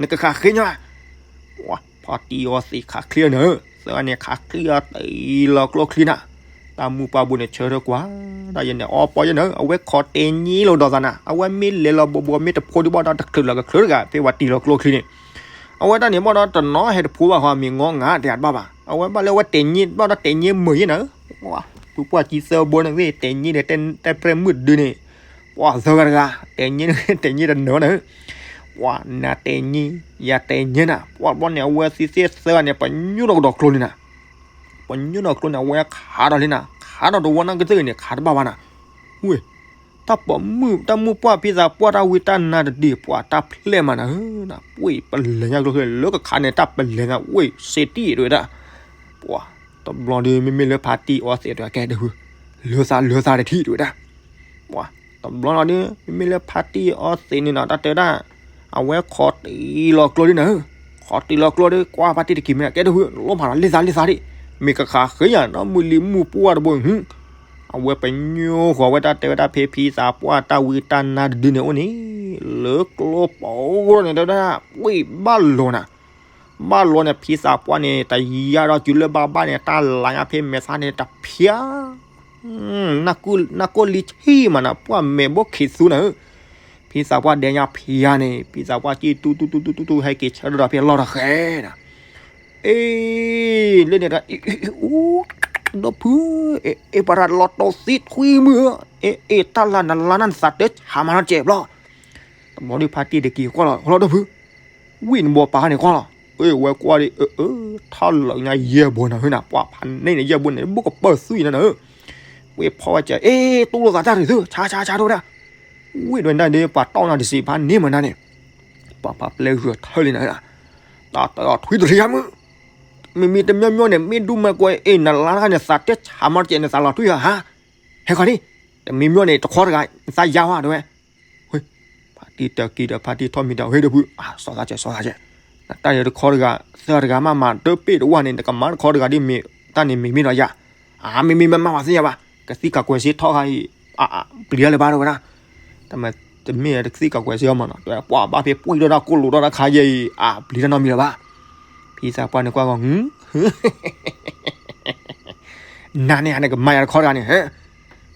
နကဃးဃ့ညါ, ပှၤဖါတံၢ်အီသံးခးချ့နၤဧၢ, သၢဂၤန့ၣ်ခးချ့အီၤတ့ၢ်လီၤကျိချံနၤ, တၢ်မုၢ်ပှၢ်ဘိန့ၣ်ဆၢထၢၣ်ကွၢ်, တၢ်ယဲန့ၣ် အီပီယဲန့ၣ် အဝဲခိးတဲာ်ညါလီၤဒီးသးနၤ, အဝဲမ့ၢ်လဲၤလီၤဘိးဘိး မ့ၢ်တဖိဒံးဘၣ်ဒီးတချုးလီၤကချုးတဂၤ ဖဲဝဲတ့ၢ်လီၤကျိချံန့ၣ်, အဝဲတၢ်န့ၣ်ဘၣ်ဒီးတနီၤဟဲတဖိဘၣ်ဃီ မ့ၢ်ငီငါတဲတဘၣ်ဘၣ်, အဝဲဘၣ်လၢအဝဲတဲာ်ညါဘၣ်ဒီးတဲာ်ညါမုာ်ယဲနၤဧၢ, ပှၤ ဖုပှၢ်ကံသၢဘိန့ၣ်သ့ၣ် တဲာ်ညါဒီးတဲပြဲၢ်မုၢ်ဒုန့ၣ်, ပှၤသၢဂၤတဂၤ တဲာ်ညါ တဲာ်ညါတနၢၤနၤဧၢ, ပှၤနၤတဲာ်ညါ, ယၤတဲာ်ညါနၤ, ပှၤဘျီန့ၣ် အဝဲသံသ့ၣ်သၢဂၤန့ၣ် ပညိၣ်ဒီးကဒီးကျိန့ၣ်နၤ ပညိၣ်ဒီးကျိန့ၣ် အဝဲခးဒီးလံနၤ, ခးဒီးတဝီနၢ်ကသ့ၣ်ဂ့ၤန့ၣ် ခးတဘၣ်ဘၣ်နၤ, ဝ့ၢ်, တၢ်ပိာ်မုၣ် တၢ်မုၢ်ပှၢ်ဖံသးပှၢ်တၢ်ဝံတၢ်နါတဒု ပှၤတၢ်ဖျဲၣ်မးနၤဧၢ, နပှ့ၤပလဲၤညါကျိချံ လၢကခးန့ၣ် တၢ်ပလဲၤညါ ဝ့ၢ် စ့တံၢ် တဲဝဲဒၣ်, ပှၤ, တဘျီဒီး မ့မ့ၢ်လၢဖါတံၢ်အီသံးတဲဝဲ ကဲတဟု, လၢသးလၢသးတထံၣ် တဲဝဲဒၣ် ပှၤ, တဘျီလီၤဒီး မ့မ့ၢ်လၢဖါတံၢ်အီသံးန့ၣ်နီၤ တၢ်တဲဝဲဒၣ်, အဝဲခိးတ့ၢ်လီၤကျိဒ်နၤဧၢ, ခိးတ့ၢ်လီၤကျိဒီး ကွၢ်ဖါတံၢ်တက့ၤမ့ၢ် ကဲတဟု လီၤဖးလီၤ လ့သးလ့သးဒံး, မ့ၢ်ကဃးဃ့ယၤနီၤ မုၢ်လံမုၢ်ပှၢ်တဘိ, အဝဲပညိၣ်ဃီၤဝဲတၢ်တဲဝဲဒၣ်ဖဲဖံသးပှၢ်တၢ်ဝံတၢ်နါတဒုန့ၣ်အိၣ်န့ၣ်, လၢကျိပိန့ၣ်တဲဝဲဒၣ် ပှ့ၤဘၣ်လိၤနၤ ဘၣ်လိၤန့ၣ် ဖံသးပှၢ်န့ၣ် တယါဒီးစုလၢဘၣ်ဘၣ်န့ၣ် တၢ်လၤညါဖဲမဲာ်သၣ်န့ၣ် တဖျါ, နၢ်ကိၢ်လံဆံၣ်မးနၤ ပှၢ်မဲာ်ဘိခံသူနၤဧၢ, ဖံသးပှၢ်ဒဲညါဖျါန့ၣ် ဖံသးပှၢ်စံၣ်တူၢ်တူၢ်တူၢ်တူၢ်တူၢ်တူၢ် ဟဲက့ၤဆၢထၢၣ်ဒီးဖဲလီၢ်တဃဲနၤ, အ့, လၢန့ၣ်ဒီး အူ, ဒီဖု, အ့ ပှၤတၢ်လီၤတိၢ်သံထွံမုၢ်ဧၢ, အ့ အ့ တၢ်လၤနလၤနၢ်နသးတဆးမးနီတစဲးဘျီ, တဘျီဒီးဖါတံၢ်တက့ၤကွၢ်လီၤ ဟီလီၤဒီဖု ဝံၣ်နဘိပာ်န့ၣ်ကွၢ်လီၤ, အ့ ဝဲကွၢ်ဒီး အၢ အၢ ထီၣ်လၢညါယဲၢ်ဘိနၤဟၢနၤ ပှၤဖးန့ၢ်န့ၣ် ယဲၢ်ဘိန့ၣ် ဘိၣ်ကပၢၢ်သွံၣ်နၤနၤဧၢ, ဝ့ၢ်ဖီဝဲကဲ အ့ တူၢ်လိာ်သးတၢ်ဒ်သိး ဆါဆါဆါထီၣ်ဝဲဒၣ်, ဝံၣ်ဒိးနတၢ်ဒ် ပှၤတီၢ်နၤတစံးဖးန့ၢ်မးနၤန့ၣ်, ပှၤဖးပျဲဂၢၢ်ထၢၣ်လံနၤဧၢ, တၢ်တၢ်ထွံတရံးယါမုၢ်, မ့မ့ၢ်တမံၤမံၤန့ၣ် မ့ၢ်ဒူမၤကွဲး အ့ နလါတခါန့ၣ် သးတဆးမးတကဲး နသးလီၤထွံဟါ, ဟဲခီလံ, တမံၤမံၤန့ၣ် တခီတဂၤ နသးယါဝဲတဲဝဲ ဖါတံၢ်တၢ်က့ၤဒီးဖါတံၢ်ထီၣ်မံၤဒီး ဟဲဒီဖု စီၤသးကဲ စီၤသးကဲ, နတၢ်ယဲတခီတဂၤ သၢတဂၤမးမၤတပ့ၢ်တဝၢ်န့ၣ် နကမၤတခီတဂၤဒ်မ့ၢ်တၢ်န့ၣ်မ့ၢ်မ့ၢ်ဒီးယၤ, အါ မ့မ့ၢ်မ့ၢ်မၤဝဲသ့ၣ်ညါဘၣ်, ကသံၣ်ကးကွဲးစ့ထီၣ်ခါအံၤ, အါ ပျံၤတၢ်လၢၤဘၣ်တဲဝဲဒၣ်, တမ့ၢ်တမ့ၢ်တကသံၣ်ကးကွဲးစ့အီၤမးနီၤ တဲပှၤဘၣ်ဖဲပှံၢ်ဒီးတၢ်ကိၢ်လိာ်ဒီးတၢ်ခါယဲအံၤ အါ ပျံၤတၢ်နီတမံၤလၢၤဘၣ်, ဖံသးပှၢ်န့ၣ်ကွၢ်ဂီၤ နၤန့ၣ် နကမၤယၤတခီတဂၤန့ၣ်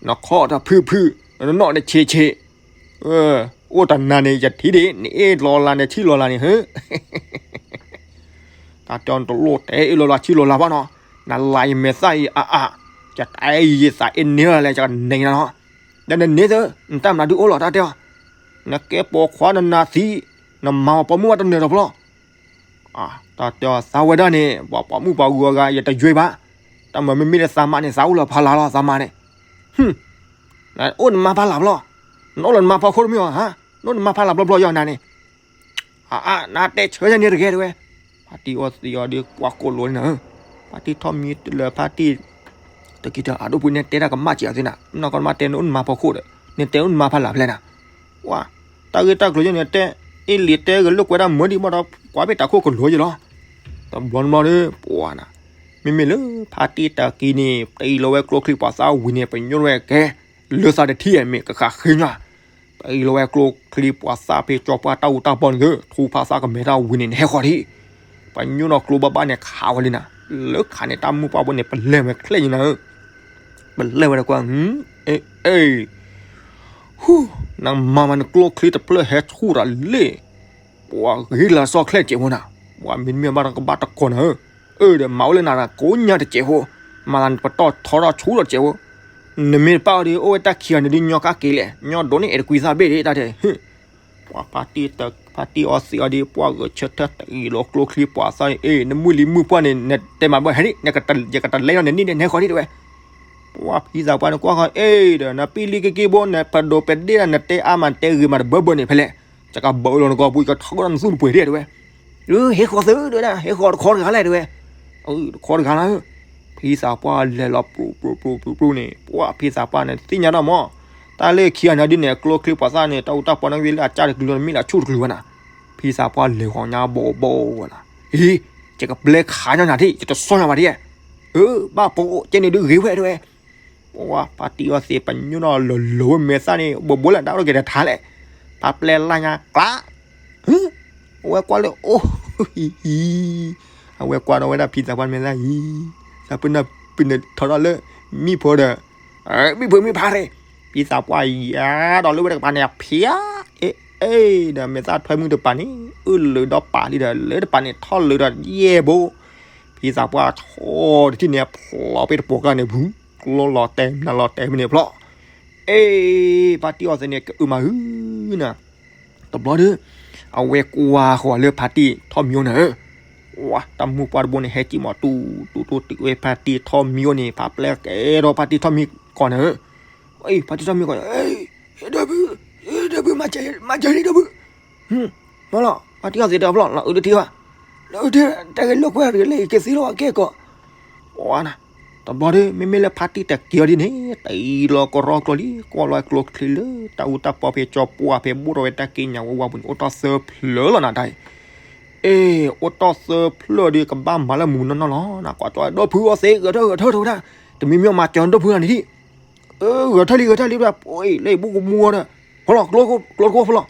နခီၣ်တဖုၣ်ဖုၣ်, နနီၣ်တဆံးဆံး, အိၣ်တနၤန့ၣ် ယထံၣ်ဒံး နအ့ၣ်လီၤလၢ်န့ၣ် ဆံၣ်လီၤလၢ်န့ၣ် တၢ်တဲအီၤတလိၣ်တဲအ့ၣ်လီၤလၢ်ဆံၣ်လီၤလၢ်ဘၣ်နီၤ, နလၤယမဲာ်သၣ်အံၤအါအါ, ယတအဲၣ်ယသးအ့ၣ်န့ၢ်လီၤလဲၣ် ယကနဲၣ်နၤနီၤ, ဒီးနန့ၢ်သၢ နတၢ်မနုၤဒုအိၣ်လီၤ တၢ်တဲအီၤ, နကဲပိာ်ခွါနနၤသံ, နမၤအီၤပိာ်မုၣ်ဘၣ်တနၢၤဒီးဖျီ တၢ်တဲအီၤသးဝဲဒၣ်န့ၣ် ပှၤပိာ်မုၣ်ပှၤဂုၤအဂၤ ယတယွဲဘၣ်, တၢ်မၤမ့မ့ၢ်လၢသးမါန့ၣ် သးအိၣ်လၢဖးလၢ်လီၤ သးမါန့ၣ်, နအိၣ်နမါဖးလၢ်ဘျီ, နအိၣ်လၢနမါဖီခိၣ်တမ့ၢ်အီၤဧါ, နအိၣ်နမါဖးလၢ်ဘျီဘျီယီၤနၤန့ၣ်, အါအါ နတဲဆၢယၤန့ၣ်တဂ့ၤတဝဲ, ဖါတံၢ်အီသံးအီၤဒီးကွၢ်ကိၢ်လိာ်န့ၣ်နၤ, ဖါတံၢ်ထီၣ်မံၤလၢဖါတံၢ် တက့ၤတၢ်အဒိၣ်ပူၤန့ၣ် တဲတၢ်ကမၣ်စံးအီၤသ့နၤ, နီၢ်ကီၢ်နမါတဲနအိၣ်နမါဖီခိၣ်ဒီး နတဲအိၣ်နမါဖးလၢ်ဖျဲနၤ, ဝါ, တၢ်ဂ့ၢ်တၢ်ကျိၤယဲန့ၣ်တဲ, အ့ၣ်လံတဲဂ့ၤလိာ်ကွဲဒၣ်မၢဒံးဘၣ်ဒီး ကွၢ်ဘ့ၣ်တၢ်ခိၣ်ကလိၤယဲလီၤ, တဘျီတဘျီဒီး ပှၤနၤ, မ့မ့ၢ်လၢဖါတံၢ်တၢ်က့ၤန့ၣ် တအံၤလီၤဝဲကျိချံပှၤသးဝံၤန့ၣ် ပညိၣ်ဝဲကဲ, လၢသးတထံၣ်မ့ၢ်ကဃးဃ့ညါ, တအံၤလီၤဝဲကျိချံပှၤသၣ်ဖဲကၠီပှၢ်တၢ်အူတၢ်ပီန့ၣ်သု, ထူဖးသၣ်ကမဲာ်တၢ်ဝံၤန့ၣ် နဟဲဃီၤဒံး, ပှၤညိၣ်နီၢ်ကျိဘၣ်ဘၣ်န့ၣ်ခးဝဲလံနၤ, လၢခးန့ၣ်တၢ်မုၢ်ပှၢ်ဘိန့ၣ် ပလဲၤဝဲချဲၣ်ညါနၤဧၢ, ပလဲၤဝဲတကွၢ်, အ့ အ့ ဟူ, နမၤမၤနကျိချံတဖျၢၣ်ဟဲဆူၣ်ဒီးလ့ၣ်, ပှၤဂ့ၤလၢစီချဲၣ်တစဲးဖိနၤ, ပှၤမ့တမ့ၢ်ဘၣ်တကဘၣ်တကီၢ်နၤဧၢ, အၢဒီးမၤဝဲလၢနၤကိးညါတစဲးဖိ, မၤသးန့ၣ်ပတီၢ်ထီထီၣ်ဆူၣ်ဒီးတစဲးဖိ, နမ့ၢ်တပာ်အီၤဒီး အိၣ်ဝဲတၢ်ခံဂၤန့ၣ်ဒ်ညီကါက့ၤလဲၣ်, ညီဒိးန့ၢ်အဲၣ်တကွံသးဘ့ၣ်ဒံးတၢ်တဲ ပှၤဖါတံၢ်အီသံးအီၤဒီး ပှၤဂဲၤဆၢထၢၣ်တအံၤလီၤကျိချံပှၤသၣ်န့ၣ် အ့ နမုၢ်လံမုၢ်ပှၢ်န့ၣ် နတဲမၤဘၣ်ဟဲဒံး, ယကတလဲနီၤနနံၣ်န့ၣ် နဟဲဃီၤဒံးတဲဝဲ, ပှၤဖံသးပှၢ်န့ၣ်ကွၢ်ဃီၤ အ့ဒီး နပံလံက့ၤက့ၤဘိ နပဒိးပဒ့ၣ်ဒၣ် နတဲအါမး နတဲဂ့ၤမးတဘၢဘၢန့ၣ်ဖဲလဲၣ်, ယကဘၢအီၤလီၤနကီၢ်ပူၤ ယကထီၣ်ကဒီးနသူၣ်နပှ့ၤဒံးတဲဝဲ, ဟဲဃီၤသုတဲဝဲဒၣ် ဟဲဃီၤတခီတဂၤလဲၣ်တဲဝဲ, တခီတဂၤလီၤ ဖံသးပှၢ်လဲၤလီၤပျူၤပျူၤပျူၤပျူၤပျူၤန့ၣ် ပှၤဖံသးပှၢ်န့ၣ်သ့ၣ်ညါတၢ်မး, တၢ်လၢခံဂၤန့ၣ်ဒ်န့ၣ် ကျိချံပှၤသၣ်န့ၣ် တၢ်အူတၢ်ပီန့ၣ်ဝံၤလၢအကၢ်တကလုာ်လီၤ မ့ၢ်လၢအဆူၣ်တကလုာ်ဘၣ်နၤ, ဖံသးပှၢ်လဲၤဃီၤညါဘိးဘိးဝဲလီၤ, အ့ ယကပျဲခးညီနၤဒံး ယတဆီညါဘၣ်ဒံး, အၢ ဘၣ်ပိာ်ကဲန့ၣ်ဒုးဂ့ၤဝဲတဲဝဲ ပှၤဖါတံၢ်အီသံး ပညိၣ်နီၢ်လီၤလီၤဝဲမဲာ်သၣ်န့ၣ် ဘိးဘိးလၢဒၣ်အိၣ်တကဲတထါလဲၣ်, ဖါပျဲလၢညါကျါ, အဝဲကွၢ်လၢအိၣ် ဟံၣ်, အဝဲကွၢ်ဒီးဝဲဒၣ်ဖံသးပှၢ်မဲာ်သၣ်အံၤ, သးပ့ၤနီၣ်ပ့ၤန့ၣ်ထီထီၣ်လၢ မံၣ်ဖိဒီး မံၣ်ဖိမံၣ်ဖါရ့ၣ်, ဖံသးပှၢ်ယၤဒီးလၢဝဲတကပၤန့ၣ် အဖျါ, အ့ အ့ဒီးမဲာ်သၣ်ထွဲမုၢ်တပၤန့ၣ် အၢၣ်လၢဒီးပာ်လံဒီး လၢတပၤန့ၣ်ထီၣ်လၢဒီးယဲၢ်ဘိ, ဖံသးပှၢ်ဆီတထံၣ်န့ၣ် ဖျိးဖဲတပိာ်ကျါန့ၣ် ပူၤ ကျိလီၤတဲာ်မနုၤလီၤတဲာ်မနုၤဖျိး, အ့ ဖါတံၢ်အီသံးန့ၣ် ကအုမၤဟုနၤ တဘျီဒီး အဝဲကွၢ်ဃီၤလၢဖါတံၢ်ထီၣ်မံအိၣ်နၤဧၢ, ဝါ တၢ်မုၢ်ပှၢ်တဘိန့ၣ် ဟဲကံၣ်မးတူတူတူတုၤဝဲဖါတံၢ်ထီၣ်မံအိၣ်န့ၣ် ဖါပျဲကဲထီၣ်ဖါတံၢ်ထီၣ်မံကီးနၤဧၢ, ဖါတံၢ်ထီၣ်မံကီး, ဒီပုၢ်, ဒီပုၢ်, မၤစၢၤလံ ဒီပုၢ်, မ့ၢ်လီၤ ဖါတံၢ်အီသံးတဘျီ လီၤအုးတထံဘၣ်, လီၤအုးတထံ တၢ်ဂ့ၢ်လိာ်ကွဲရ့ၣ်လၢကသံလီၤအကဲကီး ပှၤနၤ, တဘျီဒီး မ့မ့ၢ်လၢဖါတံၢ်တက့ၤအီၤဒ်န့ၣ် တအံၤလီၤကရီကျိၤလံ ကွၢ်လီၤကျိချံလၢ တၢ်အူတၢ်ပီဖဲကၠီပှၢ်ဖဲဘိၣ်ထီၣ်ဝဲတၢ်က့ညါဝဲဝါပူၤန့ၣ် အိၣ်တ့ၢ်သၢဖျၢၣ်လီၤနၤတၢ်အံၤ, အ့ အိၣ်တ့ၢ်သၢဖျၢၣ်ဒီး ကဘၣ်မၤလၢမုာ်မုာ်နီၢ်နီၢ်လီၤ နကွၢ်ကၠီ ဒီပုၢ်အီသံး ဂဲၤထၢၣ်ဂဲၤထၢၣ်တဲဝဲဒၣ်, တမံၤမံၤမၤစၢၤဒီပုၢ်ဂၤန့ၣ်ဒံး အၢ ဂဲၤထၢၣ်လံ ဂဲၤထၢၣ်လံ ပှၤ ပှၤလၢယဘူၣ်ကမူအီၤဒီး ဖီလီၤ ကျိတကိးဖီလီၤ,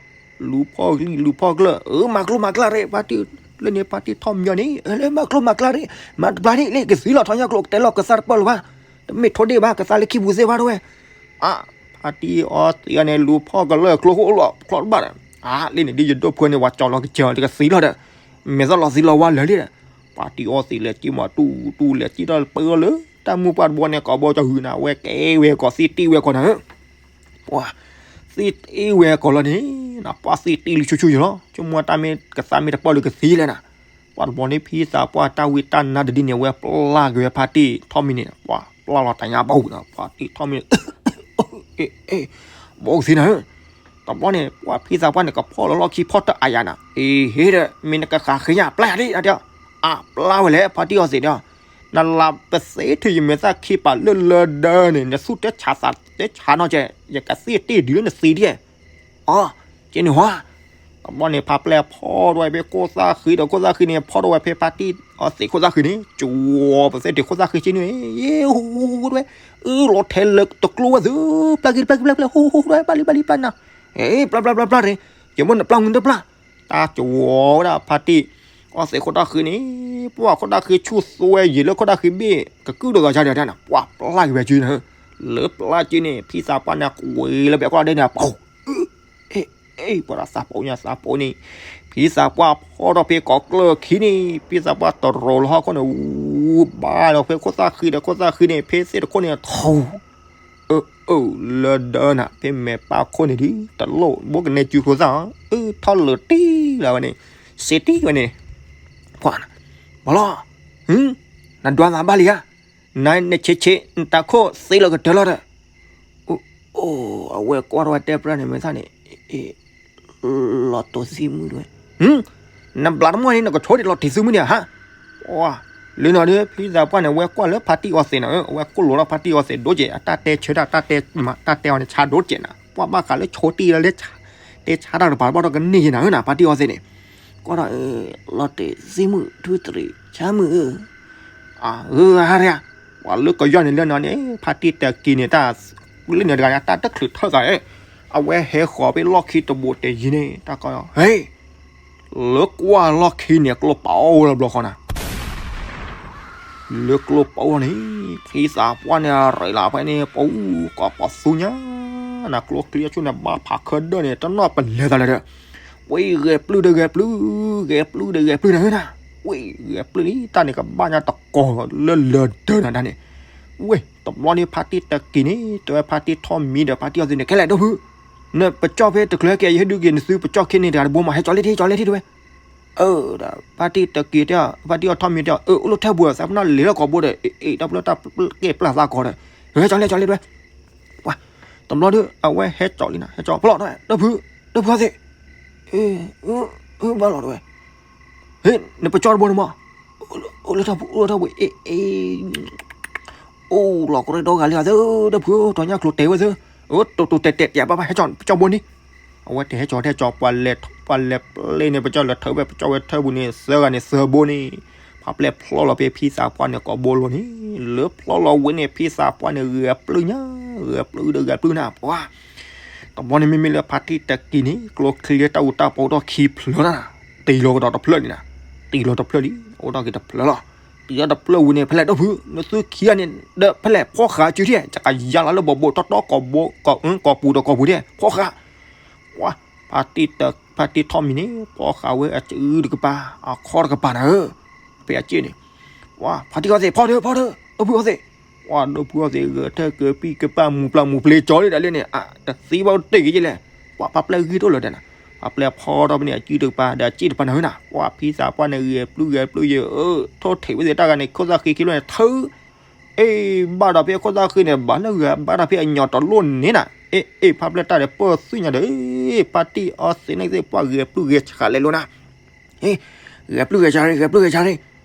လူၤဖီၣ်ကလံၤ လူၤဖီၣ်ကျၢၢ် အၢ မၤကျိမၤကျၢ်ရ့ၣ် ဖါတံၢ် လၢန့ၣ်ဖါတံၢ်ထီၣ်မံအီၤန့ၣ် လၢမၤကျိမၤကျၢ်ရ့ၣ် မၤတဘျီန့ၣ် လၢကသံလီၤထီၣ်ညါကျိ ကတဲလီၤကသါတပၢၢ်လၢၤဘၣ်, တမ့ၢ်ထိၣ်ဒ့ၣ်ဘၣ် ကသါလၢခံပူၤသ့ၣ်ဘၣ်တဲဝဲ, အါ ဖါတံၢ်အီသံးအီၤန့ၣ် လူၤဖီၣ်ကလၢၢ်ကျိခိၣ်အိၣ်လီၤ ဖျီတဘၣ်ဒီး အါ လၢန့ၣ်ဒ်ယဒိၣ်ဖုန့ၣ် ပှၤကၠီလီၤကစၢၤ တကသံလီၤဒီး မဲာ်သၣ်လီၤသံလီၤဝါလၢာ်လံဒီး ဖါတံၢ်အီသံးလဲၤက့ၤမးတူၢ်တူၢ်လဲၤက့ၤဒီးပၢလၢ တၢ်မုၢ်ပှၢ်တဘိန့ၣ် ကိးဘီကၠီဟုးနၤ အဝဲကဲဝဲကီးသံတံၢ်ဝဲကီးနၤဧၢ ပှၤ သံတံၢ်ဝဲကီးလီၤန့ၣ် နပှၤသံတံၢ်လံဆူၣ်ဆူၣ်ယလီၤ ဆိကမိၣ်တၢ်မ့ၢ်ကသါမ့ၢ်တပၢၢ်လၢကသံလဲၣ်နၤ, ပှၤတဘျီန့ၣ် ဖံသးပှၢ်တၢ်ဝံတၢ်နါတဒ်န့ၣ် အဝဲပျၢ်က့ၤဝဲဖါတံၢ်ထီၣ်မံန့ၣ် ပှၤပျၢ်လီၤတၢ်ညါဘၣ်ဝံၤဒီး ဖါတံၢ်ထီၣ်မံန့ၣ် ဘီကသံနၤဧၢ တဘျီန့ၣ် ပှၤဖံသးပှၢ်န့ၣ် ကဖီၣ်လီၤလီၢ်ခံဖီၣ်တၢ်အါယၤနၤ အ့ဟ့ဒီး မ့ၢ်နကဃးဃ့ညါ ပျၢ်ယၤဒ်နတဲအီၤ အပျၢ်ဝဲလဲၣ် ဖါတံၢ်အီသံးတဲအီၤ နလၢပသ့ထုးယမဲာ်သၣ်ခံပာ်လၢလၢဒၢန့ၣ် နသူၣ်တဲဆးသးတဲဆးနီၢ်ကဲ ယကသံတံၢ်ဒ်လၢနသံဒ် အီ ကဲန့ၣ်ဟီ တဘျီန့ၣ် ဖါပျဲၢ်ဖီၣ်ထီၣ်ဝဲဖဲခိၣ်သၣ်ဃံဒီးခိၣ်သၣ်ဃံန့ၣ် ဖီၣ်ထီၣ်ဝဲဖဲဖါတံၢ်အီသံးခိၣ်သၣ်ဃံန့ၣ် ကၠီပသ့တ့ၢ်ခိၣ်သၣ်ဃံက့န့ၣ် ယဟူဝဲ အၢ လီၤထဲလၢတကျိဝဲသု ပျၢ်က့ၤ ပျၢ်က့ၤ ပျၢ်က့ၤ ဟူ ဟူဝဲ ပျၢ်လံ ပျၢ်လံ ပျၢ်နၤ အ့ ပျၢ် ပျၢ် ပျၢ် ပျၢ်ရ့ၣ် ယမိၢ်နပျၢ်မုၢ်နပျၢ် တၢ်ကၠီဝဲဒၣ်ဖါတံၢ် အီသံးခိၣ်သၣ်ဃံန့ၣ် ပှၤခိၣ်သၣ်ဃံဆူၣ်သိဝဲယံာ်လၢခိၣ်သၣ်ဃံဘ့ၣ် ကကုၢ်ဒိၣ်သးယါဒီးတၢ်န့ၣ် ပှၤပျၢ်က့ၤဝဲက့န့ၣ် လၢပျၢ်က့န့ၣ် ဖံသးပှၢ်န့ၣ် ကွံာ်လၢပှဲၤကွၢ်ဒဲးန့ၣ် ပှၤ အ့ အ့ ပှၤဒီးသးပှၢ်ညါသးပှၢ်န့ၣ် ဖံသးပှၢ်ဖီၣ်ထီၣ်ဖဲကိးကျၢၢ်ခံန့ၣ် ဖံသးပှၢ်တရိးလီၤဟီၣ်ခိၣ်န့ၣ် ဘၣ်လီၤဖဲခိၣ်သၣ်ဃံဒီးခိၣ်သၣ်ဃံန့ၣ် ဖဲသ့ၣ်တခိၣ်န့ၣ် ထူ အၢ အၢ လၢဒၢနၤ ဖဲမဲာ်ပၢ်ခိၣ်န့ၣ်ဒ် တလိၣ်ဘိကနဲစုဖိသၣ် အၢ ထီၣ်လၢာ်တံၢ်လီၤဝဲန့ၣ် စံးတံၢ်ဝဲန့ၣ် ပှၤ ပှၤလီၤ နဒွးသးဘၣ်လံဧါ နဆံးဆံး နတၢ်ခိၣ်သံလီၤကတၢၢ်လီၤဒီး အိ အဝဲကွၢ်ထီၣ်ဝဲတဲပြၢန့ၣ် မဲာ်သၣ်န့ၣ် လီၤတိၢ်သံမုၢ်တဝဲ နဘျးတမီၢ်န့ၣ် နကဆိဒံးလီၤတံၢ်သံမုၢ်န့ၣ်ဧါ လၢနီၤဒီး ဖံသးပှၢ်န့ၣ် အဝဲကွၢ်လၢဖါတံၢ်အီသံးနၤဧၢ အဝဲကိၢ်လိာ်ထီၣ်ဖါတံၢ်အီသံးဒိၣ်ကဲး အတၢ်တဲဆၢတၢ် တၢ်တဲအီၤန့ၣ် ဆါဒိၣ်ကဲးနၤ ပှၤဘၣ်ဃးလၢဆိတံၢ်လၢ တဲဆါတၢ်တပၤဘၣ်ဒီးကန့ၢ်ယဲနၤဧၢနၤ ဖါတံၢ်အီသံးန့ၣ် ကွၢ်ထီၣ် လီၤတံၢ်သံမုၢ် ထူသရံး ဆါမုၢ်ဧၢ အၢ ဟါရါ ပှၤလၢကယီၢ်န့ၣ်လၢနီၤန့ၣ် ဖါတံၢ်တက့ၤန့ၣ် တၢ်လၢန့ၣ်တဂၤန့ၣ် တၢ်တချုးထၢၣ်သးဧၢ အဝဲဟဲဃီၤဖဲလီၢ်ခံတဘိတယံၤန့ၣ် တၢ်ကီ ဟဲ လၢကွၢ်လီၢ်ခံန့ၣ် ကျိပိအိၣ်လၢဘျီဃီနၤ, လၢကျိပိအိၣ်န့ၣ် ဖံသးပှၢ်န့ၣ် ရ့းလီၤဖဲန့ၣ် ပူၤ ကိးပသူညါ နၤ ကျိချံအဆူၣ်န့ၣ် ဘၣ်ဖးခဲဒၢၣ်န့ၣ် တနီၣ်ပလဲၤသးလဲၣ်ဒီး, ဝဲ ဂဲၤပျုၢ်ဒီးဂဲၤပျုၢ်, ဂဲၤပျုၢ်ဒီးဂဲၤပျုၢ်နၤဧၢနၤ, ဝဲ ဂဲၤပျုၢ်လံ တၢ်န့ၣ်ကဘၣ်ညါတကိးလၢလၢာ်ဒၢးနၤတၢ်န့ၣ်, ဝဲ တဘျီန့ၣ် ဖါတံၢ်တက့ၤန့ၣ် တဲဝဲဖါတံၢ်ထီၣ်မံဒီးဖါတံၢ်အီသံးန့ၣ် ခဲလၢာ်ဒီဖု နပကၠီၣ်ဖဲတချုးက့ၤ ယဟဲဒုးက့ၤနသုပကၠီၣ်ခ့န့ၣ်တဂၤတဘိမး ဟဲကၠီလ့ထံ ကၠီလ့ထံတဝဲ, အၢ ဒီးဖါတံၢ်တက့ၤတဲ ဖါတံၢ်အီထီၣ်မံတဲ အၢ အိၣ်လၢထဲပူၤ သးပနီၣ်လဲၤလၢကိာ်ဘိဒီး အ့ၣ် တၢ်ပျၢ်တၢ်ကဲပျၢ်သးကိးဒီး ဟဲကၠီလ့ ကၠီလ့တဝဲ, ပှၤ တဘျီဒီး အဝဲဟဲကၠီလံနၤ ဟဲကၠီဖျီၣ်တဝဲ ဒီဖု ဒီဖုအီသံး အၢ ဘၣ်လီၤတဝဲ ဟ့ၣ် နပကၠီၣ်တဘိန့ၣ်မး အိၣ်လၢထီၣ်ပူၤ အိၣ်လၢထီၣ်ပူၤ အ့ၣ် အ့ၣ် အိၣ်လီၤကရၢဒီဂၤလံဧါသၢ ဒီဖု တီၤညါကျိၤတဲာ်ဝဲသၢ အိၣ်တိၤတိၤတဲာ်တဲာ်ပၠးဘၣ်ဘၣ် ဟဲကၠီ ပကၠီၣ်ဘိန့ၣ် အဝဲတဟဲကၠီတဟဲကၠီ ပှၤလဲၤပျဲန့ၣ် ပကၠီၣ်လဲၤထၢဝဲ ပကၠီၣ်ဝဲထၢပူၤန့ၣ် သၢဂၤန့ၣ်သၢဘိန့ၣ် ဖးပျဲၢ်ဖျီၣ်လီၤဖဲဖံသးပှၢ်န့ၣ် ကိာ်ဘိလိၤန့ၣ် လၢဖျီၣ်လီၤဝဲန့ၣ် ဖံသးပှၢ်န့ၣ် ဂဲၤပျုၢ်ညါ ဂဲၤပျုၢ်ဒီးဂဲၤပျုၢ်နၤ ပှၤ တဘျီန့ၣ်မ့မ့ၢ်လၢဖါတံၢ်တက့ၤန့ၣ် ကျိချံတၢ်အူတၢ်ပီအိၣ်ထီၣ်ခံဖျၢၣ်နၤ, တံၢ်လီၤကဒီးတဖျၢၣ်လံနၤ, တံၢ်လီၤတဖျၢၣ်လံ အိၣ်ထီၣ်က့ၤတဖျၢၣ်လီၤ, တံၢ်လီၤတဖျၢၣ်ဝံၤန့ၣ် ဖဲလဲၣ်ဒီဖု နသုခံဂၤန့ၣ် ဒီးဖဲလဲၣ်ဖီၣ်ဃာ်စုထံၣ် ယကယါလီၤလၢဘီဘိတီတီကိာ်ဘိ ကိာ်ပူၤဒီးကိာ်ပူၤန့ၣ် ဖီၣ်ဃာ် ပှၤ ဖါတံၢ်ထီၣ်မံၤန့ၣ် ဖီၣ်ဃာ်ဝဲအစုတကပၤ အခီၣ်တကပၤနၤဧၢ, ဖဲအစ့ၣ်န့ၣ် ပှၤ ဖါတံၢ်အီသံး ဖီၣ်ဒၢ ဖီၣ်ဒၢ ဒီဖုအီသံး, ပှၤ ဒီဖုအီသံး ဂဲၤထၢၣ်ကပံၣ်ကပၢ်မူၤပျီမူၤပျ့ၤကၠီလံဒၣ်လဲာ်န့ၣ် အတသံဘၣ်တ့ၢ်က့ၤယဲလဲၣ်, ပှၤ ဖးပျဲၢ်ဂံၢ်တအိၣ်လၢၤဒီးနၤ, ဖးပျဲၢ်ဖီၣ်ထီၣ်ဖဲန့ၣ် အစုတကပၤ ဒီးအစ့ၣ်တဖၣ်နၤဧၢနၤ, ပှၤ ဖံသးပှၢ်န့ၣ် ဂဲၤပျုၢ်ဂဲၤပျုၢ်ယဲၢ် ထိၣ်ထံးဝဲသ့ၣ်တၢ်ဂၤန့ၣ် ခိၣ်သၣ်ဃံခံဖျၢၣ်န့ၣ် ထု အ့ၣ် ဘၣ်ဒီးဖဲအခိၣ်သၣ်ဃံန့ၣ် ဘၣ်လၢဂၤ ဘၣ်ဒီးဖဲအညီတလိၣ်န့ၣ်နၤ, အ့ၣ် အ့ၣ် ဖးပျဲၢ်တၢ်ဒီးပၢၢ်သုညါဒီး ဖါတံၢ်အီသံးန့ၣ်သ့ၣ် ပှၤဂဲၤပျုၢ်ဂဲၤဆှးလဲၤလိာ်နၤ, ဂဲၤပျုၢ်ဂဲၤဆှးရ့ ဂဲၤပျုၢ်ဂဲၤဆှးရ့,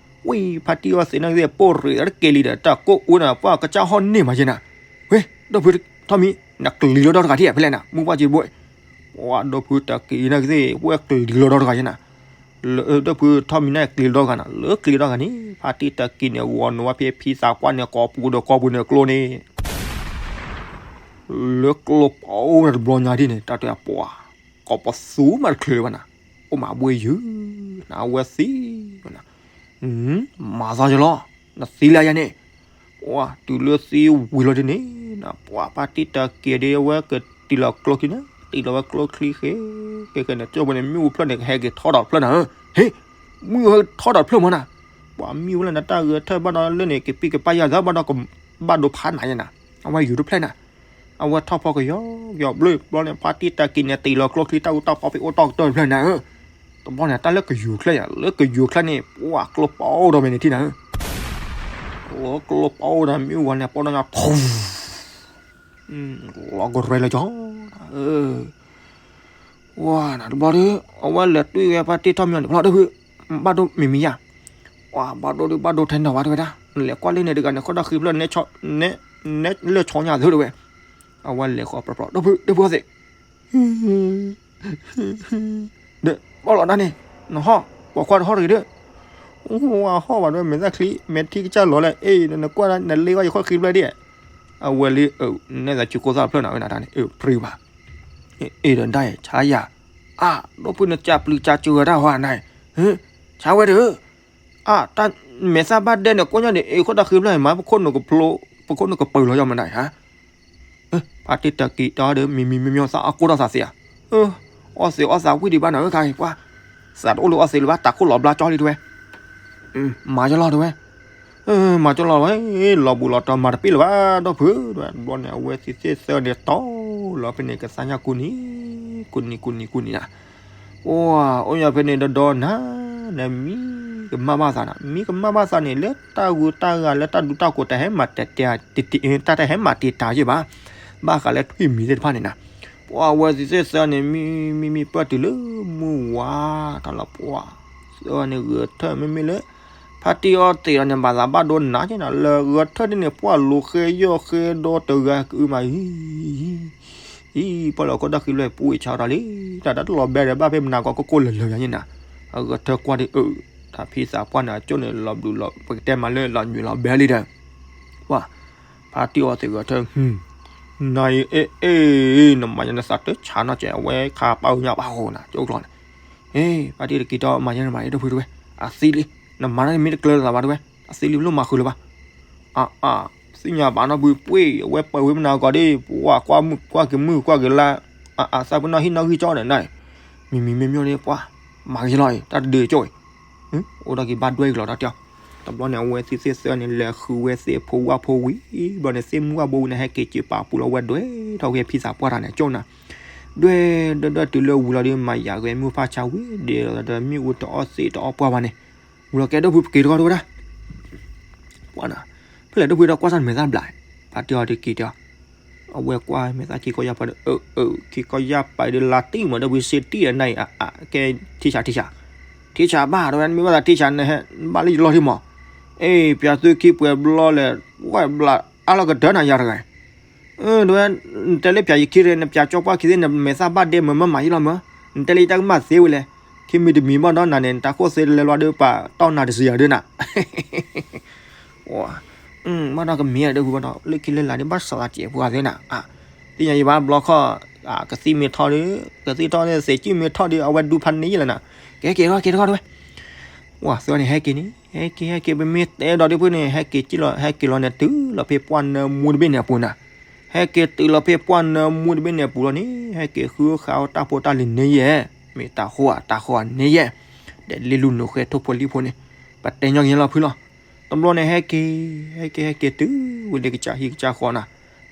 ဝံၤ ဖါတံၢ်အီသံးန့ၣ်သ့ၣ် ပိၢ်ရ့ၣ်ဒီးတက့ၤလံဒီး တၢ်ကိၢ်အူနၤ ပှၤကစၢ်ဟီၣ်န့ၢ်မးယဲနၤ, ဝဲ ဒီဖုထီၣ်မံၤ နကလံၤလီၤဒီတဂၤထံၣ်ဖဲလဲၣ်နၤ မုၢ်ပှၢ်ကံဘိ ပှၤ ဒီဖုတက့ၤန့ၣ်သ့ၣ် ပှၤကလံၤလီၤဒီတဂၤယဲနၤ လၢ ဒီဖုထီၣ်မံၤန့ၣ်ကလံၤလီၤဒီဂၤနၤ လၢကလံၤလီၤဒီဂၤန့ၣ် ဖါတံၢ်တက့ၤန့ၣ် ဂီၤနီၤဝဲဖဲဖံသးပှၢ်န့ၣ် ကိာ်ပူၤဒီးကိာ်ပူၤန့ၣ်ကျိန့ၣ် လၢကျိပိအိၣ်န့ၣ်တဘျီညါဒ်န့ၣ် တၢ်တဲပှၤ ကိာ်ပသူမးတချုးဘၣ်နၤ အိၣ်မးဘှ့ယုၢ် နဝဲသံ မၤသီယလီၤ နသံလၢယၤန့ၣ် ပှၤ တုၤလၢသံဝံၤလီၤဒ်န့ၣ် နပှၤဖါတံၢ်တက့ၤဒ်ဝဲကတံၤလီၤကျိချံန့ၣ် တံၤလီၤဝဲကျိချံဃဲ ဃဲဃဲန့ၣ် ကၠိဖိန့ၣ် မ့ၣ်အူဖျၢၣ်န့ၣ် ကဟဲက့ၤထီၣ်ဒီးတဖျၢၣ်နၤဧၢ ဟ့ၣ် မုၢ်ဟဲထီၣ်ဒီးတဖျၢၣ်မးနၤ ပှၤမ့ၣ်အူဖျၢၣ်န့ၣ် တၢ်ဂဲၤထၢၣ်ဘၣ်ဒီးလၢန့ၣ် ကပံၣ်ကပၢ်ယၤသးဘၣ်ဒီး ဘၣ်ဒိဖးနၤယဲနၤ အဝဲယူၤတဖျၢၣ်နၤ အဝဲထီၣ်ဖီကယီကယီဘျုးဘျီန့ၣ် ဖါတံၢ်တက့ၤန့ၣ် တံၤလီၤကျိချံတၢ်အူတၢ်ပီဖဲအိၣ်တီၢ်ကတၢၢ်တဖျၢၣ်နၤဧၢ တဘျီန့ၣ် တၢ်လၢကယူၤချၢယၤ လၢကယူၤချၢန့ၣ် ပှၤကျိပိအိၣ်ဒီးမဲာ်န့ၣ်ထံၣ်နၤဧၢ လၢကျိပိအိၣ်ဒီးမ့ၣ်အူဝဲန့ၣ် ပိၢ်ဒီညါ ထူ လီၤကရဲလၢကီ ဝဲနၤတဘျီဒီး အဝဲလဲၤတွံၢ်ဝဲဖါတံၢ်ထီၣ်မံၤန့ၣ် ဖျီၣ် ဒီဖု ဘၣ်ဒိမံၤမံၤယၤ ပှၤဘၣ်ဒိဒီးဘၣ်ဒိထဲနီၤဝဲတဝဲဒၣ် နလဲၤကွၢ်လၢန့ၣ်တဂၤန့ၣ် ခိၣ်ဒီၣ်ဃံဖျၢၣ် နဲလၢဆီညါသ့တဝဲ အဝဲလဲၤဃီၤပြီပြီ ဒီဖု ဒီဖုအီသံး ဒီး ဘၣ်လီၤဒၣ်န့ၣ် နဟီၣ် ပိာ်ခွါတဟီၣ်တဂ့ၤဒီး အိၣ်ဝဲဟီၣ်ဘၣ်ဒီး မဲာ်သၣ်ချံ မဲာ်ထံကစၢ်လီၤလၢ အ့ၣ် နကွၢ်ဒၣ် နလ့ဂီၢ်ယခိၣ်ဃံဖျၢၣ်ဒ် အဝဲလံ နဲသးစုကိသၣ်ဖျၢၣ်နၤဝဲနၤတၢ်န့ၣ် အ့ၣ် ပြံဘၣ် အ့ၣ် ဒီးဒၣ်ယဲ ဆါယၤ အါ ဒီဖုနကၢ်ပျံၤကၢ်စၢၤဝဲဒၣ်ဟီနၤ ဆါဝဲဒီး အါ တၢ်မဲာ်သၣ်ဘၣ်ဒဲန့ၣ် ကိးညါန့ၣ် အ့ၣ် ခိၣ်ဒီၣ်ဃံဖျၢၣ်မး ပခိၣ်နူာ်ကပၢၤလီၤယီၤမနုၤဧါ ဖါတံၢ်တၢ်က့ၤတီဒီး မံၤမံၤမံၤမံၤသးအကိၢ်ထီၣ်သးသ့ဧါ, အီသံးအီသးဝံၣ်ဒံးဘၣ်နၤဧၢ ခါအံၤပှၤ, သးတအိၣ်လၢအီသံးလၢၤဘၣ် တၢ်ခိၣ်လီၤဘျါကၠီလံတဲဝဲ, မၤကၠီလီၤတဲဝဲ, မၤကၠီလီၤဝဲ, လီၤဘူးလီၤတီၤမၤတပ့ၢ်လၢၤဘၣ် ဒီပုၢ်ဝဲၢ်, ဘျီန့ၣ် အဝဲသံးသ့ၣ်သၢန့ၣ် တီလီၤဖဲန့ၣ် ကသါညါကူနံၤ, ကူနံၤ ကူနံၤ ကူနံၤနၤ ပှၤ အိၣ်ညါဖဲန့ၣ်ဒီဒီနၤ, နမံကမၣ်ဘၣ်သးနၤ, မံကမၣ်ဘၣ်သးန့ၣ် လၢတၢ်ဂုၤတၢ်ဂၤ လၢတၢ်ဒူတၢ်ကိး တၢ်ဟဲမၤတဲာ်တဲာ်, တၢ်တဟဲမၤတံာ်တာ်ယဲၢ်ဘၣ်, ဘၣ်ဃးလၢထွံၣ်မံၤသ့ၣ်တဖၣ်န့ၣ်နၤ, ပှၤ အဝဲသံးသ့ၣ်သၢန့ၣ် မံမံမံပၢၢ်တုၤလၢမုၢ်ဝါထီၣ်လီၤ ပှၤ, သၢန့ၣ်ဂဲၤထၢၣ်မ့မ့ၢ်လၢ ဖါတံၢ်အီသံးအီၤန့ၣ် ဘၣ်သးဘၣ်ဒိနးက့နၤ, လၢဂဲၤထၢၣ်ဒ်န့ၣ် ပှၤလိၤဃဲယီၢ်ဃဲဒီတဂၤကအုမး အံၤ ပှၤလၢခိၣ်ဒၣ်ဃံလၢပူအံၤဆါတၢ်လံ, တၢ်တလီၤဘဲဒီး ဘၣ်ဖဲမနၤကီၢ်ကိၢ်ကိၢ်လၢာ်လၢာ်ညါန့ၣ်နၤ, အဂဲၤထၢၣ်ကွၢ်ဒ်အု, တၢ်ဖံသးပှၢ်န့ၣ် အကၠိၣ်န့ၣ် လီၤဘျုးလီၤ ပကတဲမးလၢလီၤညွံးလီၤဘဲလံဒီး, ပှၤ, ဖါတံၢ်အီသံးဂဲၤထၢၣ်, ဟု, ဟု, နၤအံၤ အ့ အ့ နမၤယၤနသးတဆးနီတစဲး အဝဲခးပာ်အုးညၣ်ပာ်ဃိနၤ ကၠိကျီန့ၣ်, အ့ ဖါတံၢ်တက့ၤဒီး မၤယၤနမၤအံၤ ဒီပုၢ်ဝဲၢ်, အသံလံ, နမၤတၢ်မ့ၢ်တကျၢၤလၢၤဘၣ်တဝဲ, အသံလံ လိၣ်မၤဃုာ်လၢၤဘၣ်. အါအါ, သ့ၣ်ညါဘၣ်နီတဘျီ ပှ့ၤ အဝဲပာ်ဝဲမနၤကီးဒ် ပှၤကွၢ်မုၢ်ကွၢ်က့ၤမုၢ်ကွၢ်က့ၤလါ, အါအါ သးပ့ၤနီၣ်ဟံၣ်နီၣ်ဂံၢ်ကၠီန့ၣ်နၤ, မံၤမံၤမ့ၢ်မ့ၢ်န့ၣ် ပှၤ မၤဂ့ၤလီၤအံၤ တၢ်တဒုးကၠိအံၤ, အိၣ်ဒီးက့ၤဘၣ်ဒွဲက့ၤလီၤတၢ်တဲအီၤ. တဘျီန့ၣ် အဝဲသ့ၣ်သ့ၣ်သၢန့ၣ် လဲၤဃုဝဲသ့ၣ်ဖိဝၣ်ဖိဝံၤ ဘျီန့ၣ် သ့ၣ်မုၢ်ဝၣ်ဘိဝံၤန့ၣ် ဟဲက့ၤစၢၤပာ်ပူၤလီၤဝဲဒွဲထီၣ်ဝဲဖံသးပှၢ်တၢ်န့ၣ် ကၠိနၤ, ဒွဲဒွဲဒွဲတုၤလၢဝံၤလီၤဒီး မၤယၤဂဲၤမုၢ်ဖၣ်ဆါဝံၤ ဒ်သိးဒီးမ့ၣ်အူတအီၣ်သ့ၣ်တအီၣ်ပှၢ်ဘၣ်န့ၣ်, ဝံၤလီၤကဲ ဒီပုၢ်ဝဲၢ် ပက့ၤတခီတဝဲဒၣ် ပှၤနၤ, ဖဲလဲၣ်ဒီပုၢ်ဝဲၢ်ဒီးကွၢ်တၢ်မဲာ်သၣ်ဘျး, ဖါတံၢ်အီၤဒုးက့ၤတဲအီၤ, အဝဲကွၢ်မဲာ်သၣ်ခံကီၢ်ယၢ်ပၤဒီး အၢ အၢ ခံကီၢ်ယၢ်ပၤဒီးလါတံၢ်မး ဒီပုၢ်ဝဲၢ် စ့တံၢ်အနၤအံၤ အါအါ ကဲ ထံဆးထံဆး, ထံဆးဘၣ်တဝဲ မ့ၢ်ဘၣ်သးထံဆးနဟဲ ဘၣ်လၢယလီၢ်ထံမး, အ့ ပၠးသုခံပှဲၤဘျီလဲၣ် ဝဲဘျးအါလီၤကတၢၢ်နၤယၤတဂၤ အၢ တဝဲ နတဲလၢပၠးယခံရ့ နပၠးကၠီပှၢ်ခံသ့ၣ် နမဲာ်သၣ်ဘၣ်ဒဲမး မ့ၢ်မၤယံလီၤမး, နတဲလၢယတၢ်ကမၣ်သ့ဝဲလဲၣ်, ခံမံၤတမံၤဘၣ်ဒီးနၤန့ၣ် နတၢ်ဃိၣ်သ့တလဲလီၤဒီး ပာ်တီၢ်နၤတစံးယၤဒ်နၤ, ဘၣ်ဒီးကမံၤဒီး ဝံၤဘၣ်ဒီး လၢခံလၢလာ်ဒီး ဘၣ်စီၤသးစဲးပှၤသ့နၤ, သ့ၣ်ညါယဘၣ်ဘျီခီၣ်, ကသံၣ်မ့ၢ်ထီၣ်ဒီး ကသံၣ်ထီၣ်ဒီး သ့ၣ်ကံၣ်မ့ၢ်ထီၣ်ဒီး အဝဲဒူဖးန့ၢ်ယဲလၢနၤ, ကဲက့ၤထီၣ်က့ၤတခီတဝဲ ဝံၤသ့ၣ်န့ၣ် ဟဲက့ၤန့ၣ် ဟဲက့ၤ ဟဲက့ၤ ပမ့ၢ်တဲဒီးဒ်ဖုန့ၣ် ဟဲက့ၤကံၣ်လီၤ ဟဲက့ၤလီၤန့ၣ် တုၤလီၤဖဲပှၢ်နၢမူတဘ့ၣ်န့ၣ်အပူၤနၤ, ဟဲက့ၤတုၤလီၤဖဲပှၢ်နၢမူတဘ့ၣ်န့ၣ်အပူၤလီၤန့ၣ် ဟဲက့ၤဃုဃာ်အီၣ်တၢ်ဖိတၢ်လံၤန့ၢ်ယဲ, မ့ၢ်တၢ်ဃိဧါ တၢ်ဃိဧါန့ၢ်ယဲ, ဒီးလ့လူနူၤဃဲထိၣ်ဖိလံၣ်ဖိန့ၣ်, ပတဲညီက့ၤလီၤဖုလီၤ, တဘျီန့ၣ် ဟဲက့ၤ ဟဲက့ၤ ဟဲက့ၤတုၤဝဲလၢကစၢ်ဟံၣ်ကစၢ်ဃီနၤ,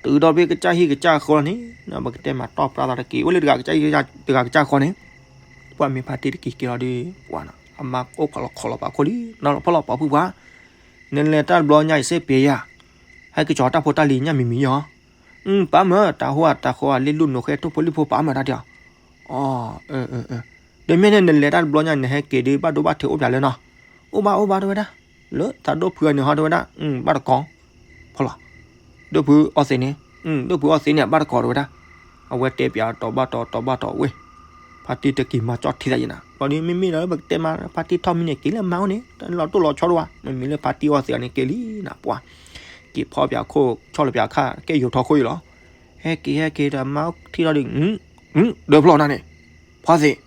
တုၤဒီးဖဲကစၢ်ဟံၣ်ကစၢ်ဃီလီၤန့ၣ်, ပကတဲမၤတီၢ်ပြးသးတက့ၢ် ဝဲလၢတဂၤကစၢ်ဟံၣ်တဂၤကစၢ်ဃီန့ၣ်, ပှၤမ့ၢ်ဖါတံၢ်တက့ၤက့ၤလီၤဒီး ပှၤနၤ အမါအိၣ်ခိးလီၤခိးလီၤပှၤခိၣ်လံ နီၢ်လီၤဖီၣ်လီၤပှၤဖုပှၤ, နလဲၤတၢ်တဘျီညါအံၤစ့ပ့ၤယၤ, ဟဲက့ၤကၠီၤတၢ်ဖိတၢ်လံၤညၣ်မံၤမံၤယီၤ, ပၢ်မၢ တၢ်ဃိဧါ တၢ်ဃိဧါ လ့လူနူၤဃဲထိၣ်ဖိလံၣ်ဖိပၢ်မၢတၢ်တဲအီၤ, အီ ဒီးမ့ၢ်န့ၣ် နလဲၤတၢ်တဘျီညါ နဟဲက့ၤဒီး ဘၣ်ဒိဘၣ်ထံးအိၣ်ပၠးလၢနီၤ, အိၣ်ဘၣ်အိၣ်ဘၣ်တဝဲဒၣ်, လၢသးဒိၣ်ဖုအန့ၣ်ဟီတဝဲဒၣ်, ဘၣ်တကိး, ဖီလီၤ, ဒိၣ်ဖုအီသံးန့ၣ်, ဒိၣ်ဖုအီသံးန့ၣ် ဘၣ်တကိးတဝဲဒၣ်, အဝဲတဲပၠးတီၤဘၣ်တီၤ တီၤဘၣ်တီၤဝဲ, ဖါတံၢ်တက့ၤမၤကၠီၣ်ထံသးယဲနၤ, ဘျီဒီးမ့မ့ၢ်ဒီးပကတဲမး ဖါတံၢ်ထီၣ်မံန့ၣ် က့ၤလၢမါအိၣ်န့ၣ် တၢ်လီၤတိၢ်လီၤဆီတဝဲ, မ့မ့ၢ်လၢဖါတံၢ်အီသံးအီၤန့ၣ် က့ၤလံနၤပှၤ, က့ၤဖီပၠးခိၣ် ဆီၣ်လီၤပၠးခါ ကဲယိၤထီခိၣ်အံၤလီၤ, ဟဲက့ၤဟဲက့ၤဒီးမါအိၣ်ထံထီၣ်ဒီး, ဒၢဖျီၣ်နၤန့ၣ်, ဖီသံး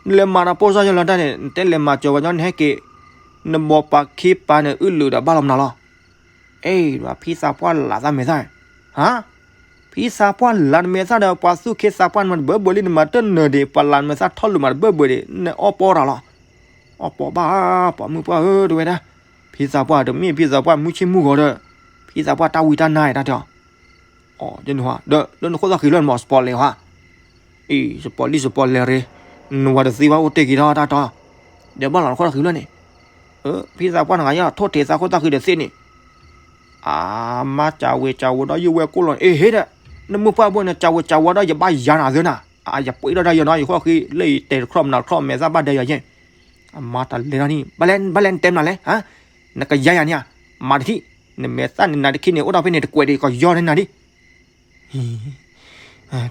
နလဲၤမၤတၢ်ပိၢ်စၢ်ယဲလီၤတၢ်န့ၣ် နတဲလဲၤမၤစၢၤဝဲညီနဟဲက့ၤ, နဘီပာ်ခ့ပာ်န့ၣ် အုၣ်လုာ်ဒီးဘၣ်လီၤမနုၤလီၤ, အ့ ဖံသးပှၢ်လးသးမဲာ်သၣ်, ဟါ, ဖံသးပှၢ်လးနမဲာ်သၣ်ဒီး ပှၤသူၣ်ခ့သးပှၢ်နမၤတဘၢဘၢလံ နမၤတနၢၤဒံး ပှၤလးနမဲာ်သၣ်ထီၣ်လုာ်မၤတဘၢဘၢဒံး နအီၣ်ပီတၢ်လီၤ, အီၣ်ပီဘၣ်, ပှၤမုၣ်ပှၢ်ဧၢ တဝဲဒၣ်, ဖံသးပှၢ်တမ့ၢ်ဖံသးပှၢ်မုၢ်ဆ့ၣ်မုၢ်ဂီၤဒီး, ဖံသးပှၢ်တၢ်ဝံတၢ်နါတၢ်တဲအီၤ အီ ယနဟါ ဒီးလၢနခိၣ်သၣ်ဃံလၢနမၤစပီလဲၤဟါ, အံၤ စပီလံစပီလဲၤရ့, နဝၤတသံဘၣ်အိၣ်တ့ၢ်က့ၤထီၣ်တၢ်တီ, ဒီးဘၣ်လီၤနခိၣ်သၣ်ဃံလၢန့ၣ်, ဖံသးပှၢ်နဂၤယါ ထိၣ်ထံးသးခိၣ်သၣ်ဃံဒီးသ့န့ၣ်, အမါကၢဝ့ၤကၢဝီၤဒီးယဝဲၢ်ကိၣ်လီၤန့ၣ် အ့ ဟ့ဒီး, နမုၢ်ပှၢ်ဘိန့ၣ် ကၢဝ့ၤကၢဝီၤဒီးယဘၣ်ယၤနၤသ့နၤ, အယပှ့ၤဒီးတၢ်ယနီၤ ယဃီၣ်ဃံလၢယတဲာ်တခီၣ်မနၤတခီၣ် မဲာ်သၣ်ဘၣ်ဒဲယၤယဲၢ် အမါတၢ်လဲၤထီၣ်န့ၣ် ဘၣ်လဲၣ် ဘၣ်လဲၣ်နတဲမနုၤလဲၣ်, နကယၤယၤန့ၣ်ဧါ, မၤတထံၣ်, နမဲာ်သၣ်န့ၣ်နၤတခံန့ၣ် အိၣ်ဒီးဖဲန့ၣ်တကွဲးဒံး ကယီၤန့ၢ်နၤဒံး,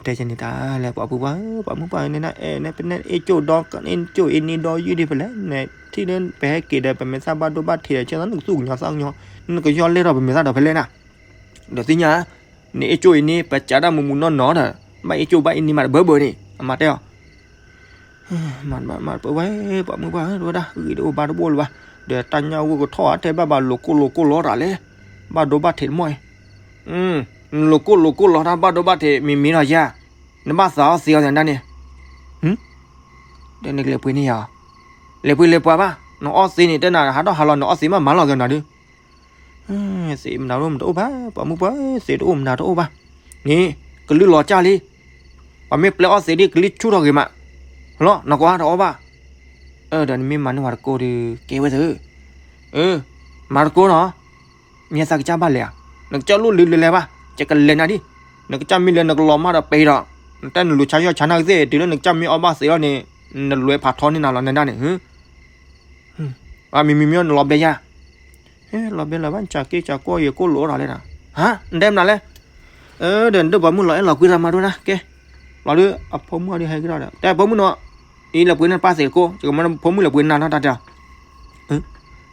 တဲကန့ၣ်တၢ်လဲၣ် ပှၤဖုပှၢ်ဧၢ ပှၤမုၣ်ပှၢ်ဧၢ နအဲၣ်နပနဲၣ်အ့ၣ်ကၠိၣ်ဒီး အ့ၣ်ကၠိၣ်အ့ၣ်နံဒီးယုၢ်ဒံးဖဲလဲၣ်, နထံၣ်လၢပဟဲက့ၤဒီး ပမဲာ်သၣ်ဘၣ်ဒိဘၣ်ထံးဒီး ကဲသးနကသူၣ်ကညီၤသးကညီၤ, နကယီၤလဲၢ်ထီၣ်ပမဲာ်သၣ်ဒီးဖဲလဲၣ်နၤ, ဒီးသ့ၣ်ညါ နအ့ၣ်ကၠိၣ်အ့ၣ်နံ ပစးဒၣ်မူးမူးနီၢ်နီၢ်ဒီး ဘၣ်အ့ၣ်ကၠိၣ်ဘၣ်အ့ၣ်နံမးတဘၢဘၢန့ၣ် အမါတဲအီၤ မၤတဘၣ်မၤတပၢၢ်ဝဲ ပှၤမုၣ်ပှၢ်ဧၢ တဝဲဒၣ် ဂ့ၤတအိၣ်ဘၣ်တဘၣ်လၢၤဘၣ်, ဒီးတၢ်ညၣ်ဂိၢ်ကထီၣ်ဧါ တဲဘၣ်ဘၣ်လိာ်ကိၢ်လိာ်ကိၢ်လီၤတၢ်လဲၣ်, ဘၣ်ဒိဘၣ်ထံးတမီၢ်အံၤ, နလိာ်ကိၢ်လိာ်ကိၢ်လီၤတၢ် ဘၣ်ဒိဘၣ်ထံး မံၤမံၤလီၤယၤ, နဘၣ်သးအီၣ်သ့အီၤသ့ဒၣ်န့ၣ်, ဒီးနကလဲၤပှ့ၤန့ၢ်ယၤ, လဲၤပှ့ၤလဲၤပှၤဘၣ်, နအီၣ်သ့န့ၣ် တဲနၤဟးထီၣ်ဟးလီၤ နအီၣ်သ့မးမၤလီၤသ့နၤဒုး သ့မနုၤတအိၣ်မတအိၣ်ဘၣ်, ပှၤမုၣ်ပှၢ် သ့တအိၣ်မနုၤတအိၣ်ဘၣ်, န့ၣ် ကလုၢ်လီၤကၢ်လံ, ပှၤမ့ၢ်ပျဲအီၣ်သ့ဒ်ကလုၢ်ဆူၣ်ထီၣ်ဂ့ၤမး, လီၤ နကွၢ်တအီၣ်ဘၣ်, ဒီးနမ့ၢ်မၤန့ၢ်ဝဲတကိးဒီး ကဲဝဲသ့, မၤတကိးနီၤ, မ့ၢ်သးကစၢ်ဘၣ်လဲၤဧါ, နကစၢ်လိၣ်လံလံလဲၤဘၣ်, ယကလဲၤနၤဒ်, နကစၢ်မ့ၢ်လဲၤနကလီၤမၢ်ဒီးပဲၤဒီး, နတဲနလူၤဆါယီၢ်ဆါနၢ်ကသ့ၣ် တုၤလၢနကစၢ်မ့ၢ်အီၣ်ဘၣ်သ့လီၤန့ၣ်, နလွဲဖးထီန့ၢ်နၤလီၤနဒၣ်န့ၣ် မံၤမံၤမံၤ နလီၤဘျဲယၤ, လီၤဘျဲလၢၤဘၣ် နစၢ်က့စၢ်ကိၢ်ယကိၢ်လိာ်အီၣ်တၢ်လဲၣ်နၤ, ဟါ နတဲမနုၤလဲၣ်, ဒီးနဒိၣ်ပိာ်မုၣ်လီၤအဲၣ်လီၤကွံတၢ်မၤဒိၣ်နၤ ကဲ, လီၤဒုး အဖိမုၣ်အီၤဒုးဟဲက့ၤထီၣ်ဒီး တဲဖိမုၣ်နီၤ, အံၤလဲၤပှ့ၤန့ၢ်ပၢ်သ့ၣ်တကိး ယကမၤဖိမုၣ်လဲၤပှ့ၤနၤနီၤတၢ်တဲအီၤ,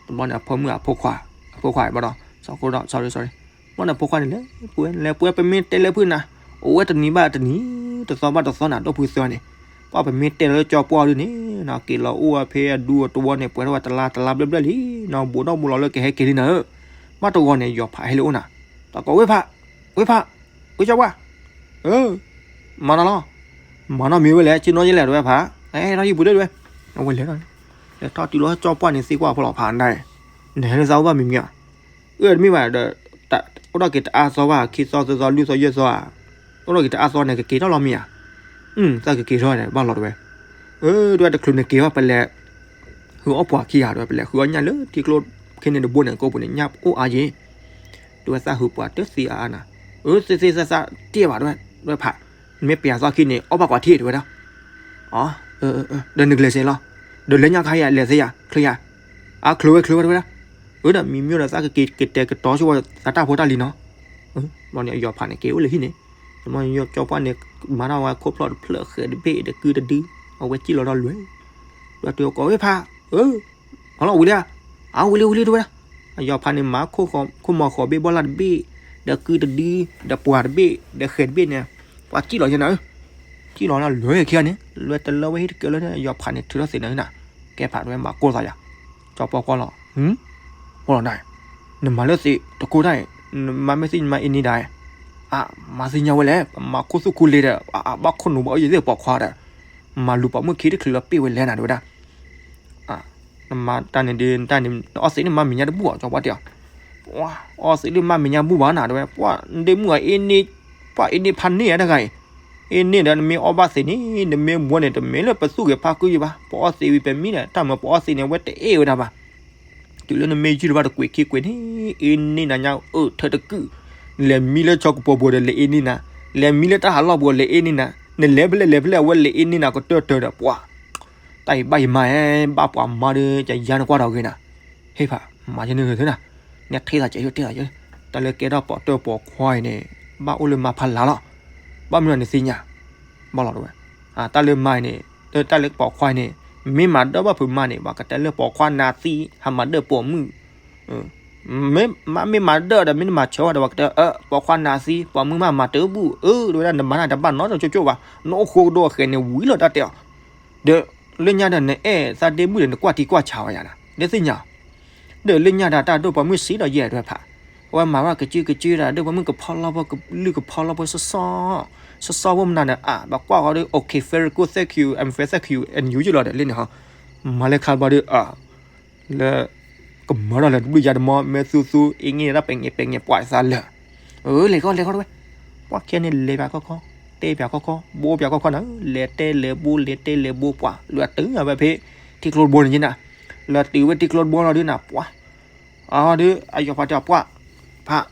တဘျီန့ၣ် အဖိမုၣ်အဖိခွါ, အဖိခွါဘၣ်ဒီး စီၤကိၢ်ဒီး sorry sorry, မ့ၢ်နဖိခွါန့ၣ်လဲၤပှဲၤ လဲၤပှဲၤ ပမ့ၢ်တဲလၢဖုနၤ, အိၣ်ဝဲတနံၤဘၣ်တနံၤ, တသီဘၣ်တသီနၤ ဒီပုၢ်ဝဲၢ်န့ၣ်, ပှၤပမ့ၢ်တဲလၢကၠီပှၢ်ဒုန့ၣ်, က့ၤလီၤအိၣ်ဝဲဖဲအဒူအတဝီန့ၣ် ပှဲၤထီၣ်ဝဲတလါတလါဘျဲၣ်ဘျဲၣ်လံ, နီၢ်ဘူးဒီးဘူးလီၤလၢကဟဲက့ၤလံနၤဧၢ, ဘၣ်တဂီၤန့ၣ် ယီၤဖးဟဲလၢအိၣ်နၤ, တကိးဝ့ၢ်ဖး, ဝ့ၢ်ဖး, ဝ့ၢ်ကၠီပှၢ်, အၢ မၤနီၤလီၤ, မၤနီၢ်မံၤဝဲလဲၣ်, ဆ့ၣ်နီၤယဲလဲၣ် တဝဲဖး, အဲ ထီၣ်ဟံၣ်ပူၤဒၢတဝဲ, အဝဲလဲၤထီၣ်, လဲၤထီၣ်တုၤလီၤကၠီပှၢ်န့ၣ် သံကွၢ်ဖိလီၤဖးဒၣ်, နဟဲလၢသးအိၣ်ဘၣ်မံၤမံၤဧါ, အၢ တမ့ၢ်ဘၣ်ဒီး, အိၣ်ဒီးက့ၤတအါသီဘၣ် ခံသီသၢသီလွံၢ်သီယဲၢ်သီဧါ, အိၣ်ဒီးက့ၤတအါသီန့ၣ် ကက့ၤထီၣ်လီၤမံၤဧါ, တၢ်ကက့ၤထီၣ်ဘၣ်လီၤတဝဲ, အၢ တဝဲတချုးန့ၣ်က့ၤဘၣ် ပလဲၤ ဟုအီၣ်ပှၤခံဂၤတဝဲ ပလဲၤဟုအီၣ်ညၣ်လၢထံကျိခဲန့ၣ်တဘိန့ၣ် ကိးပူၤန့ၣ် ညၣ်အိၣ်အါယ့ၤ, တဝဲသးဟုပှၤတသ့အါအါနၤ, အၢ သ့သ့သးသးတ့ၢ်ဘၣ်တဝဲ, တဝဲဖး, မ့ၢ်ပျးသီခံန့ၣ် အီၣ်ဘၣ်ကွၢ်ထံၣ်တဝဲဒၣ်, အၢ ဒီးနကလဲၤစ့လီၤ, ဒီးလဲၤညၣ်ခါယၤလဲၤသ့ယၤ ချ့ယၤ, အါချ့ဝဲချ့ဝဲတဝဲဒၣ်, အၢ ဒီးမံမံဒီးသးကက့ၤကတဲာ်ကတီၤဆိဝဲ သးတၢ်ဖိတၢ်လံၤနီၤ, ဘျီန့ၣ် အယီၤဖးန့ၣ် က့ၤအိၣ်လၢဟံၣ်န့ၣ်, တမီၢ်ကၠီပှၢ်န့ၣ် မၤထီၣ်ဝဲခိၣ်ဖျီၣ်တဖျၢၣ် ဃဲးတဘ့ၣ်ဒီးကုတဒု, အဝဲစံၣ်လီၤဒီးလွဲၢ်, ဒီးတုၤကိးဝ့ၢ်ဖး, အၢ ဟီလီၤဝံၤလံဧါ, အဝံၤလံဝံၤလံတဝဲဒၣ်, အယီၤဖးန့ၣ် မၤခိၣ်မီၤဃိးဘ့ၣ်ဘီလၢ်တဘ့ၣ်, ဒီးကုတဒု, ဒီးပှၤတဘ့ၣ်, ဒီးဃဲးတဘ့ၣ်န့ၣ်, ပှၤစံၣ်လီၤယဲနၤဧၢ, စံၣ်လီၤနၤလွဲၢ်ခံဂၤန့ၣ် လွဲၢ်တလၢဝဲဟံၣ်တကဲလၢ အယီၤဖးန့ၣ်ထုးထီၣ်သ့နၤဧၢနၤ, ကဲဖးတဝဲမၤကိၢ်သးယၤ, ကၠီပှၢ်ကွၢ်လီၤ, ဟ အိၣ်လီၤနၤ, နမၤလၢသ့းတကိးတၢ်အံၤ, နမၤမ့ၢ်သ့ၣ်ညါမၤအ့န့ဒၣ်, အါ မၤသ့ၣ်ညါဝဲလဲၣ်, ပမၤခိၣ်သူၣ်ခိၣ်လ့ဒီး အဘၣ်ခိၣ်နူာ်ဘၣ်အီၣ်ယသ့ၣ်ပိာ်ခွါဒီး, မၤလူၤပိာ်မုၣ်ခံတချုးလၢပ့ၢ်ဝဲလဲၣ်နၤတဝဲဒၣ်, နမၤတၢ်န့ၣ်ဒ်တၢ်န့ၣ် နအီၣ်သ့းန့ၣ်မၤမဲာ်ညါတဘူၣ်အီၤ ကၠီပှၢ်တဲအီၤ, ပှၤအီၣ်သ့းဒ်မၤမဲာ်ညါဘူၣ်ဘၣ်နၤတဝဲ, ပှၤဒ့မုၣ်အအ့န့, ပှၤအ့န့ဖးန့ၢ်အတဂၤအံၤ, အ့န့ဒီး နမ့ၢ်အီၣ်ဘၣ်သ့းန့ၣ် နမ့ၢ်ဘှီန့ၣ် တမ့ၢ်လၢပသူၣ်ဂ့ၤဖးကုယံၤဘၣ်, ပအီၣ်သ့းဝံၤပမံဒီး တၢ်မၤပအီၣ်သ့းန့ၣ် အဝဲတအဲၣ်ဝဲဒၣ်ဘၣ်, တုၤလၢနမ့ၢ်ယုၢ်တဘၣ်တကွံာ်ခံကွံာ်န့ၣ်, အ့န့နၤညါအၢၣ်ထၢတကုာ်, လဲၤမံလၢဆီကပီၤပူၤဒီးလဲၤအ့န့နၤ, လဲၤမံလၢတၢ်ဟးလီၢ်ပူၤလဲၤအ့န့နၤ, နလဲၤဖဲလဲၣ်လဲၤဖဲလဲၣ် အဝဲလဲၤအ့န့နၤကတၢၢ်တၢၢ်ဒီး ပှၤ တၢ်အံၤဘၣ်ယမါဧၢ, ဘၣ်ပှၤမါဒီး ယယါနကွၢ်ဒီးဂ့ၤနၤ, ဟ့ၣ်ဖး မၤယန့ၢ်ဂ့ၤသုနၤ, နထံၣ်သးကဲးယိၣ်တ့ၢ်သးယိၣ်, တၢ်လၢကဲထီၣ်ပိာ်တၢၢ်ပိာ်ခွါအံၤန့ၣ်, ဘၣ်အိၣ်လၢမါဖးလၢ်လီၤ, ဘၣ်မနုၤနသ့ၣ်ညါ, ဘၣ်လီၤတဝဲ, တၢ်လၢမါအံၤန့ၣ်, တၢ်လၢပိာ်ခွါအံၤန့ၣ်, မ့ၢ်မၤဒၢၣ်ဘၣ်ဖုးမါန့ၣ် ပှၤကတဲလၢပိာ်ခွါနးသံ, ဟးမၤဒၢၣ်ပိာ်မုၣ် မ့ၢ်မၤဒၢၣ်ဒီး မ့ၢ်နမၤဆၢဝဲဒီး ပှၤကတဲ ပိာ်ခွါနးသံ ပိာ်မုၣ်မးမၤတဘူၣ်, အၢ တဝဲဒၣ် နမၤတၢ်တဘၣ်နီတကၠိကၠိဘၣ်, နအိၣ်ဃိကဒီးအဃဲၤန့ၣ်ဝံၤလီၤတၢ်တဲအီၤ, ဒီး လၢညါဒီးနအဲၣ်သးဒ့မုၣ်ဒီး နကွၢ်ထံကွၢ်ဆးဝဲယၤ, ဒ်သ့ၣ်ညါ ဒီးလၢညါဒီးတၢ်ဒိၣ်ပိာ်မုၣ်စံးဒီးယဲၢ်ဒွဲၣ်ဖး, အဝဲမၤဝဲကစုကစုဒီး ဒိၣ်ပိာ်မုၣ်ကဖီလီဖိကလုၢ်ကဖီလီဖိစီစီ, စီစီဖိမနုၤဒီး အါ ပကွၢ်ဃီဒီး okay very good thank you I'm very thank you and you ယုၢ်လီၤဒီးလၢန့ၣ်ဟီ, မၤလၢခါဘီဒီး လၢ ကမၤထီၣ်လၢတဘျုးယါတမီ မ့ၢ်သူသူ အ့ၣ်င့ၢ်ဒၣ်ပဲာ်ငဲးပဲာ်ငဲး ပှၤသးလၢာ်, အၢ လဲၤခီလဲၤခီတဝဲ, ပှၤခဲန့ၣ်လဲၤပၠးခီခီ, တဲပၠးခီခီ, ဘိပၠးခီခီနၤ, လဲၤတဲလဲၤဘိ လဲၤတဲလဲၤဘိ ပှၤ လၢအတုၤအဝဲဖဲ ထံကျိတဘိန့ၣ်က့နၤ, လၢတုၤဝဲထံကျိတဘိလီၤဒုးနၤ ပှၤ အဒုး အယီၤဖးတဲအီၤ ပှၤ ဖး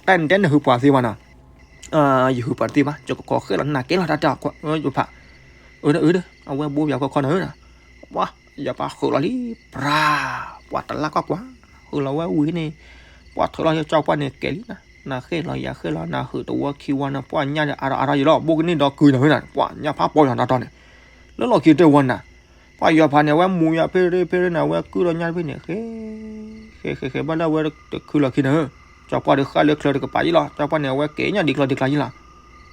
တၢ်နတဲနဟုးပှၤသ့ဘၣ်နီၤ, ယဟုးပှၤတသ့ဘၣ် ယကကိးဃဲလီၤနၤကဲလီၤတၢ်တဲအီၤ ယဖး အၢ အၢ အဝဲဘိပၠးခီခီနၤဧၢ, ပှၤ ယပၢ်ဃုာ်လီၤလံ ပြၤ ပှၤတလၢကွၢ်ကွၢ် ဃုာ်လီၤဝဲဝံၤန့ၣ် ပှၤထုးလီၤယကၠီပှၢ်န့ၣ်ကဲလံနၤ, နဃဲလီၤယၤဃဲလီၤ နဟုးတဝီခံဝီန့ၣ် ပှၤညၣ်ဒီးအါထီၣ်အါထီၣ်ယလီၤ ဘိကန့ၢ်ဒီကုာ်နၤဧၢနၤ, ပှၤညၣ်ဖးပီၢ်ယၤနၤတီန့ၣ်, လၢလီၢ်ခံတဲဝဲနၤ ပှၤယီၤဖးန့ၣ် အဝဲမူယၤဖဲရ့ဖဲရ့န့ၣ် အဝဲကုၢ်လီၤညၣ်တဘ့ၣ်န့ၣ် ဃဲ ဃဲ ဃဲ ဃဲ ဘၣ်လၢအဝဲတခုလီၤခံနၤဧၢ, ကၠီပှၢ်ဒီးဃၣ်လၢချၢတကပၤယလီၤ, ကၠီပှၢ်န့ၣ် အဝဲကဲညၣ်ဒံကျီဒံကျါယလီၤ,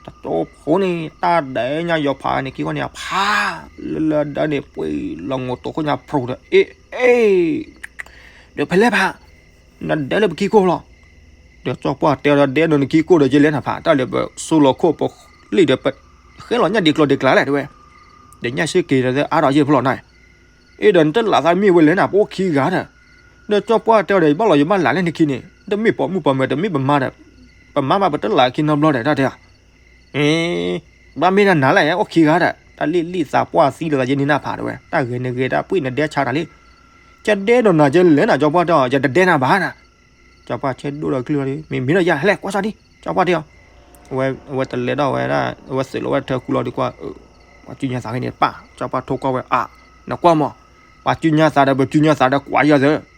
တကၠိဖိန့ၣ် တၢ်ဒဲးညါယီၤဖးန့ၣ် ခံခီန့ၣ် အဖး လၢလၢဒၢန့ၣ် ပှ့ၤလီၤငိးတိာ်ခိၣ်ညါဖျိဒီး အ့ အ့ ဒီးဖဲလဲၣ်ဖး နဒဲလၢပခံခိၣ်လီၤ, ဒီးကၠီပှၢ်တဲဒီးဒဲဒီးနခံခိၣ်ဒီးယလဲၣ်နဖး တၢ်လၢပစိလီၤခိၣ်ပလံၢ်ဒီး ပဃဲလီၤညၣ်ဒံကျီဒံကျါလဲၣ်တဲဝဲ, ဒီးညၣ်ဆ့က့ၤဒီးအါထီၣ်ယဲၢ်ဖျိလီၤနၤ, အ့ဒီးနတလးသးမ့ၢ်ဝဲလဲၣ်နၤ ပအိၣ်ခံဂၤဒီး, ဒီးကၠီပှၢ်တဲအီၤဒီး ယဘၣ်လီၤယဘၣ်လးလဲၣ်နခံန့ၣ် တမ့ၢ်ပိာ်မုၣ်ပိာ်မၢၤ တမ့ၢ်ပမါဒီး, ပမါဘၣ်ပတလးခံနီတဘျီဒီး တၢ်တဲအီၤ အ့ ဘၣ်မ့ၢ်နၤနၤလဲၣ် အိၣ်ခံဂၤဒီး တၢ်လံၣ်လံၣ်သးပှၢ်သံလီၤသးယဲန့ၣ်နၢ်ဖးတဲဝဲ တၢ်ဂဲၤနဂဲၤတၢ်ပှ့ၤနဒဲဆါတၢ်လံ, ကဒဲဒီးနၤကလဲၣ်နၤ ကၠီပှၢ်တဲအီၤ ယတဒဲနၤဘၣ်နၤ, ကၠီပှၢ်ဆဲဒိၣ်ဒီးကလုၢ်လီၤဒီး မ့ၢ်မ့ၢ်ဒီးယၤ ဟဲလဲၣ်ကွၢ်စၢ်ဒံး ကၠီပှၢ်တဲအီၤ, အဝဲတလဲၤဒီးဝဲဒၣ် အဝဲသုးလီၤဝဲတထၢကူလီၤဒီးကွၢ် ပှၤစုညါသးဖဲန့ၣ်တပၢ် ကၠီပှၢ်ထိကွၢ်ဝဲအါ နကွၢ်မး ပှၤစုညါသးဒီးပှၤစုညါသးဒီးကွၢ်ယီၤသၢ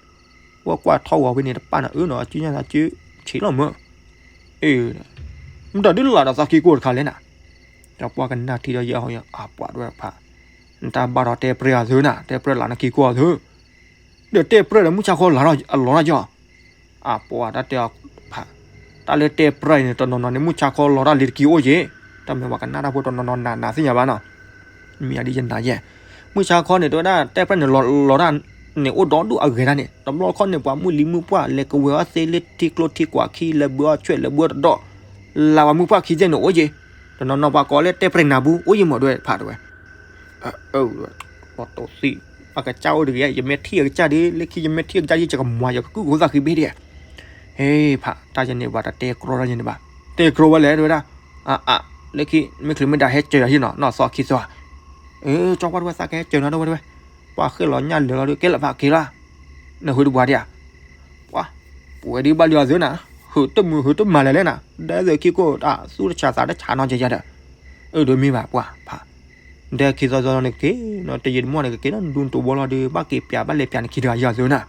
ဝဲကွၢ်ထီၣ်ဝဲဖဲန့ၣ်တပၢ်နၤ အၢနၤ စုညါသးစုဆံးလီၤမၢ်, အ့ မတၤဒုးလၢ်ဒီးသးခံကိၢ်တခါလဲၣ်နၤ, ကၠီပှၢ်ကနၣ်ထံဒီးယဲၢ်ဟီယၤ အပှၤတဝဲဖး နတၢ်ဘၣ်ဒီးတဲပြဲအီၤသုနၤ တဲပြဲလၢနခံကိၢ်အီၤသု ဒီးတဲပြဲဒီးမုၢ်ဆါခီလီၤအလီၢ်နၤကၠီ အပှၤတၢ်တဲအီၤဖး တၢ်လၢတဲပြဲၢ်အံၤန့ၣ် တနီၤနီၤန့ၣ် မုၢ်ဆါခီလီၤတၢ်လံၤတက့ၢ်အိၣ်က့ၤ, တၢ်မ့ၢ်ပှၤကနၣ်တၢ်ဖိတနီၤနီၤနၤနၤသ့ၣ်ညါဘၣ်နီၤ, မ့ၢ်ယၤဒ်ယနၤယဲၢ်, မုၢ်ဆါခီန့ၣ် တဲဝဲဒၣ်တဲပြဲၢ်န့ၣ် လီၤတၢ်န့ၣ် အိၣ်ဒီဒူၣ်အဂဲၤတၢ်န့ၣ် တဘျီခီန့ၣ် ပှၤမုၢ်လံၤမုၢ်ပှၢ် လဲၤကဝဲၤအီၣ်သ့လၢထံကျိထံကွာ်ခံ လဲၤဘှံးအီၣ်ဆွဲၣ် လဲၤဘှံးအီၣ်တဒီး, လၢပှၤမုၢ်ပှၢ်ခံသ့ၣ်န့ၣ်အိၣ်က့ၤ, တနီၤနီၤပှၤကိးလၢတဲပြဲၢ်နၤပူၤ အိၣ်ယံၤမးဒွဲၣ်ဖးတဲဝဲ အၢ ပှၤတိၢ်သံ အကစၢ်အိၣ်တဂ့ၤ ယမ့ၢ်ထံၣ်အကစၢ်ဒ် လၢခံယမ့ၢ်ထံၣ်အကစၢ်ဒ် ယကမၤယကကုၢ်ကဖိသၣ်ဃံဘ့ၣ်ဒံး, ဟ့ ဖး တၢ်ယန့ၣ်ဘၣ်တတဲကြီတၢ်ယန့ၣ်ဘၣ်, တဲကြီဝဲလဲၣ်တဲဝဲဒၣ်, အအ လၢခံ မ့ၢ်ချုးမ့ၢ်ဒၣ်ဟဲစၢၤယၤဟံၣ်နီၤ နီၢ်သီခံသီဧါ, အၢ ကၠီပှၢ်တဲဝဲသးကဟဲစၢၤနီၤတဲဝဲတဲဝဲ, ပှၤဃ့ၢ်လီၤညၣ်လၢာ်လီၤဒီး ကဲလၢာ်ဖးက့ၤလီၤ, နဟုတပှၤဒံးဧါ, ပှၤ ပဝဲဒ်ဘၣ်လံအီၤသုနၤ, ဟုတမုာ်ဟုတမၤလဲၣ်လဲၣ်နၤ, ဒဲသုခံကိၢ်တၢ်သူၣ်တဆးသးတဆးနီၤယဲယၤဒီး, အၢ ဒိးမ့ၢ်ဘၣ်ပှၤဖး ဒဲခံသီသီန့ၣ်က့ၤ, တယံာ်တမီၢ်န့ၣ်ကက့ၤနီၤ ဒူတဝီလီၤဒီး ဘၣ်က့ၤပျးဘၣ်လဲၤပျးနခံတဂၤယၤသုနၤ,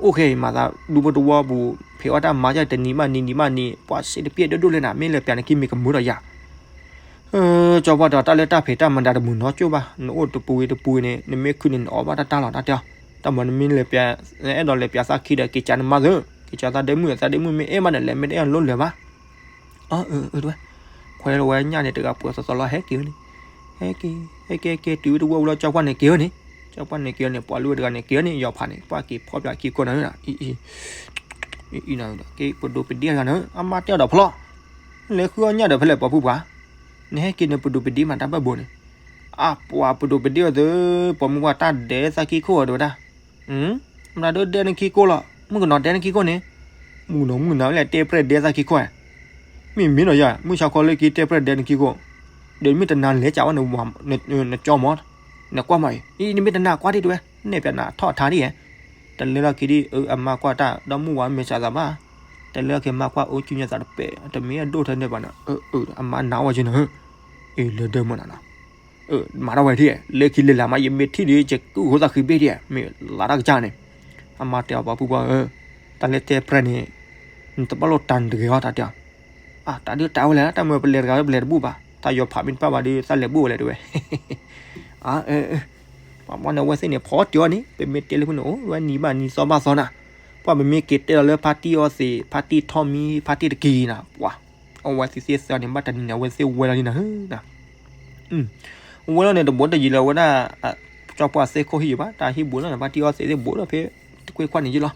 အိၣ်ခဲအံၤမၤသးဒူဖိတဝီပူၤ ဖံးအီၣ်တၢ်မၤယၤတနံၤဘၣ်နံၤနံၤဘၣ်နံၤ ပှၤစ့တပျဲၢ်ဒိၣ်ဒိၣ်လဲၣ်နၤ မ့ၢ်လဲၤပျးနခံမ့ၢ်ကမုာ်ဒီးယၤ ကၠီပှၢ်ဒီးတၢ်လၢတၢ်ဖံးတၢ်မၤဒါတမုာ်နီတစဲးဘၣ်, နအိၣ်တပူၤဝံၤတပူၤဝံၤန့ၣ် နမ့ၢ်ခုန့ၣ်နအီၣ်ဘၣ်တၢ်တၢ်လီၤတၢ်တဲအီၤ, တၢ်မၤနမ့ၢ်လဲၤပျး, နအဲၣ်ဒိးလဲၤပျးသးခံဒီး က့ၤကၢနမါသု, က့ၤကၢသးဒဲမုၣ် သးဒဲမုၣ်မ့ၢ်အဲၣ်ဘၣ်န့ၣ် လဲၤမ့ၢ်တအဲၣ်အီၤလိၣ်လဲၤဘၣ်, အၢ အၢ တဲဝဲ, ခွဲးလၢဝဲညၣ်န့ၣ်တဂၤပှဲၤသီသီလီၤဟဲက့ၤဝဲန့ၣ်, ဟဲက့ၤ ဟဲက့ၤဟဲက့ၤတုၤဝံၤတဝီဝံၤလီၤ ကၠီပှၢ်န့ၣ်က့ၤဝဲန့ၣ်, ကၠီပှၢ်န့ၣ်က့ၤဝဲန့ၣ် ပှၤလၢဝဲတဂၤန့ၣ်က့ၤဝဲန့ၣ် ယီၤဖးန့ၣ် ပှၢ်က့ၤဖီပျးခံခိၣ်နၤ အံၤ အံၤ ပဒိးပဒ့တဂၤန့ၣ် အမါတဲအီၤဒီးဖျီ, လဲၤဃုအီၣ်ညၣ်ဒီးဖဲလဲၣ်ပှၤဖုပှၢ်, နဟဲက့ၤန့ၣ်ပဒိးပဒ့မးတၢ်ဘၣ်ဘိန့ၣ်, အပှၤပဒိးပဒ့အီၤသု, ပိာ်မုၣ်ပှၢ်တၢ်ဒဲးသးခံခိၣ်အီၤတဲဝဲဒၣ်, မတၤဒိးဒဲးနခံခိၣ်လီၤ, မုၣ်ကနီၤဒဲးနခံခိၣ်န့ၣ်, မုၣ်ကနီၤမုၣ်ကနီၤလဲၣ်တဲပြဲၢ်ဒဲးသးခံခိၣ်, မ့ၢ်မ့ၢ်နီၤယၤ မုၢ်ဆါခီလၢခံတဲပြဲၢ်ဒဲးနခံခိၣ်, ဒီးမ့ၢ်တနာ်လဲၤကးဝဲ နကၠီမး, နကွၢ်မးအံၤ အံၤ နမ့ၢ်တနာ်ကွၢ်ဒံးတဲဝဲ, နဲၣ်ပျးနၤထီၣ်ထါဒံးဧါ, တလဲၤလီၤခံဒံး အၢ အမါကွၢ်တၢ်ဒီမုၢ်ဝၤမ့ၢ်စးသးဘၣ်, တလဲၤလီၤက့ၤမါကွၢ်အိၣ်ကံညါသးတပဲာ် တမ့ၢ်အဒိၣ်ထဲန့ၣ်ဘၣ်န့ၣ်, အၢ အၢ အမါနာ်ဝဲက့ၤနၤ, အၢ လၢဒဲမုၣ်နၤနီၤ, အၢ မၤထီၣ်ဝဲထံၣ် လၢခံလၢလာ်မး ယမ့ၢ်ထံၣ်ဒံး ယကုၢ်ဃိသးဃံဘ့ၣ်ဒံး မ့ၢ်လါတၢ်ကစၢ်န့ၣ်, အမါတဲအီၤပှၤဖုပှၢ်ဧၢ, တၢ်လၢတဲပြဲၢ်န့ၣ်, နတဘၣ်လိာ်တၢ်န့ၣ်တဂ့ၤအီၤ တၢ်တဲအီၤ အတၢ်ဒုးတၢ်ဝဲလဲၣ် တၢ်မ့ၢ်ပလဲၤတဂၤပလဲၤတဘူၣ်ဘၣ် တၢ်ယီၤဖးမ့ၢ်တဘၣ်ဘၣ်ဒီး သးလဲၤဘူၣ်ဝဲလဲၣ်တဲဝဲ, အၢ ပှၤမ့ၢ်န့ၣ် အဝဲသ့ၣ်န့ၣ် ဖီတံၢ်အီၤန့ၣ် ပမ့ၢ်တဲလၢဖုန့ၣ် အိၣ်ဝဲနံၤဘၣ်နံၤသီဘၣ်သီနၤ, ပှၤပမ့ၢ်က့ၤတဲလီၤလၢဖါတံၢ်အီသံး ဖါတံၢ်ထီၣ်မံ ဖါတံၢ်တက့ၤနၤ ပှၤ, အဝဲသ့ၣ်သ့ၣ်သၢန့ၣ် ဘၣ်တနံၤန့ၣ် အဝဲသ့ၣ်ဝဲလီၤလံနၤဧၢ ဝဲလီၤန့ၣ် တဘိးတယံၤလၢၤဝဲဒၣ်, ကၠီပှၢ်သ့ၣ်ခိၣ်ဟံၣ်ဘၣ် တၢ်ဟံၣ်ဘူးလီၤန့ၣ် ဖါတံၢ်အီသံးသ့ၣ်ဘူးလီၤဖဲ, တကွ့ၢ်ခွါန့ၣ်ယ့ၢ်လီၤ,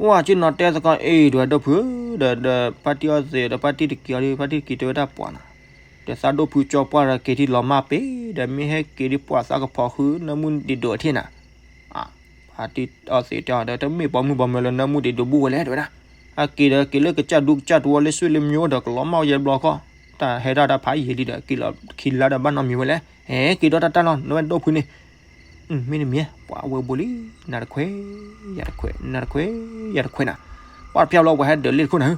ဝဲက့ၤနီၤတဲသကိးအ့ၣ် ဒွဲၣ်ဒိၣ်ဖု, ဒီးဖါတံၢ်အီသံးဒီးဖါတံၢ်တက့ၤအီၤဒီး ဖါတံၢ်တက့ၤတဲဝဲဒၣ်ပှၤနီၤ, ဒီးသးဒိၣ်ဖုကၠီပှၢ်ဒီးက့ၤထံလီၤမၢ်ပ့ၤ ဒီးမ့ၢ်ဟဲက့ၤဒ်ပှၤသးကဖီးဃုနၢမူဒံးဒိးထံၣ်နၤ ဖါတံၢ်အီသံးတဲအီၤဒီး တမ့ၢ်ပိာ်မုၣ်ပိာ်မၢၤလၢနၢမူဒံးဒိးဘူးဝဲလဲၣ်တဲဝဲဒၣ်, အက့ၤဒီးက့ၤလၢကစၢ်ဒူကစၢ်တဝီလၢစုလၢမၠိဒီးကလီၤမၢ်ဝဲယဲဘျီခီ, တၢ်ဟဲဒၣ်တၢ်ဖးယံာ်လံဒီး က့ၤလီၤခံလါဒီးဘၣ်နီတမံၤဝဲလဲၣ်, ဟဲက့ၤဒီးတၢ်တၢ်လီၤ နဝဲဒိၣ်ဖုန့ၣ်, မ့ၢ်တမံၤ ပှၤအဝဲဘူးလံ, နၤတခွဲး, ယၤတခွဲး, နၤတခွဲး, ယၤတခွဲးနၤ, ပှၤတဖျါလီၤပှၤဟဲဒၢးလ့ၣ်တခိၣ်နၤ,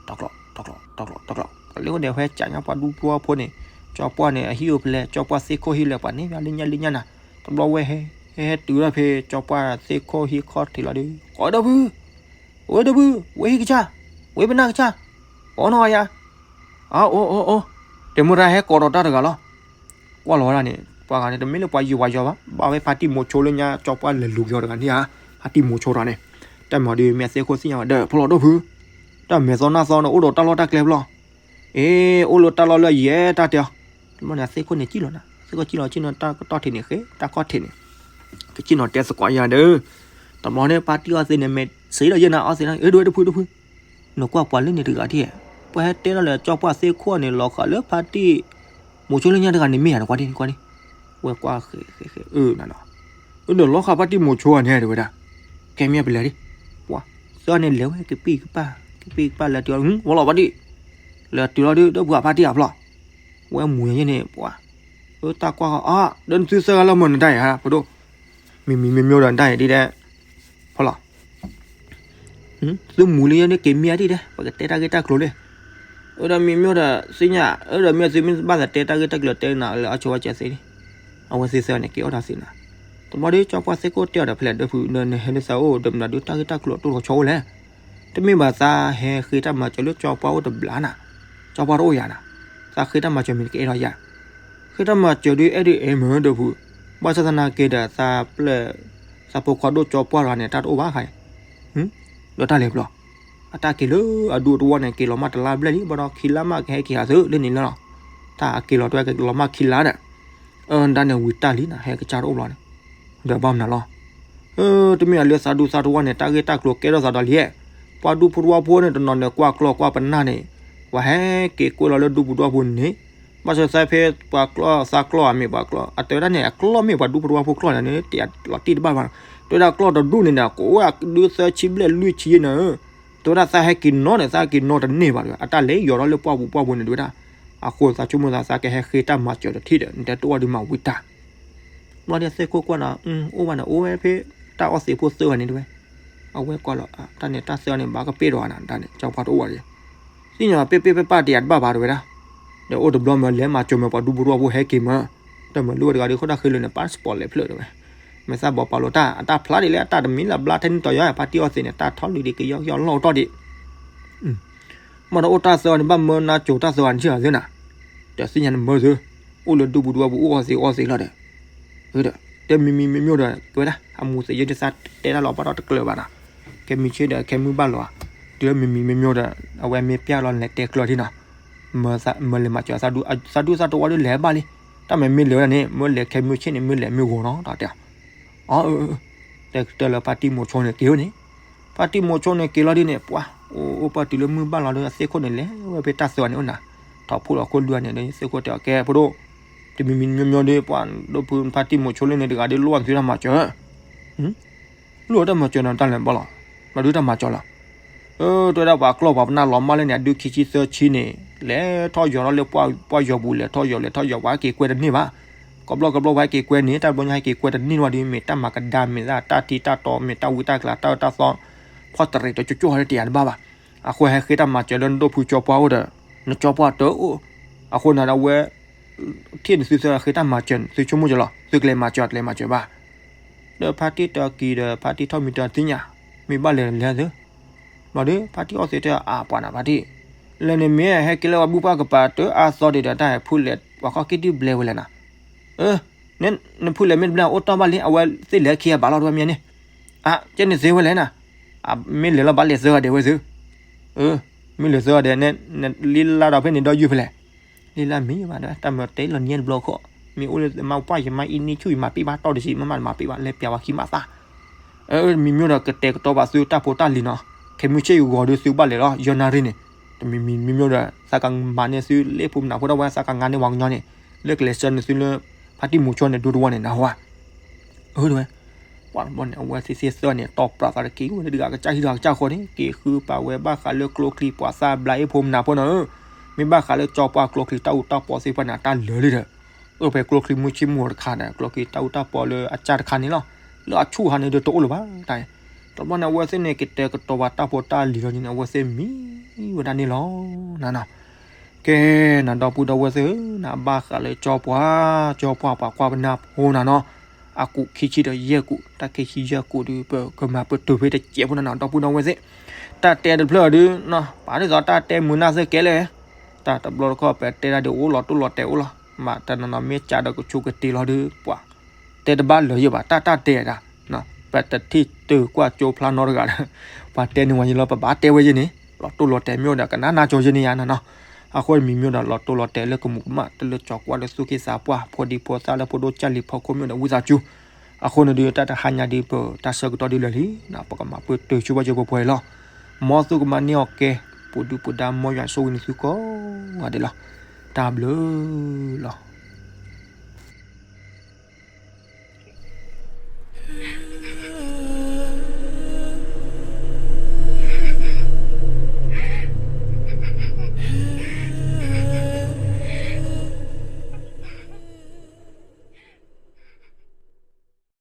တကျီး, တကျီး, တကျီး, တကျီး, ပှၤလၢဝဲဒၣ်ဟဲကၠးညါပှၤဒူဖိဖိန့ၣ်, ကၠီပှၢ်န့ၣ် အဟံၣ်အိၣ်ဖဲလဲၣ် ကၠီပှၢ်သ့ၣ်ခိၣ်ဟံၣ်လဲၣ် ပှၤန့ၣ် လၢညါလၢညါနၤ, တဘျီဝဲဟဲ, ဟဲဟဲတုၤလီၤဖဲ ကၠီပှၢ်သ့ၣ်ခိၣ်ဟံၣ်ခီၣ်ထံးလီၤဒီး ကိးဒိၣ်ဖု, ဝဲဒိၣ်ဖု, ဝဲဟံၣ်ကစၢ်, ဝဲပနၢ်ကစၢ်, အိၣ်နီၤယၤ, အအိၣ်အိၣ်အိၣ်, တမုၢ်တၢ်ဟဲကိးဒီးတၢ်တဂၤလီၤ ကွၢ်လီၤဝဲဒၣ်န့ၣ် ပှၤဂၤန့ၣ် တမ့ၢ်လၢပှၤယုာ်ပှၤယီၤဘၣ်, ဘၣ်ဝဲဖါတံၢ်မိၤဆိလၢညါ ကၠီပှၢ်လဲၤလူၤက့ၤအီၤတဂၤန့ၣ်ဧါ, ဖါတံၢ်မိၤဆိတဂၤန့ၣ်, တၢ်မၤဒ်မ့ၢ်အသ့ၣ်ခိၣ်သ့ၣ်ညါဝဲဒီး ဖီလီၤဒိၣ်ဖု, တၢ်မဲာ်သီနၢ်သီန့ၣ် အိၣ်ဒီးတၢ်လီၢ်တၢ်ကျဲဖီလီၤ, အ့ အိၣ်လၢတၢ်လီၢ်လၢယဲတၢ်တဲအီၤ, တဘျီန့ၣ် အသ့ၣ်ခိၣ်န့ၣ်ကံၣ်လီၤနၤ, သ့ၣ်ခိၣ်ကံၣ်လီၤ ကံၣ်နီၤတၢ်ကတီၢ်ထံးန့ၣ်ဃ့ တၢ်ကီၢ်ထံးန့ၣ်, ကကံၣ်နီၤတဲသကိးယၤဒီး, တဘျီန့ၣ် ဖါတံၢ်အီသံးန့ၣ် မ့ၢ်စံးဒီးယဲနၤအီသံးနၤ အ့ ဒိၣ်ဝဲဒိၣ်ဖုဒိၣ်ဖု နကွၢ်ပှၤလၢန့ၣ်တဂၤဒ်, ပှၤဟဲတဲလီၤလၢကၠီပှၢ်သ့ၣ်ခိၣ်န့ၣ် လီၤဃာ်လၢဖါတံၢ်မိၤဆိလၢညါတဂၤန့ၣ်မ့ၢ်ဧါ နကွၢ်ဒ်နကွၢ်ဒ်, ဝဲကွၢ်ဃဲဃဲဃဲ အၢ နနီၤ, အၢဒီးလီၤဃာ်ဖါတံၢ်မိၤဆိဧါန့ၣ်တဲဝဲဒၣ်, ကဲမ့ၢ်ပလဲၤဒ်, ပှၤ, သၢန့ၣ်လဲၤဝဲကပံၢ်ကပၢ်, ကပံၢ်ကပၢ်လဲၤတုၤလီၤ, ဝဲလီၤဖါတံၢ်, လဲၤတုၤလီၤဒ် ဒီပုၢ်ဝဲၢ်ဖါတံၢ်အဖျီၣ်, ဝဲမူၤယဲန့ၣ် ပှၤ, အၢတၢ်ကွၢ်ဃီအီၤ ဒီးနသုသၢဂၤလၢမနုၤတၢ်အံၤဧါ ပဒိၣ်, မံၤမံၤမ့ၢ်မ့ၢ်ဒီးနတၢ်အံၤဒ်ဒဲး, ဖီလီၤ သုမူၤလၢယဲန့ၣ် က့ၤမ့ၢ်အဒံးဒဲး ပကတဲတၢ်ဂ့ၢ်တၢ်ကျိၤလံ, အၢဒီးမ့ၢ်မ့ၢ်ဒီးသ့ၣ်ညါ အၢဒီးမ့ၢ်သုမ့ၢ်ဘၣ်သးတဲတၢ်ဂ့ၢ်တၢ်ကျိၤတဲနၤလၢအဆိဝဲကဲသ့, အဝဲသ့ၣ်သၢန့ၣ် က့ၤအိၣ်ဒီးသ့နၤ, တဘျီဒီး ကၠီပှၢ်သ့ၣ်ခိၣ်တဲအီၤဒီးဖဲလဲၣ် ဒီပုၢ်ဒီးနဟဲလၢသးအိၣ် ဒီးမနုၤဒုးတၢ်ဂ့ၢ်တၢ်ကျိၤအတိၢ်ထီၣ်ဆီအိၣ်လဲၣ်, တမ့ၢ်ဘၣ်သးဟဲဃ့တၢ်မၤစၢၤလၢကၠီပှၢ်အိၣ်တဘျီနၤ, ကၠီပှၢ်တအိၣ်ယၤနၤ, သးဃ့တၢ်မၤစၢၤမ့ၢ်တကအဲၣ်ဒိးယၤ ဃ့တၢ်မၤစၢၤဒုးအဲၣ်ဒုးအဲၣ်မ့ၢ်ဒီပုၢ်, ဘၣ်ဆၣ်သနာ်က့ဒီးသးပျဲၢ်, သးဖိခွါဒိၣ်ကၠီပှၢ်တဂၤန့ၣ် တၢ်တအိၣ်ဘၣ်ခါအံၤ, ဒီးတၢ်လဲၤဘျီ, အတၢ်က့ၤလၢအဒူသဝီန့ၣ် က့ၤလီၤမးတလါဘျဲၣ်လံ ဘၣ်ဒီးခံလါမးကဟဲက့ၤဟးသုလၢန့ၣ်လီၤ. တၢ်အက့ၤလီၤတဝဲကလီၤမးခံလါဒီး အၢ ဒၣ်န့ၣ်ဝံၤတၢ်လံနၤ ဟဲကစၢ်တအိၣ်ဘျီန့ၣ် ဒီးဘၣ်မနုၤလီၤ. အၢ တမ့ၢ်အလၢသးဒူသးတဝီန့ၣ် တၢ်ဂ့ၢ်တၢ်ကျိၤကဲထီၣ်သးဒီးလံ, ပှၤဒူဖိတဝီဖိန့ၣ် တနီၤန့ၣ်ကွၢ်ကျီၢ်ကွၢ်ပနၢ်န့ၣ် ပှၤဟဲက့ၤကွဲးလီၤလၢဒူပူၤဒူဖိန့ၣ် ဘၣ်ဆၣ်သးဖဲပှၤကျီၢ်သးကျီၢ်အမ့ၢ်ပှၤကျီၢ် အတဲဝဲဒၣ်န့ၣ် အကျီၢ်မ့ၢ်ပှၤဒူဖိတဝီဖိကျီၢ်န့ၣ် တလီၤတံၢ်တဘၣ်ဘၣ်. တဲဝဲဒၣ်ကျီၢ်တဒူၣ်န့ၣ်ဒီး ကအိၣ်ဒုးသၢဆံဘျဲၣ်လွံၢ်ဆံယဲၢ်နၤဧၢ. တဲဝဲဒၣ်သးဟဲက့ၤနီၤန့ၣ် သးဟဲက့ၤနီၤတန့ၢ်ဘၣ်တဲဝဲ အတၢ်လဲၤယီၤထီၣ်လၢပှၢ်ပူၤပှၢ်ပူၤန့ၣ်တဲဝဲဒၣ်. အဃိသးဆိကမိၣ်သး သးကဟဲဃ့တၢ်မၤစၢၤတထံၣ်ဒီး နတဲတအိၣ်ဒုးမၤဝံၤတၢ် ဘျီဒီးသ့ၣ်ခိၣ်ကွၢ်နီၤ အိၣ်ဘၣ်န့ၣ် အိၣ်ဝဲဖဲတၢ်အီၣ်သ့းဖိသၢဂၤန့ၣ်တဲဝဲ. အဝဲကွၢ်လီၤ တၢ်န့ၣ်တၢ်သၢဂၤန့ၣ် ဘၣ်ကပ့ၢ်ဒီးနၤ တၢ်န့ၣ် ကၠီပှၢ်တအိၣ်ဘၣ်ဒီး သ့ၣ်ညါပ့ၢ်ပ့ၢ်ပပၢ်တယၤတဘၣ်ဘၣ်တဲဝဲဒၣ်. ဒီးအိၣ်တဘျီမ့ၢ်လဲၤမၤစၢၤမ့ၢ်ပှၤဒူဖိတဝီဖိဟဲက့ၤမ့ၢ် တၢ်မၤလိတဂၤဒီးဃိတၢ်ဃ့လၢာ်န့ၣ် passport လဲၤဖျၢၣ်တဲဝဲ. မ့ၢ်သးဘီးပာ်လိာ်တၢ် အတၢ်ဖျါဒ်လဲၣ် အတၢ်တမံၤလၢဘျါထဲန့ၣ်တီၤယါ ဖါတံၢ်အီၣ်သ့းန့ၣ် တၢ်ထီလွံၢ်ဒံးကယီကယီလီၢ်တီၢ်ဒံး မ့ၢ်ဒီးအိၣ်တၢ်သၢဂၤန့ၣ် ဘၣ်မၢနါစိၤတၢ်သၢဂၤန့ၣ်ထံၣ်အီၤသ့နၤ. ဒီးသ့ၣ်ညါန့ၣ်မၢသု အိၣ်လၢဒူပူၤဒူပူၤအူအီၣ်သ့းအီသ့းလီၤဒီး ဒီး တမံၤမံၤမ့ၢ်မ့ၢ်ဒီး တဲဝဲဒၣ် အမူသ့းယဲဒ်သးတဲတၢ်လီၤဘၣ်ဒီးတကျၢၤဘၣ်နီၤ. ခဲမုၢ်ဆ့ၣ်ဒီးခဲမုၢ်ဘၣ်လီၤ. တုၤလၢမံၤမံၤမ့ၢ်မ့ၢ်ဒီး အဝဲမ့ၢ်ပျၢ်လီၤလဲၤတဲကျၢၤထံနီၤ. မၢလဲၤမၤစၢၤ သးဒူသးတဝီဒုးလဲၤဘၣ်လံ. တၢ်မ့ၢ်မ့ၢ်လဲၤဝဲဒၣ်န့ၣ် မ့ၢ်လဲၤခဲမုၢ်ဆ့ၣ်န့ၣ် မ့ၢ်လဲၤမ့ၢ်ဂီၤနီၤ တၢ်တဲ အၢ တဲတဲလၢဖါတံၢ်မိၤဆိန့ၣ်က့ၤဝဲန့ၣ်, ဖါတံၢ်မိၤဆိန့ၣ်က့ၤလီၤဒ်န့ၣ် ပှၤ အိၣ်အိၣ်ပှၢ်တုၤလၢမုၢ်ဘၣ်လီၤဒီး အသ့ၣ်ခိၣ်န့ၣ်လဲၤဝဲဖဲတၢ်သၢဂၤန့ၣ်အိၣ်နၤ, ထီၣ်ဖှိၣ်လီၤခိၣ်လွံၢ်ဂၤန့ၣ်ဒီး သ့ၣ်ခိၣ်တဲအီၤကဲဖိဒိၣ်, တမံၤမံၤမ့ၢ်မ့ၢ်ဒီး ပှၤဒိၣ်ဖုဖါတံၢ်မိၤဆိလၢန့ၣ်တဂၤဒီး လိၣ်ဘၣ်သုတၢ်မၤစၢၤ လိၣ်တၢ်မၤစၢၤနီၤ တၢ်လဲၤဘၣ်လီၤ, ဘၣ်ဒုတၢ်မၤစၢၤလီၤ. အၢ တဲဝဲဒၣ်ပှၤကျီၢ်ပှၤပနၢ်လီၤမၢ်လၢန့ၣ် အဒုခံဆံသၢဆံန့ၣ် လဲၤထီၣ်ယီၤထီၣ်လၢပှၢ်ယီၤပူၤ လဲၤထီၣ်ယီၤ လဲၤထီၣ်ယီၤ ပှၤဟဲက့ၤကွဲတန့ၢ်ဘၣ်. ကဘျီကဘျီပှၤဟဲက့ၤကွဲန့ၣ် တၢ်ဘျီညါဟဲက့ၤကွဲတန့ၢ်ဝဲဒီး မ့ၢ်တၢ်မၤကဒါ မ့ၢ်တၢ်တံၢ်တၢ်တီ မ့ၢ်တၢ်ဝံတၢ်ကျါ တၢ်အၢတၢ်သီ ဖီၣ်တရံးတကၠိကၠိဟဲတယၤတဘၣ်ဘၣ်. အဃိဟဲဃ့တၢ်မၤစၢၤလၢနဒိၣ်ဖုကၠီပှၢ်အိၣ်ဒီး နကၠီပှၢ်တအိၣ်, အဃိန့ၣ်ဒီးအဝဲ ထံၣ်န့ၣ်သုသၢဃ့တၢ်မၤစၢၤန့ၣ် သုဆိကမိၣ်ကၠီလီၤ သုကလဲၤမၤစၢၤတလဲၤမၤစၢၤဘၣ်. ဒီးဖါတံၢ်တကံၤဒီး ဖါတံၢ်ထီၣ်မံၤတသ့ၣ်ညါ, မ့ၢ်ဘၣ်လဲၤလဲၤသု, ဘျီဒီး ဖါတံၢ်အီၣ်သ့ၣ်တဲအါပှၤနၤဖါတံၢ်, လဲၤန့ၣ်မ့ၢ်ဟဲက့ၤလၢပှၤဘူၣ်ပှၢ်ကပၤတအါသီဒံးဒီး တၢ်ဟဲဖုလဲၤပှၤခီၣ်က့ၢ်ဒုၣ်ဘျဲဝဲလဲၣ်နၤ, နဖုလဲၤမ့ၢ်တဘျဲအိၣ်တီၢ်ဘၣ်လံ အဝဲသ့ၣ်လဲၤခံဂၤဘၣ်လီၤတဝဲမ့ၢ်န့ၣ်, အကဲန့ၣ်သ့ဝဲလဲၣ်နၤ, မ့ၢ်လဲၤလီၤဘၣ်လဲၤသၢဂၤဒဲးဝဲသု, မ့ၢ်လဲၤသၢဂၤဒဲး လံလါဒီးဖဲန့ၣ်ဒီးယုၢ်ဖဲလဲၣ် လံလါမ့ၢ်ဘၣ်ဒီး တၢ်မၤတဲလီၤညါတဘျီခီ, မ့ၢ်အိၣ်လၢမါပှၢ်ယမါအံနံဆူၣ်ယမၤပ့ၢ်ဘၣ်တီၢ်တဆံ မ့ၢ်မးမၤပ့ၢ်ဘၣ်လဲၤပျးဝဲခံမးသး, မ့ၢ်မ့ၢ်ဒီးကတဲာ်ကတီၤဘၣ်သုတၢ်ဖိတၢ်လံၤနီၤ, ခဲမုၢ်ဆ့ၣ်ဂီၤဒီးသုဘၣ်လဲၤလီၤ ယီနၣ်ရံၣ်န့ၣ်, တမံၤမံၤမ့ၢ်မ့ၢ်ဒီး သးကမၤန့ၢ်သုလၢဖိမနုၤဖိဒၣ်ဝဲ သးကငါန့ၢ်ပှၤကညီန့ၣ်, လၢကလဲၤဆှၢန့ၢ်သုလၢ ဖါတံၢ်မိၤဆိန့ၣ်ဒိတဝီန့ၣ်နဟါဝဲ အၢ တဝဲ, ပှၤတဘျီန့ၣ် အဝဲသ့ၣ်သ့ၣ်သၢန့ၣ် တီၢ်ပြးသးတက့ၢ် အိၣ်လၢတဂၤကစၢ်ဟံၣ်တဂၤကစၢ်ဃီန့ၣ် က့ၤဃုပာ်ဝဲဘၣ်ဃးလၢကျိချံပှၤသၣ်ဘျါအ့ၣ်ဖိမနုၤဖိနီၤဧၢ, မ့ၢ်ဘၣ်ဃးလၢကၠီပှၢ်ကျိချံတၢ်အူတၢ်ပီသ့ၣ်တဖၣ်န့ၣ် အတၢ်လၢာ်လံဒီး, အိၣ်ဖဲကျိချံမုၢ်ဆ့ၣ်မုၢ်ဂီၤတခါဒီး ကျိချံတၢ်အူတၢ်ပီလၢအစၢ်တခါန့ၣ်လီၤ, လၢအဆူၣ်ဟးန့ၣ်ဒီးတအိၣ်လၢၤဘၣ်တၢ်န့ၣ်, တဘျီန့ၣ် အဝဲသ့ၣ်န့ၣ် ကတဲာ်ကတီၤဝဲတၢ်ဖိတၢ်လံၤလီၤန့ၣ် အဝဲသ့ၣ်မံဝဲဒၣ်န့ၣ်လီၤ, နနီၤ ကဲ နဒီပုၢ်ဒီဝဲၢ်သ့ၣ်ဧၢ နဘၣ်ဃးလၢကၠီပှၢ် ကၠီပှၢ်ပှၤကွၢ်ပနၢ်ဖိနၤနီၤ, အကူးခံဆံဒီးယဲၢ်ကူး တၢ်ခံဆံယဲၢ်ကူးဒီး ပကမၤပတုာ်ဖဲတစဲးဖိနၤနီၤ ဒီပုၢ်ဒီဝဲၢ်သ့ၣ်, တၢ်တဲတဖျၢၣ်ဒီး ပာ်ဒ်သိးတၢ်တဲမုာ်နၢ်သ့ၣ်ကဲလဲၣ်, တၢ်တဘျီတခီၣ်ပတဲဒၣ်ဒီးအိၣ်လီၤတိၢ်လီၤတဲာ်အိၣ်လီၤ, မ့ၢ်တနီၤနီၤမ့ၢ်ကးဒီးကဆိကတ့ၤလီၤဒီး ပှၤ တဲတဘၣ်လၢၤယဲၢ်ဘၣ် တၢ်တၢ်တဲဒၣ် ပတထံၣ်တုၤကွၢ်ကၠိဖျါနီတဂၤဒီး ပှၤတဲန့ၢ်ဝဲယဲၢ်လီၤ ပဘၣ်တဲဝဲယဲၢ်န့ၣ် လီၤတိၢ်လီၤတဲာ်မ့ၢ်အိၣ်ဒီးကနၣ်နၢ်ကၠီယဲၢ်န့ၣ်ယါနနီၤ, အဃိမံၤမ့ၢ်အိၣ်ဒီးလီၤတိၢ်လီၤတဲာ်လၢကမူးကမၣ် တလၢကၠီကွၢ်လၢသူၣ်က့သးပှၢ် ဖိဒံဖိသၣ်လၢဖိဒိၣ်ကၢ်လံၤဖီခိၣ်မ့ၢ်အိၣ်ဒီးဝံသးစူၤ, အဃိန့ၣ်ဒီး တၢ်တဟါညါဒီးပတၢ်ဆၢကတီၢ်ဒ်လဲၣ်လံ, ပကမၤပတုာ်ဆိပှၤကၠိပှဲၤပှဲၤလီၤ, မ်သုကမၤန့ၢ်အီၤကဲ, ပူၤဒုၣ်ပူၤဒါမ်ယွၤဆိၣ်ဂ့ၤန့ၢ်သုကိးဂၤဒဲးလီၤ, တၢ်ဘျုးလီၤ.